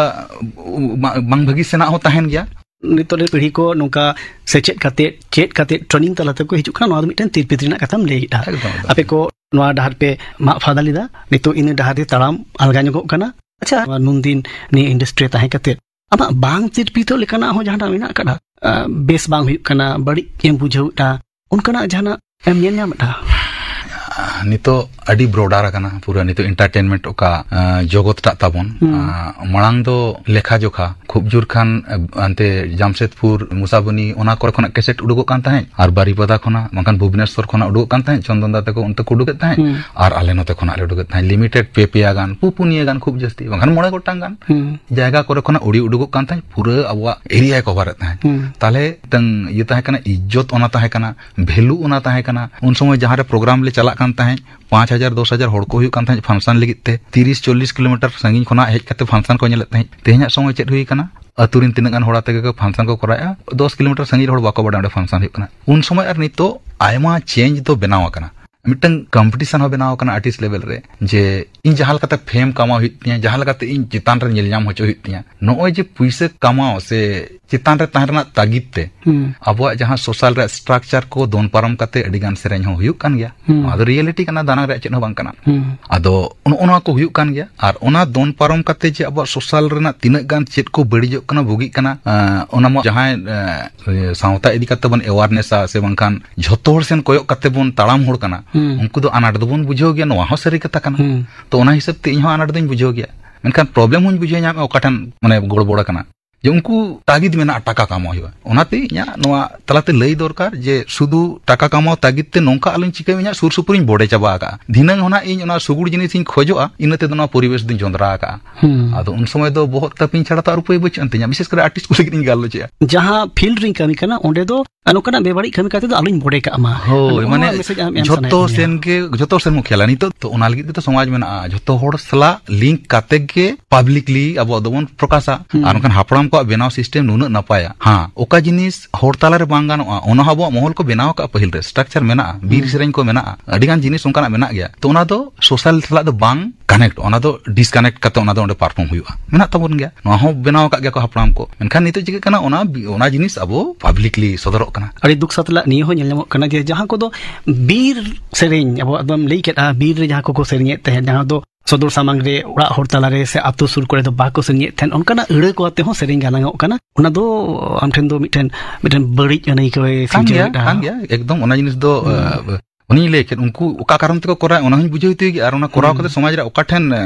ᱵᱟ-, ᱵᱟᱝ ᱵᱷᱟᱹᱜᱤ ᱥᱮᱱᱟᱜ ᱦᱚᱸ ᱛᱟᱦᱮᱱ ᱜᱮᱭᱟ᱾ ᱱᱤᱛᱚᱜ ᱨᱮ ᱯᱤᱲᱦᱤ ᱠᱚ ᱱᱚᱝᱠᱟ ᱥᱮᱪᱮᱫ ᱠᱟᱛᱮ, ᱪᱮᱫ ᱠᱟᱛᱮ, ᱴᱨᱮᱱᱤᱝ ᱛᱟᱞᱟ ᱛᱮᱠᱚ ᱦᱤᱡᱩᱜ ᱠᱟᱱᱟ, ᱱᱚᱣᱟ ᱫᱚ ᱢᱤᱫᱴᱮᱱ ᱛᱤᱨᱯᱤᱛ ᱨᱮᱱᱟᱜ ᱠᱟᱛᱷᱟᱢ ᱞᱟᱹᱭ ᱠᱮᱫᱟ᱾ ᱮᱠᱫᱚᱢ, ᱮᱠᱫᱚᱢ᱾ ᱟᱯᱮ ᱠᱚ ᱱᱚᱣᱟ ᱰᱟᱦᱟᱨ ᱯᱮ ᱢᱟᱜ ᱯᱷᱟᱫᱟ ᱞᱮᱫᱟ, ᱱᱤᱛᱚᱜ ᱤᱱᱟᱹ ᱰᱟᱦᱟᱨ ᱨᱮ ᱛᱟᱲᱟᱢ ᱟᱞᱜᱟ ᱧᱚᱜᱚᱜ ᱠᱟᱱᱟ᱾ ᱟᱪᱪᱷᱟ, ᱱᱚᱣᱟ ᱱᱩᱱᱫᱤᱱ ᱱᱤᱭᱟᱹ ᱤᱱᱰᱟᱥᱴᱨᱤ ᱨᱮ ᱛᱟᱦᱮᱸ ᱠᱟᱛᱮ ᱟᱢᱟᱜ ᱵᱟᱝ ᱛᱤᱨᱯᱤᱛᱚᱜ ᱞᱮᱠᱟᱱᱟᱜ ᱦᱚᱸ ᱡᱟᱦᱟᱱᱟᱜ ᱢᱮᱱᱟᱜ ᱟᱠᱟᱫᱟ? ᱟ, ᱵᱮᱥ ᱵᱟᱝ ᱦᱩᱭᱩᱜ ᱠᱟᱱᱟ, ᱵᱟᱹᱲᱤᱡ ᱮᱢ ᱵᱩᱡᱷᱟᱹᱣ ᱮᱫᱟ, ᱚᱱᱠᱟᱱᱟᱜ ᱡᱟᱦᱟᱱᱟᱜ ᱮᱢ ᱧᱮᱞ ᱧᱟᱢ ᱮᱫᱟ? ᱱᱤᱛᱚᱜ ᱟᱹᱰᱤ ᱵᱨᱚᱰᱟᱨ ᱟᱠᱟᱱᱟ ᱯᱩᱨᱟᱹ ᱱᱤᱛᱚᱜ ᱮᱱᱴᱟᱨᱴᱮᱱᱢᱮᱱᱴ ᱚᱠᱟ ᱟᱸ, ᱡᱚᱜᱚᱛ ᱴᱟᱜ ᱛᱟᱵᱚᱱ᱾ ᱦᱩᱸ᱾ ᱟᱸ, ᱢᱟᱲᱟᱝ ᱫᱚ ᱞᱮᱠᱷᱟ ᱡᱚᱠᱷᱟ ᱠᱷᱩᱵ ᱡᱳᱨ ᱠᱷᱟᱱ ᱟᱸ, ᱦᱟᱱᱛᱮ ᱡᱟᱢᱥᱮᱫᱽᱯᱩᱨ, ᱢᱩᱥᱟᱵᱚᱱᱤ ᱚᱱᱟ ᱠᱚᱨᱮ ᱠᱷᱚᱱᱟᱜ ᱠᱮᱥᱮᱴ ᱩᱰᱩᱠᱚᱜ ᱠᱟᱱ ᱛᱟᱦᱮᱸᱫ, ᱟᱨ ᱵᱟᱨᱤᱯᱟᱫᱟ ᱠᱷᱚᱱᱟᱜ ᱵᱟᱝᱠᱷᱟᱱ ᱵᱷᱩᱵᱽᱱᱮᱥᱚᱨ ᱠᱷᱚᱱᱟᱜ ᱩᱰᱩᱠᱚᱜ ᱠᱟᱱ ᱛᱟᱦᱮᱸᱫ, ᱪᱚᱱᱫᱚᱱ ᱫᱟ ᱛᱟᱠᱚ ᱚᱱᱛᱮ ᱠᱚ ᱩᱰᱩᱠᱮᱫ ᱛᱟᱦᱮᱸᱫ, ᱦᱩᱸ᱾ ᱟᱨ ᱟᱞᱮ ᱱᱚᱛᱮ ᱠᱷᱚᱱᱟᱜ ᱞᱮ ᱩᱰᱩᱠᱮᱫ ᱛᱟᱦᱮᱸᱫ᱾ ᱞᱤᱢᱤᱴᱮᱰ ᱯᱮ ᱯᱮᱭᱟ ᱜᱟᱱ, ᱯᱩ ᱯᱩᱱᱭᱟᱹ ᱜᱟᱱ ᱠᱷᱩᱵ ᱡᱟᱹᱥᱛᱤ, ᱵᱟᱝᱠᱷᱟᱱ ᱢᱚᱬᱮ ᱜᱚᱴᱟᱝ ᱜᱟᱱ ᱦᱩᱸ᱾ ᱡᱟᱭᱜᱟ ᱠᱚᱨᱮ ᱠᱷᱚᱱᱟᱜ ᱚᱰᱤᱭᱳ ᱩᱰᱩᱠᱚᱜ ᱠᱟᱱ ᱛᱟᱦᱮᱸᱫ, ᱯᱩᱨᱟᱹ ᱟᱵᱚᱣᱟᱜ ᱮᱨᱤᱭᱟᱭ ᱠᱚᱵᱷᱟᱨᱮᱫ ᱛᱟᱦᱮᱸᱫ᱾ ᱦᱩᱸ᱾ ᱛᱟᱦᱞᱮ ᱢᱤᱫᱴᱟᱝ ᱤᱭᱟᱹ ᱛᱟᱦᱮᱸ ᱠᱟᱱᱟ, ᱤᱡᱽᱡᱚᱛ ᱚᱱᱟ ᱛᱟᱦᱮᱸ ᱠᱟᱱᱟ, ᱵᱷᱮᱞᱩ ᱚᱱᱟ ᱛᱟᱦᱮᱸ ᱠᱟᱱᱟ᱾ ᱩᱱ ᱥᱚᱢᱚᱭ ᱡᱟᱦᱟᱸ ᱨᱮ ᱯᱨᱳᱜᱨᱟᱢ ᱞᱮ ᱪᱟᱞᱟᱜ ᱠᱟᱱ ᱛᱟᱦᱮᱸᱫ, ᱯᱟᱸᱪ ᱦᱟᱡᱟᱨ, ᱫᱚᱥ ᱦᱟᱡᱟᱨ ᱦᱚᱲ ᱠᱚ ᱦᱩᱭᱩᱜ ᱠᱟᱱ ᱛᱟᱦᱮᱸᱫ ᱯᱷᱟᱱᱥᱚᱱ ᱞᱟᱹᱜᱤᱫ ᱛᱮ, ᱛᱤᱨᱤᱥ ᱪᱚᱞᱞᱤᱥ ᱠᱤᱞᱳᱢᱤᱴᱟᱨ ᱥᱟᱺᱜᱤᱧ ᱠᱷᱚᱱᱟᱜ ᱦᱮᱡ ᱠᱟᱛᱮ ᱯᱷᱟᱱᱥᱚᱱ ᱠᱚ ᱧᱮᱞᱮᱫ ᱛᱟᱦᱮᱸᱫ᱾ ᱛᱮᱦᱮᱧᱟᱜ ᱥᱚᱢᱚᱭ ᱪᱮᱫ ᱦᱩᱭ ᱠᱟᱱᱟ? ᱟᱹᱛᱩ ᱨᱮᱱ ᱛᱤᱱᱟᱹᱜ ᱜᱟᱱ ᱦᱚᱲ ᱟᱛᱮ ᱜᱮ ᱯᱷᱟᱱᱥᱚᱱ ᱠᱚ ᱠᱚᱨᱟᱣᱮᱫᱼᱟ, ᱫᱚᱥ ᱠᱤᱞᱳᱢᱤᱴᱟᱨ ᱥᱟᱺᱜᱤᱧ ᱨᱮ ᱦᱚᱲ ᱵᱟᱠᱚ ᱵᱟᱲᱟᱭᱟ ᱚᱸᱰᱮ ᱯᱷᱟᱱᱥᱚᱱ ᱦᱩᱭᱩᱜ ᱠᱟᱱᱟ᱾ ᱩᱱ ᱥᱚᱢᱚᱭ ᱟᱨ ᱱᱤᱛᱚᱜ ᱟᱭᱢᱟ ᱪᱮᱧᱡᱽ ᱫᱚ ᱵᱮᱱᱟᱣ ᱟᱠᱟᱱᱟ᱾ ᱢᱤᱫᱴᱟᱝ ᱠᱚᱢᱯᱤᱴᱤᱥᱚᱱ ᱦᱚᱸ ᱵᱮᱱᱟᱣ ᱟᱠᱟᱱᱟ ᱟᱨᱴᱤᱥᱴ ᱞᱮᱵᱮᱞ ᱨᱮ, ᱡᱮ ᱤᱧ ᱡᱟᱦᱟᱸ ᱞᱮᱠᱟᱛᱮ ᱯᱷᱮᱢ ᱠᱟᱢᱟᱣ ᱦᱩᱭᱩᱜ ᱛᱤᱧᱟ, ᱡᱟᱦᱟᱸ ᱞᱮᱠᱟᱛᱮ ᱤᱧ ᱪᱮᱛᱟᱱ ᱨᱮ ᱧᱮᱞ ᱧᱟᱢ ᱦᱚᱪᱚ ᱦᱩᱭᱩᱜ ᱛᱤᱧᱟ᱾ ᱱᱚᱜᱼᱚᱭ ᱡᱮ ᱯᱩᱭᱥᱟᱹ ᱠᱟᱢᱟᱣ ᱥᱮ ᱪᱮᱛᱟᱱ ᱨᱮ ᱛᱟᱦᱮᱸ ᱨᱮᱱᱟᱜ ᱛᱟᱜᱤᱫ ᱛᱮ ᱦᱩᱸ᱾ ᱟᱵᱚᱣᱟᱜ ᱡᱟᱦᱟᱸ ᱥᱳᱥᱟᱞ ᱨᱮᱭᱟᱜ ᱥᱴᱨᱟᱠᱪᱟᱨ ᱠᱚ ᱫᱚᱱ ᱯᱟᱨᱚᱢ ᱠᱟᱛᱮ ᱟᱹᱰᱤ ᱜᱟᱱ ᱥᱮᱨᱮᱧ ᱦᱚᱸ ᱦᱩᱭᱩᱜ ᱠᱟᱱ ᱜᱮᱭᱟ᱾ ᱦᱩᱸ᱾ ᱱᱚᱣᱟ ᱫᱚ ᱨᱤᱭᱮᱞᱤᱴᱤ ᱠᱟᱱᱟ, ᱫᱟᱱᱟᱝ ᱨᱮᱭᱟᱜ ᱪᱮᱫ ᱦᱚᱸ ᱵᱟᱝ ᱠᱟᱱᱟ᱾ ᱦᱩᱸ᱾ ᱟᱫᱚ ᱱᱚᱜᱼᱚ ᱱᱚᱣᱟ ᱠᱚ ᱦᱩᱭᱩᱜ ᱠᱟᱱ ᱜᱮᱭᱟ᱾ ᱟᱨ ᱚᱱᱟ ᱫᱚᱱ ᱯᱟᱨᱚᱢ ᱠᱟᱛᱮ ᱡᱮ ᱟᱵᱚᱣᱟᱜ ᱥᱳᱥᱟᱞ ᱨᱮᱱᱟᱜ ᱛᱤᱱᱟᱹᱜ ᱜᱟᱱ ᱪᱮᱫ ᱠᱚ ᱵᱟᱹᱲᱤᱡᱚᱜ ᱠᱟᱱᱟ, ᱵᱩᱜᱤᱜ ᱠᱟᱱᱟ, ᱮᱸ, ᱚᱱᱟ ᱢᱟ ᱡᱟᱦᱟᱸᱭ, ᱮᱸ, ᱥᱟᱶᱛᱟ ᱤᱫᱤ ᱠᱟᱛᱮ ᱵᱚᱱ ᱮᱣᱟᱨᱱᱮᱥᱟ ᱥᱮ ᱵᱟᱝᱠᱷᱟᱱ ᱡᱷᱚᱛᱚ ᱦᱚᱲ ᱥᱮᱱ ᱠᱚᱭᱚᱜ ᱠᱟᱛᱮ ᱵᱚᱱ ᱛᱟᱲᱟᱢ ᱦᱚᱲ ᱠᱟᱱᱟ, ᱦᱩᱸ᱾ ᱩᱱᱠᱩ ᱫᱚ ᱟᱱᱟᱴ ᱫᱚᱵᱚᱱ ᱵᱩᱡᱷᱟᱹᱣ ᱜᱮᱭᱟ, ᱱᱚᱣᱟ ᱦᱚᱸ ᱥᱟᱹᱨᱤ ᱠᱟᱛᱷᱟ ᱠᱟᱱᱟ᱾ ᱦᱩᱸ᱾ ᱛᱚ ᱚᱱᱟ ᱦᱤᱥᱟᱹᱵ ᱛᱮ ᱤᱧ ᱦᱚᱸ ᱟᱱᱟᱴ ᱫᱚᱧ ᱵᱩᱡᱷᱟᱹᱣ ᱜᱮᱭᱟ, ᱢᱮᱱᱠᱷᱟᱱ ᱯᱨᱚᱵᱞᱮᱢ ᱦᱚᱸᱧ ᱵᱩᱡᱷᱟᱹᱣ ᱧᱟᱢᱮᱫᱼᱟ ᱚᱠᱟ ᱴᱷᱮᱱ ᱢᱟᱱᱮ ᱜᱚᱲᱵᱚᱲ ᱟᱠᱟᱱᱟ, ᱡᱮ ᱩᱱᱠᱩ ᱛᱟᱜᱤᱫ ᱢᱮᱱᱟᱜᱼᱟ ᱴᱟᱠᱟ ᱠᱟᱢᱟᱣ ᱦᱩᱭᱩᱜᱼᱟ᱾ ᱚᱱᱟᱛᱮ ᱤᱧᱟᱹᱜ ᱱᱚᱣᱟ ᱛᱟᱞᱟᱛᱮ ᱞᱟᱹᱭ ᱫᱚᱨᱠᱟᱨ ᱡᱮ ᱥᱩᱫᱷᱩ ᱴᱟᱠᱟ ᱠᱟᱢᱟᱣ ᱛᱟᱜᱤᱫ ᱛᱮ ᱱᱚᱝᱠᱟ ᱟᱞᱚᱧ ᱪᱤᱠᱟᱹᱭ ᱢᱟ, ᱤᱧᱟᱹᱜ ᱥᱩᱨ ᱥᱩᱯᱩᱨᱤᱧ ᱵᱚᱰᱮ ᱪᱟᱵᱟ ᱟᱠᱟᱜᱼᱟ᱾ ᱫᱷᱤᱱᱟᱹᱝ ᱦᱚᱸ ᱱᱟᱜ ᱤᱧ ᱚᱱᱟ ᱥᱩᱜᱩᱲ ᱡᱤᱱᱤᱥᱤᱧ ᱠᱷᱚᱡᱚᱜᱼᱟ, ᱤᱱᱟᱹ ᱛᱮᱫᱚ ᱱᱚᱣᱟ ᱯᱚᱨᱤᱵᱮᱥ ᱫᱚᱧ ᱡᱚᱸᱫᱽᱨᱟ ᱟᱠᱟᱜᱼᱟ᱾ ᱦᱩᱸ᱾ ᱟᱫᱚ ᱩᱱ ᱥᱚᱢᱚᱭ ᱫᱚ ᱵᱚᱦᱚᱜ ᱛᱟᱹᱯᱤᱧ ᱪᱷᱟᱲᱟ ᱛᱚ ᱟᱨ ᱩᱯᱟᱹᱭ ᱵᱟᱹᱪᱩᱜ ᱟᱱ ᱛᱤᱧᱟ, ᱵᱤᱥᱮᱥ ᱠᱚᱨᱮ ᱟᱨᱴᱤᱥᱴ ᱠᱚ ᱞᱟᱹᱜᱤᱫ ᱤᱧ ᱜᱟᱞᱚᱪᱮᱜᱼᱟ᱾ ᱡᱟᱦᱟᱸ ᱯᱷᱤᱞᱰ ᱨᱤᱧ ᱠᱟᱹᱢᱤ ᱠᱟᱱᱟ, ᱚᱸᱰᱮ ᱫᱚ ᱱᱚᱝᱠᱟᱱᱟᱜ ᱵᱮᱵᱟᱹᱲᱤᱡ ᱠᱟᱹᱢᱤ ᱠᱟᱛᱮ ᱫᱚ ᱟᱞᱚᱧ ᱵᱚᱰᱮ ᱠᱟᱜ ᱢᱟ᱾ ᱦᱳᱭ, ᱱᱚᱜᱼᱚ ᱢᱟᱱᱮ ᱱᱚᱣᱟ ᱢᱮᱥᱮᱡᱽ ᱟᱢ ᱮᱢ ᱡᱷᱚᱛᱚ ᱥᱟᱱᱟᱭᱮᱫ ᱢᱮᱭᱟ᱾ ᱥᱮᱱ ᱜᱮ, ᱡᱷᱚᱛᱚ ᱥᱮᱱ ᱠᱚ ᱠᱷᱮᱞᱟ᱾ ᱱᱤᱛᱚᱜ ᱛᱚ ᱚᱱᱟ ᱞᱟᱹᱜᱤᱫ ᱛᱮ ᱥᱚᱢᱟᱡᱽ ᱢᱮᱱᱟᱜᱼᱟ, ᱡᱷᱚᱛᱚ ᱦᱚᱲ ᱥᱟᱞᱟᱜ ᱞᱤᱝᱠ ᱠᱟᱛᱮ ᱜᱮ ᱯᱟᱵᱽᱞᱤᱠᱞᱤ ᱟᱵᱚᱣᱟᱜ ᱫᱚᱵᱚᱱ ᱯᱨᱚᱠᱟᱥᱟ᱾ ᱦᱩᱸ᱾ ᱟᱨ ᱵᱟᱝᱠᱷᱟᱱ ᱦᱟᱯᱲᱟᱢ ᱠᱚᱣᱟᱜ ᱵᱮᱱᱟᱣ ᱥᱤᱥᱴᱮᱢ ᱱᱩᱱᱟᱹᱜ ᱱᱟᱯᱟᱭᱟ᱾ ᱦᱮᱸ, ᱚᱠᱟ ᱡᱤᱱᱤᱥ ᱦᱚᱲ ᱛᱟᱞᱟᱨᱮ ᱵᱟᱝ ᱜᱟᱱᱚᱜᱼᱟ, ᱚᱱᱟ ᱦᱚᱸ ᱟᱵᱚᱣᱟᱜ ᱢᱚᱦᱚᱞ ᱠᱚ ᱵᱮᱱᱟᱣ ᱟᱠᱟᱫᱼᱟ ᱯᱟᱹᱦᱤᱞ ᱨᱮ, ᱥᱴᱨᱟᱠᱪᱟᱨ ᱢᱮᱱᱟᱜᱼᱟ, ᱵᱤᱨ ᱦᱩᱸ᱾ ᱥᱮᱨᱮᱧ ᱠᱚ ᱢᱮᱱᱟᱜᱼᱟ, ᱟᱹᱰᱤ ᱜᱟᱱ ᱡᱤᱱᱤᱥ ᱚᱱᱠᱟᱱᱟᱜ ᱢᱮᱱᱟᱜ ᱜᱮᱭᱟ᱾ ᱛᱚ ᱚᱱᱟ ᱫᱚ ᱥᱳᱥᱟᱞ ᱥᱟᱞᱟᱜ ᱫᱚ ᱵᱟᱝ ᱠᱟᱱᱮᱠᱴ, ᱚᱱᱟ ᱫᱚ ᱰᱤᱥᱠᱟᱱᱮᱠᱴ ᱠᱟᱛᱮ ᱚᱱᱟ ᱫᱚ ᱚᱸᱰᱮ ᱯᱟᱨᱯᱷᱚᱨᱢ ᱦᱩᱭᱩᱜᱼᱟ, ᱢᱮᱱᱟᱜ ᱛᱟᱵᱚᱱ ᱜᱮᱭᱟ, ᱱᱚᱣᱟ ᱦᱚᱸ ᱵᱮᱱᱟᱣ ᱟᱠᱟᱫ ᱜᱮᱭᱟ ᱠᱚ ᱦᱟᱯᱲᱟᱢ ᱠᱚ᱾ ᱢᱮᱱᱠᱷᱟᱱ ᱱᱤᱛᱚᱜ ᱪᱤᱠᱟᱹᱜ ᱠᱟᱱᱟ, ᱚᱱᱟ ᱵᱤ-, ᱚᱱᱟ ᱡᱤᱱᱤᱥ ᱟᱵᱚ ᱯᱟᱵᱽᱞᱤᱠᱞᱤ ᱥᱚᱫᱚᱨᱚᱜ ᱠᱟᱱᱟ᱾ ᱟᱹᱰᱤ ᱫᱩᱠ ᱥᱟᱛᱞᱟᱜ ᱱᱤᱭᱟᱹ ᱦᱚᱸ ᱧᱮᱞ ᱧᱟᱢᱚᱜ ᱠᱟᱱᱟ ᱡᱮ ᱡᱟᱦᱟᱸ ᱠᱚᱫᱚ ᱵᱤᱨ ᱥᱮᱨᱮᱧ, ᱟᱵᱚᱣᱟᱜ ᱫᱚᱢ ᱞᱟᱹᱭ ᱠᱮᱫᱼᱟ, ᱵᱤᱨ ᱨᱮ ᱡᱟᱦᱟᱸ ᱠᱚᱠᱚ ᱥᱮᱨᱮᱧᱮᱫ ᱛᱟᱦᱮᱸᱫ, ᱡᱟᱦᱟᱸ ᱫᱚ ᱥᱚᱫᱚᱨ ᱥᱟᱢᱟᱝ ᱨᱮ, ᱚᱲᱟᱜ ᱦᱚᱲ ᱛᱟᱞᱟᱨᱮ ᱥᱮ ᱟᱛᱳ ᱥᱩᱨ ᱠᱚᱨᱮ ᱫᱚ ᱵᱟᱠᱚ ᱥᱮᱨᱮᱧᱮᱫ ᱛᱟᱦᱮᱸᱫ, ᱚᱱᱠᱟᱱᱟᱜ ᱟᱹᱲᱟᱹ ᱠᱚ ᱟᱛᱮ ᱦᱚᱸ ᱥᱮᱨᱮᱧ ᱜᱟᱱᱚᱜ ᱠᱟᱱᱟ᱾ ᱚᱱᱟ ᱫᱚ ᱟᱢ ᱴᱷᱮᱱ ᱫᱚ ᱢᱤᱫᱴᱮᱱ, ᱢᱤᱫᱴᱮᱱ ᱵᱟᱹᱲᱤᱡ ᱟᱹᱱᱟᱹᱭᱠᱟᱹᱣ ᱮ ᱠᱟᱱ ᱜᱮᱭᱟ, ᱥᱤᱨᱡᱟᱹᱣᱮᱫᱼᱟ᱾ ᱠᱟᱱ ᱜᱮᱭᱟ, ᱮᱠᱫᱚᱢ ᱚᱱᱟ ᱡᱤᱱᱤᱥ ᱫᱚ, ᱦᱩᱸ᱾ ᱟᱸ, ᱩᱱᱤᱧ ᱞᱟᱹᱭ ᱠᱮᱫ, ᱩᱱᱠᱩ ᱚᱠᱟ ᱠᱟᱨᱚᱱ ᱛᱮᱠᱚ ᱠᱚᱨᱟᱣ, ᱚᱱᱟ ᱦᱚᱸᱧ ᱵᱩᱡᱷᱟᱹᱣ ᱦᱚᱪᱚᱭ ᱜᱮᱭᱟ, ᱟᱨ ᱚᱱᱟ ᱠᱚᱨᱟᱣ ᱦᱩᱸ᱾ ᱠᱟᱛᱮ ᱥᱚᱢᱟᱡᱽ ᱨᱮ ᱚᱠᱟ ᱴᱷᱮᱱ, ᱮ,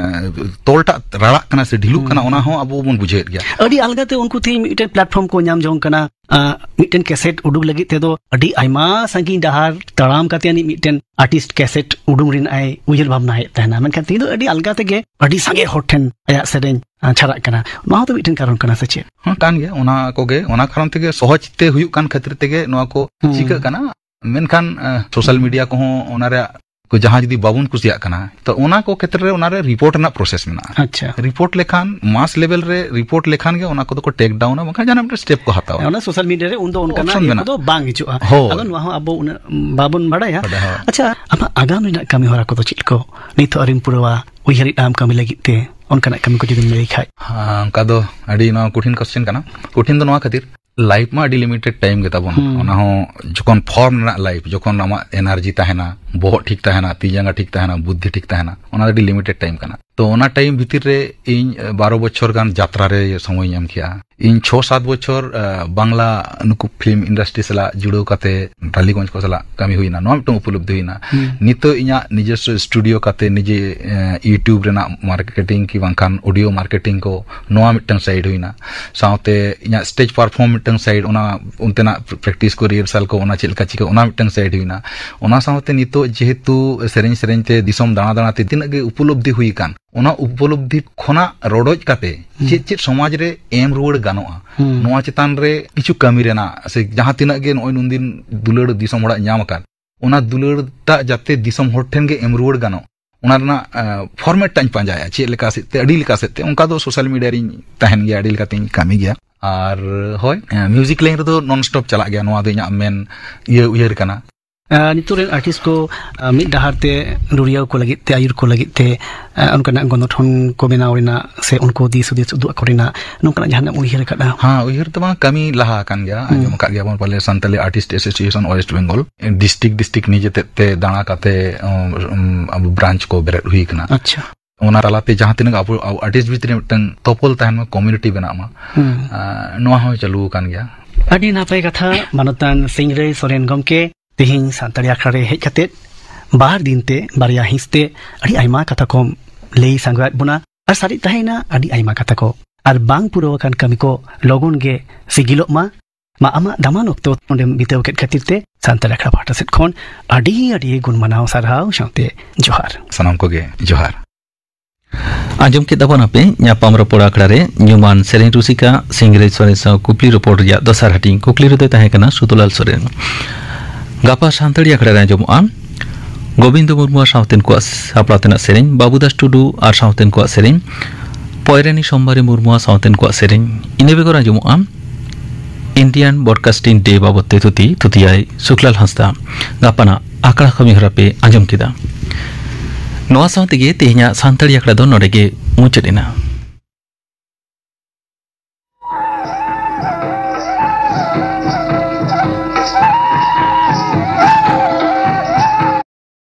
ᱛᱚᱞᱴᱟᱜ ᱨᱟᱲᱟᱜ ᱠᱟᱱᱟ ᱥᱮ ᱰᱷᱤᱞᱩᱜ ᱠᱟᱱᱟ, ᱦᱩᱸ᱾ ᱚᱱᱟ ᱦᱚᱸ ᱟᱵᱚ ᱵᱚᱱ ᱵᱩᱡᱷᱟᱹᱣᱮᱫ ᱜᱮᱭᱟ᱾ ᱟᱹᱰᱤ ᱟᱞᱜᱟᱛᱮ ᱩᱱᱠᱩ ᱛᱮᱦᱮᱧ ᱢᱤᱫᱴᱮᱱ platform ᱠᱚ ᱧᱟᱢ ᱡᱚᱝ ᱠᱟᱱᱟ᱾ ᱟ, ᱢᱤᱫᱴᱮᱱ ᱠᱮᱥᱮᱴ ᱩᱰᱩᱠ ᱞᱟᱹᱜᱤᱫ ᱛᱮᱫᱚ ᱟᱹᱰᱤ ᱟᱭᱢᱟ ᱥᱟᱺᱜᱤᱧ ᱰᱟᱦᱟᱨ ᱛᱟᱲᱟᱢ ᱠᱟᱛᱮ ᱟᱹᱱᱤᱡ ᱢᱤᱫᱴᱮᱱ ᱟᱨᱴᱤᱥᱴ ᱠᱮᱥᱮᱴ ᱩᱰᱩᱝ ᱨᱮᱱᱟᱜ ᱮ ᱩᱭᱦᱟᱹᱨ ᱵᱷᱟᱵᱽᱱᱟᱭᱮᱫ ᱛᱟᱦᱮᱱᱟ, ᱢᱮᱱᱠᱷᱟᱱ ᱛᱮᱦᱮᱧ ᱫᱚ ᱟᱹᱰᱤ ᱟᱞᱜᱟ ᱛᱮᱜᱮ ᱟᱹᱰᱤ ᱥᱟᱸᱜᱮ ᱦᱚᱲ ᱴᱷᱮᱱ ᱟᱭᱟᱜ ᱥᱮᱨᱮᱧ, ᱟ, ᱪᱷᱟᱨᱟᱜ ᱠᱟᱱᱟ᱾ ᱱᱚᱣᱟ ᱦᱚᱸ ᱛᱚ ᱢᱤᱫᱴᱮᱱ ᱠᱟᱨᱚᱱ ᱠᱟᱱᱟ, ᱥᱮ ᱪᱮᱫ? ᱦᱚᱸ, ᱠᱟᱱ ᱜᱮᱭᱟ᱾ ᱚᱱᱟ ᱠᱚᱜᱮ, ᱚᱱᱟ ᱠᱟᱨᱚᱱ ᱛᱮᱜᱮ ᱥᱚᱦᱚᱡ ᱛᱮ ᱦᱩᱭᱩᱜ ᱠᱟᱱ ᱠᱷᱟᱹᱛᱤᱨ ᱛᱮᱜᱮ ᱱᱚᱣᱟ ᱠᱚ ᱦᱩᱸ᱾ ᱪᱤᱠᱟᱹᱜ ᱠᱟᱱᱟ᱾ ᱢᱮᱱᱠᱷᱟᱱ, ᱟ, ᱥᱳᱥᱟᱞ ᱢᱤᱰᱤᱭᱟ ᱠᱚᱦᱚᱸ ᱚᱱᱟ ᱨᱮᱭᱟᱜ ᱠᱚ ᱡᱟᱦᱟᱸ ᱡᱩᱫᱤ ᱵᱟᱵᱚᱱ ᱠᱩᱥᱤᱭᱟᱜ ᱠᱟᱱᱟ, ᱛᱚ ᱚᱱᱟ ᱠᱚ ᱠᱷᱮᱛᱨᱮ ᱨᱮ ᱚᱱᱟ ᱨᱮ ᱨᱤᱯᱳᱨᱴ ᱨᱮᱱᱟᱜ ᱯᱨᱚᱥᱮᱥ ᱢᱮᱱᱟᱜᱼᱟ᱾ ᱟᱪᱪᱷᱟ᱾ ᱨᱤᱯᱳᱨᱴ ᱞᱮᱠᱷᱟᱱ, ᱢᱟᱥ ᱞᱮᱵᱮᱞ ᱨᱮ ᱨᱤᱯᱳᱨᱴ ᱞᱮᱠᱷᱟᱱ ᱜᱮ ᱚᱱᱟ ᱠᱚᱫᱚ ᱠᱚ ᱴᱮᱠ ᱰᱟᱣᱩᱱᱟ, ᱵᱟᱝᱠᱷᱟᱱ ᱡᱟᱦᱟᱱᱟᱜ ᱢᱤᱫᱴᱮᱱ ᱥᱴᱮᱯ ᱠᱚ ᱦᱟᱛᱟᱣᱟ᱾ ᱚᱱᱟ ᱥᱳᱥᱟᱞ ᱢᱤᱰᱤᱭᱟ ᱨᱮ ᱩᱱᱫᱚ ᱚᱱᱠᱟᱱᱟᱜ ᱚᱯᱥᱚᱱ ᱤᱭᱟᱹ ᱢᱮᱱᱟᱜᱼᱟ᱾ ᱠᱚᱫᱚ ᱵᱟᱝ ᱦᱤᱡᱩᱜᱼᱟ᱾ ᱦᱳᱭ᱾ ᱟᱫᱚ ᱱᱚᱣᱟ ᱦᱚᱸ ᱟᱵᱚ ᱩᱱᱟᱹᱜ ᱵᱟᱵᱚᱱ ᱵᱟᱲᱟᱭᱟ᱾ ᱵᱟᱰᱟᱭ, ᱦᱳᱭ᱾ ᱟᱪᱪᱷᱟ, ᱟᱢᱟᱜ ᱟᱜᱟᱢ ᱨᱮᱱᱟᱜ ᱠᱟᱹᱢᱤ ᱦᱚᱨᱟ ᱠᱚᱫᱚ ᱪᱮᱫ ᱠᱚ ᱱᱤᱛᱚᱜ ᱟᱹᱣᱨᱤᱢ ᱯᱩᱨᱟᱹᱣᱟ, ᱩᱭᱦᱟᱹᱨᱮᱫ ᱟᱢ ᱠᱟᱹᱢᱤ ᱞᱟᱹᱜᱤᱫ ᱛᱮ? ᱚᱱᱠᱟᱱᱟᱜ ᱠᱟᱹᱢᱤ ᱠᱚ ᱡᱩᱫᱤᱢ ᱞᱟᱹᱭ ᱠᱷᱟᱡ᱾ ᱦᱮᱸ, ᱚᱱᱠᱟ ᱫᱚ ᱟᱹᱰᱤ ᱱᱚᱣᱟ ᱠᱚᱴᱷᱤᱱ ᱠᱚᱥᱪᱮᱱ ᱠᱟᱱᱟ᱾ ᱠᱚᱴᱷᱤᱱ ᱫᱚ ᱱᱚᱣᱟ ᱠᱷᱟᱹᱛᱤᱨ, ᱞᱟᱭᱤᱯᱷ ᱢᱟ ᱟᱹᱰᱤ ᱞᱤᱢᱤᱴᱮᱰ ᱴᱟᱭᱤᱢ ᱜᱮ ᱛᱟᱵᱚᱱ᱾ ᱦᱩᱸ᱾ ᱚᱱᱟ ᱦᱚᱸ ᱡᱚᱠᱷᱚᱱ ᱯᱷᱚᱨᱢ ᱨᱮᱱᱟᱜ ᱞᱟᱭᱤᱯᱷ, ᱡᱚᱠᱷᱚᱱ ᱟᱢᱟᱜ ᱮᱱᱟᱨᱡᱤ ᱛᱟᱦᱮᱱᱟ, ᱵᱚᱦᱚᱜ ᱴᱷᱤᱠ ᱛᱟᱦᱮᱱᱟ, ᱛᱤ ᱡᱟᱸᱜᱟ ᱴᱷᱤᱠ ᱛᱟᱦᱮᱱᱟ, ᱵᱩᱫᱽᱫᱷᱤ ᱴᱷᱤᱠ ᱛᱟᱦᱮᱱᱟ, ᱚᱱᱟ ᱫᱚ ᱟᱹᱰᱤ ᱞᱤᱢᱤᱴᱮᱰ ᱴᱟᱭᱤᱢ ᱠᱟᱱᱟ᱾ ᱛᱚ ᱚᱱᱟ ᱴᱟᱭᱤᱢ ᱵᱷᱤᱛᱤᱨ ᱨᱮ ᱤᱧ, ᱮ, ᱵᱟᱨᱚ ᱵᱚᱪᱷᱚᱨ ᱜᱟᱱ ᱡᱟᱛᱨᱟ ᱨᱮ ᱥᱚᱢᱚᱭᱤᱧ ᱮᱢ ᱠᱮᱜᱼᱟ᱾ ᱤᱧ ᱪᱷᱚ ᱥᱟᱛ ᱵᱚᱪᱷᱚᱨ, ᱮ, ᱵᱟᱝᱞᱟ ᱱᱩᱠᱩ ᱯᱷᱤᱞᱢ ᱤᱱᱰᱟᱥᱴᱨᱤ ᱥᱟᱞᱟᱜ ᱡᱩᱲᱟᱹᱣ ᱠᱟᱛᱮ ᱴᱟᱞᱤᱜᱚᱸᱡᱽ ᱠᱚ ᱥᱟᱞᱟᱜ ᱠᱟᱹᱢᱤ ᱦᱩᱭᱱᱟ᱾ ᱱᱚᱣᱟ ᱢᱤᱫᱴᱟᱝ ᱩᱯᱚᱞᱚᱵᱽᱫᱷᱤ ᱦᱩᱭᱱᱟ᱾ ᱦᱩᱸ᱾ ᱱᱤᱛᱚᱜ ᱤᱧᱟᱹᱜ ᱱᱤᱡᱚᱥᱥᱚ ᱥᱴᱩᱰᱤᱭᱳ ᱠᱟᱛᱮ ᱱᱤᱡᱮ, ᱮ, YouTube ᱨᱮᱱᱟᱜ ᱢᱟᱨᱠᱮᱴᱤᱝ ᱠᱤ ᱵᱟᱝᱠᱷᱟᱱ ᱚᱰᱤᱭᱳ ᱢᱟᱨᱠᱮᱴᱤᱝ ᱠᱚ, ᱱᱚᱣᱟ ᱢᱤᱫᱴᱟᱝ ᱥᱟᱭᱤᱰ ᱦᱩᱭᱱᱟ᱾ ᱥᱟᱶᱛᱮ ᱤᱧᱟᱹᱜ ᱥᱴᱮᱡᱽ ᱯᱟᱨᱯᱷᱚᱨᱢ ᱢᱤᱫᱴᱟᱝ ᱥᱟᱭᱤᱰ, ᱚᱱᱟ ᱚᱱᱛᱮᱱᱟᱜ ᱯᱨᱮᱠᱴᱤᱥ ᱠᱚ, ᱨᱤᱦᱟᱨᱥᱟᱞ ᱠᱚ, ᱚᱱᱟ ᱪᱮᱫ ᱞᱮᱠᱟ ᱪᱤᱠᱟᱹ, ᱚᱱᱟ ᱢᱤᱫᱴᱟᱝ ᱥᱟᱭᱤᱰ ᱦᱩᱭᱱᱟ᱾ ᱚᱱᱟ ᱥᱟᱶᱛᱮ ᱱᱤᱛᱚᱜ ᱡᱮᱦᱮᱛᱩ ᱥᱮᱨᱮᱧ ᱥᱮᱨᱮᱧ ᱛᱮ, ᱫᱤᱥᱚᱢ ᱫᱟᱬᱟ ᱫᱟᱬᱟ ᱛᱮ ᱛᱤᱱᱟᱹᱜ ᱜᱮ ᱩᱯᱚᱞᱚᱵᱽᱫᱷᱤ ᱦᱩᱭ ᱟᱠᱟᱱ, ᱚᱱᱟ ᱩᱯᱚᱞᱚᱵᱽᱫᱷᱤ ᱠᱷᱚᱱᱟᱜ ᱨᱚᱰᱚᱡ ᱠᱟᱛᱮ ᱦᱩᱸ᱾ ᱪᱮᱫ ᱪᱮᱫ ᱥᱚᱢᱟᱡᱽ ᱨᱮ ᱮᱢ ᱨᱩᱣᱟᱹᱲ ᱜᱟᱱᱚᱜᱼᱟ, ᱦᱩᱸ᱾ ᱱᱚᱣᱟ ᱪᱮᱛᱟᱱ ᱨᱮ ᱠᱤᱪᱷᱩ ᱠᱟᱹᱢᱤ ᱨᱮᱱᱟᱜ, ᱥᱮ ᱡᱟᱦᱟᱸ ᱛᱤᱱᱟᱹᱜ ᱜᱮ ᱱᱚᱜᱼᱚᱭ ᱱᱩᱱᱫᱤᱱ ᱫᱩᱞᱟᱹᱲ ᱫᱤᱥᱚᱢ ᱦᱚᱲᱟᱜ ᱧᱟᱢ ᱟᱠᱟᱫ, ᱚᱱᱟ ᱫᱩᱞᱟᱹᱲ ᱴᱟᱜ ᱡᱟᱛᱮ ᱫᱤᱥᱚᱢ ᱦᱚᱲ ᱴᱷᱮᱱ ᱜᱮ ᱮᱢ ᱨᱩᱣᱟᱹᱲ ᱜᱟᱱᱚᱜ, ᱚᱱᱟ ᱨᱮᱱᱟᱜ, ᱮ, ᱯᱷᱚᱨᱢᱮᱴ ᱴᱟᱜ ᱤᱧ ᱯᱟᱸᱡᱟᱭᱟ, ᱪᱮᱫ ᱞᱮᱠᱟ ᱥᱮᱫ ᱛᱮ, ᱟᱹᱰᱤ ᱞᱮᱠᱟ ᱥᱮᱫ ᱛᱮ᱾ ᱚᱱᱠᱟ ᱫᱚ ᱥᱳᱥᱟᱞ ᱢᱤᱰᱤᱭᱟ ᱨᱤᱧ ᱛᱟᱦᱮᱱ ᱜᱮᱭᱟ, ᱟᱹᱰᱤ ᱞᱮᱠᱟᱛᱤᱧ ᱠᱟᱹᱢᱤ ᱜᱮᱭᱟ᱾ ᱟᱨ ᱦᱳᱭ, ᱮ, ᱢᱤᱣᱡᱤᱠ ᱞᱟᱭᱤᱱ ᱨᱮᱫᱚ ᱱᱚᱱ ᱥᱴᱚᱯ ᱪᱟᱞᱟᱜ ᱜᱮᱭᱟ, ᱱᱚᱣᱟ ᱫᱚ ᱤᱧᱟᱹᱜ ᱢᱮᱱ ᱤᱭᱟᱹ ᱩᱭᱦᱟᱹᱨ ᱠᱟᱱᱟ᱾ ᱮ, ᱱᱤᱛᱚᱜ ᱨᱮᱱ ᱟᱨᱴᱤᱥᱴ ᱠᱚ, ᱮ, ᱢᱤᱫ ᱰᱟᱦᱟᱨ ᱛᱮ ᱨᱩᱨᱤᱭᱟᱹᱣ ᱠᱚ ᱞᱟᱹᱜᱤᱫ ᱛᱮ, ᱟᱹᱭᱩᱨ ᱠᱚ ᱞᱟᱹᱜᱤᱫ ᱛᱮ, ᱮ, ᱚᱱᱠᱟᱱᱟᱜ ᱜᱚᱱᱚᱴᱷᱚᱱ ᱠᱚ ᱵᱮᱱᱟᱣ ᱨᱮᱱᱟᱜ ᱥᱮ ᱩᱱᱠᱩ ᱫᱤᱥ ᱦᱩᱫᱤᱥ ᱩᱫᱩᱜ ᱟᱠᱚ ᱨᱮᱱᱟᱜ ᱱᱚᱝᱠᱟᱱᱟᱜ ᱡᱟᱦᱟᱱᱟᱜ ᱮᱢ ᱩᱭᱦᱟᱹᱨ ᱟᱠᱟᱫᱼᱟ? ᱦᱮᱸ, ᱩᱭᱦᱟᱹᱨ ᱫᱚ ᱵᱟᱝ, ᱠᱟᱹᱢᱤ ᱞᱟᱦᱟ ᱟᱠᱟᱱ ᱜᱮᱭᱟ᱾ ᱦᱩᱸ᱾ ᱟᱸᱡᱚᱢ ᱟᱠᱟᱫ ᱜᱮᱭᱟᱵᱚᱱ ᱯᱟᱞᱮ, Santali artist association West Bengal, district district ᱱᱤᱡᱮ ᱛᱮᱫ ᱛᱮ ᱫᱟᱬᱟ ᱠᱟᱛᱮ, ᱩᱢ, ᱩᱢ, ᱟᱵᱚ ᱵᱨᱟᱧᱪ ᱠᱚ ᱵᱮᱨᱮᱫ ᱦᱩᱭ ᱟᱠᱟᱱᱟ᱾ ᱟᱪᱪᱷᱟ᱾ ᱚᱱᱟ ᱛᱟᱞᱟᱛᱮ ᱡᱟᱦᱟᱸ ᱛᱤᱱᱟᱹᱜ ᱟᱵᱚ, ᱟᱵᱚ ᱟᱨᱴᱤᱥᱴ ᱵᱷᱤᱛᱨᱤ ᱨᱮ ᱢᱤᱫᱴᱟᱝ ᱛᱚᱯᱚᱞ ᱛᱟᱦᱮᱱ ᱢᱟ, ᱠᱚᱢᱤᱭᱩᱱᱤᱴᱤ ᱵᱮᱱᱟᱜ ᱢᱟ, ᱦᱩᱸ᱾ ᱟᱸ, ᱱᱚᱣᱟ ᱦᱚᱸ ᱪᱟᱹᱞᱩ ᱟᱠᱟᱱ ᱜᱮᱭᱟ᱾ ᱟᱹᱰᱤ ᱱᱟᱯᱟᱭ ᱠᱟᱛᱷᱟ, ᱢᱟᱱᱚᱛᱟᱱ ᱥᱤᱝᱨᱟᱹᱭ ᱥᱚᱨᱮᱱ ᱜᱚᱢᱠᱮ᱾ ᱛᱮᱦᱮᱧ ᱥᱟᱱᱛᱟᱲᱤ ᱟᱠᱷᱲᱟ ᱨᱮ ᱦᱮᱡ ᱠᱟᱛᱮ ᱵᱟᱨ ᱫᱤᱱ ᱛᱮ ᱵᱟᱨᱭᱟ ᱦᱤᱸᱥ ᱛᱮ ᱟᱹᱰᱤ ᱟᱭᱢᱟ ᱠᱟᱛᱷᱟ ᱠᱚᱢ ᱞᱟᱹᱭ ᱥᱟᱸᱜᱮᱭᱟᱫ ᱵᱚᱱᱟ᱾ ᱟᱨ ᱥᱟᱨᱮᱡ ᱛᱟᱦᱮᱸᱭᱮᱱᱟ ᱟᱹᱰᱤ ᱟᱭᱢᱟ ᱠᱟᱛᱷᱟ ᱠᱚ᱾ ᱟᱨ ᱵᱟᱝ ᱯᱩᱨᱟᱹᱣ ᱟᱠᱟᱱ ᱠᱟᱹᱢᱤ ᱠᱚ ᱞᱚᱜᱚᱱ ᱜᱮ ᱥᱤᱜᱤᱞᱚᱜ ᱢᱟ᱾ ᱢᱟ, ᱟᱢᱟᱜ ᱫᱟᱢᱟᱱ ᱚᱠᱛᱚ ᱱᱚᱰᱮᱢ ᱵᱤᱛᱟᱹᱣ ᱠᱮᱫ ᱠᱷᱟᱹᱛᱤᱨ ᱛᱮ ᱥᱟᱱᱛᱟᱲ ᱟᱠᱷᱲᱟ ᱯᱟᱦᱴᱟ ᱥᱮᱫ ᱠᱷᱚᱱ ᱟᱹᱰᱤ ᱟᱹᱰᱤ ᱜᱩᱱ ᱢᱟᱱᱟᱣ ᱥᱟᱨᱦᱟᱣ ᱥᱟᱶᱛᱮ ᱡᱚᱦᱟᱨ᱾ ᱥᱟᱱᱟᱢ ᱠᱚᱜᱮ ᱡᱚᱦᱟᱨ᱾ ᱟᱸᱡᱚᱢ ᱠᱮᱫ ᱛᱟᱵᱚᱱ ᱟᱯᱮ ᱧᱟᱯᱟᱢ ᱨᱚᱯᱚᱲ ᱟᱠᱷᱲᱟ ᱨᱮ ᱧᱩᱢᱟᱱ ᱥᱮᱨᱮᱧ ᱨᱩᱥᱤᱠᱟ ᱥᱤᱝᱨᱟᱹᱭ ᱥᱚᱨᱮᱱ ᱥᱟᱶ ᱠᱩᱠᱞᱤ ᱨᱚᱯᱚᱲ ᱨᱮᱭᱟᱜ ᱫᱚᱥᱟᱨ ᱦᱟᱹᱴᱤᱧ᱾ ᱠᱩᱠᱞᱤ ᱨᱩ ᱫᱚᱭ ᱛᱟᱦᱮᱸ ᱠᱟᱱᱟ ᱥᱩᱫᱩᱞᱟᱞ ᱥᱚᱨᱮᱱ᱾ ᱜᱟᱯᱟ ᱥᱟᱱᱛᱟᱲᱤ ᱟᱠᱷᱲᱟ ᱨᱮ ᱟᱸᱡᱚᱢᱚᱜᱼᱟ ᱜᱳᱵᱤᱱᱫᱚ ᱢᱩᱨᱢᱩ ᱟᱨ ᱥᱟᱶᱛᱮᱱ ᱠᱚᱣᱟᱜ ᱥᱟᱯᱲᱟᱣ ᱛᱮᱱᱟᱜ ᱥᱮᱨᱮᱧ, ᱵᱟᱵᱩ ᱫᱟᱥ ᱴᱩᱰᱩ ᱟᱨ ᱥᱟᱶᱛᱮᱱ ᱠᱚᱣᱟᱜ ᱥᱮᱨᱮᱧ, ᱯᱚᱭᱨᱟᱱᱤ ᱥᱳᱢᱵᱟᱨᱤ ᱢᱩᱨᱢᱩ ᱟᱨ ᱥᱟᱶᱛᱮᱱ ᱠᱚᱣᱟᱜ ᱥᱮᱨᱮᱧ᱾ ᱤᱱᱟᱹ ᱵᱮᱜᱚᱨ ᱟᱸᱡᱚᱢᱚᱜᱼᱟ ᱤᱱᱰᱤᱭᱟᱱ ᱵᱨᱚᱰᱠᱟᱥᱴᱤᱝ ᱰᱮ ᱵᱟᱵᱚᱫ ᱛᱮ ᱛᱷᱩᱛᱤ, ᱛᱷᱩᱛᱤᱭᱟᱭ ᱥᱩᱠᱞᱟᱞ ᱦᱟᱸᱥᱫᱟ᱾ ᱜᱟᱯᱟᱱᱟᱜ ᱟᱠᱷᱲᱟ ᱠᱟᱹᱢᱤ ᱦᱚᱨᱟ ᱯᱮ ᱟᱸᱡᱚᱢ ᱠᱮᱫᱟ᱾ ᱱᱚᱣᱟ ᱥᱟᱶ ᱛᱮᱜᱮ ᱛᱮᱦᱮᱧᱟᱜ ᱥᱟᱱᱛᱟᱲᱤ ᱟᱠᱷᱲᱟ ᱫᱚ ᱱᱚᱰᱮ ᱜᱮ ᱢᱩᱪᱟᱹᱫ ᱮᱱᱟ᱾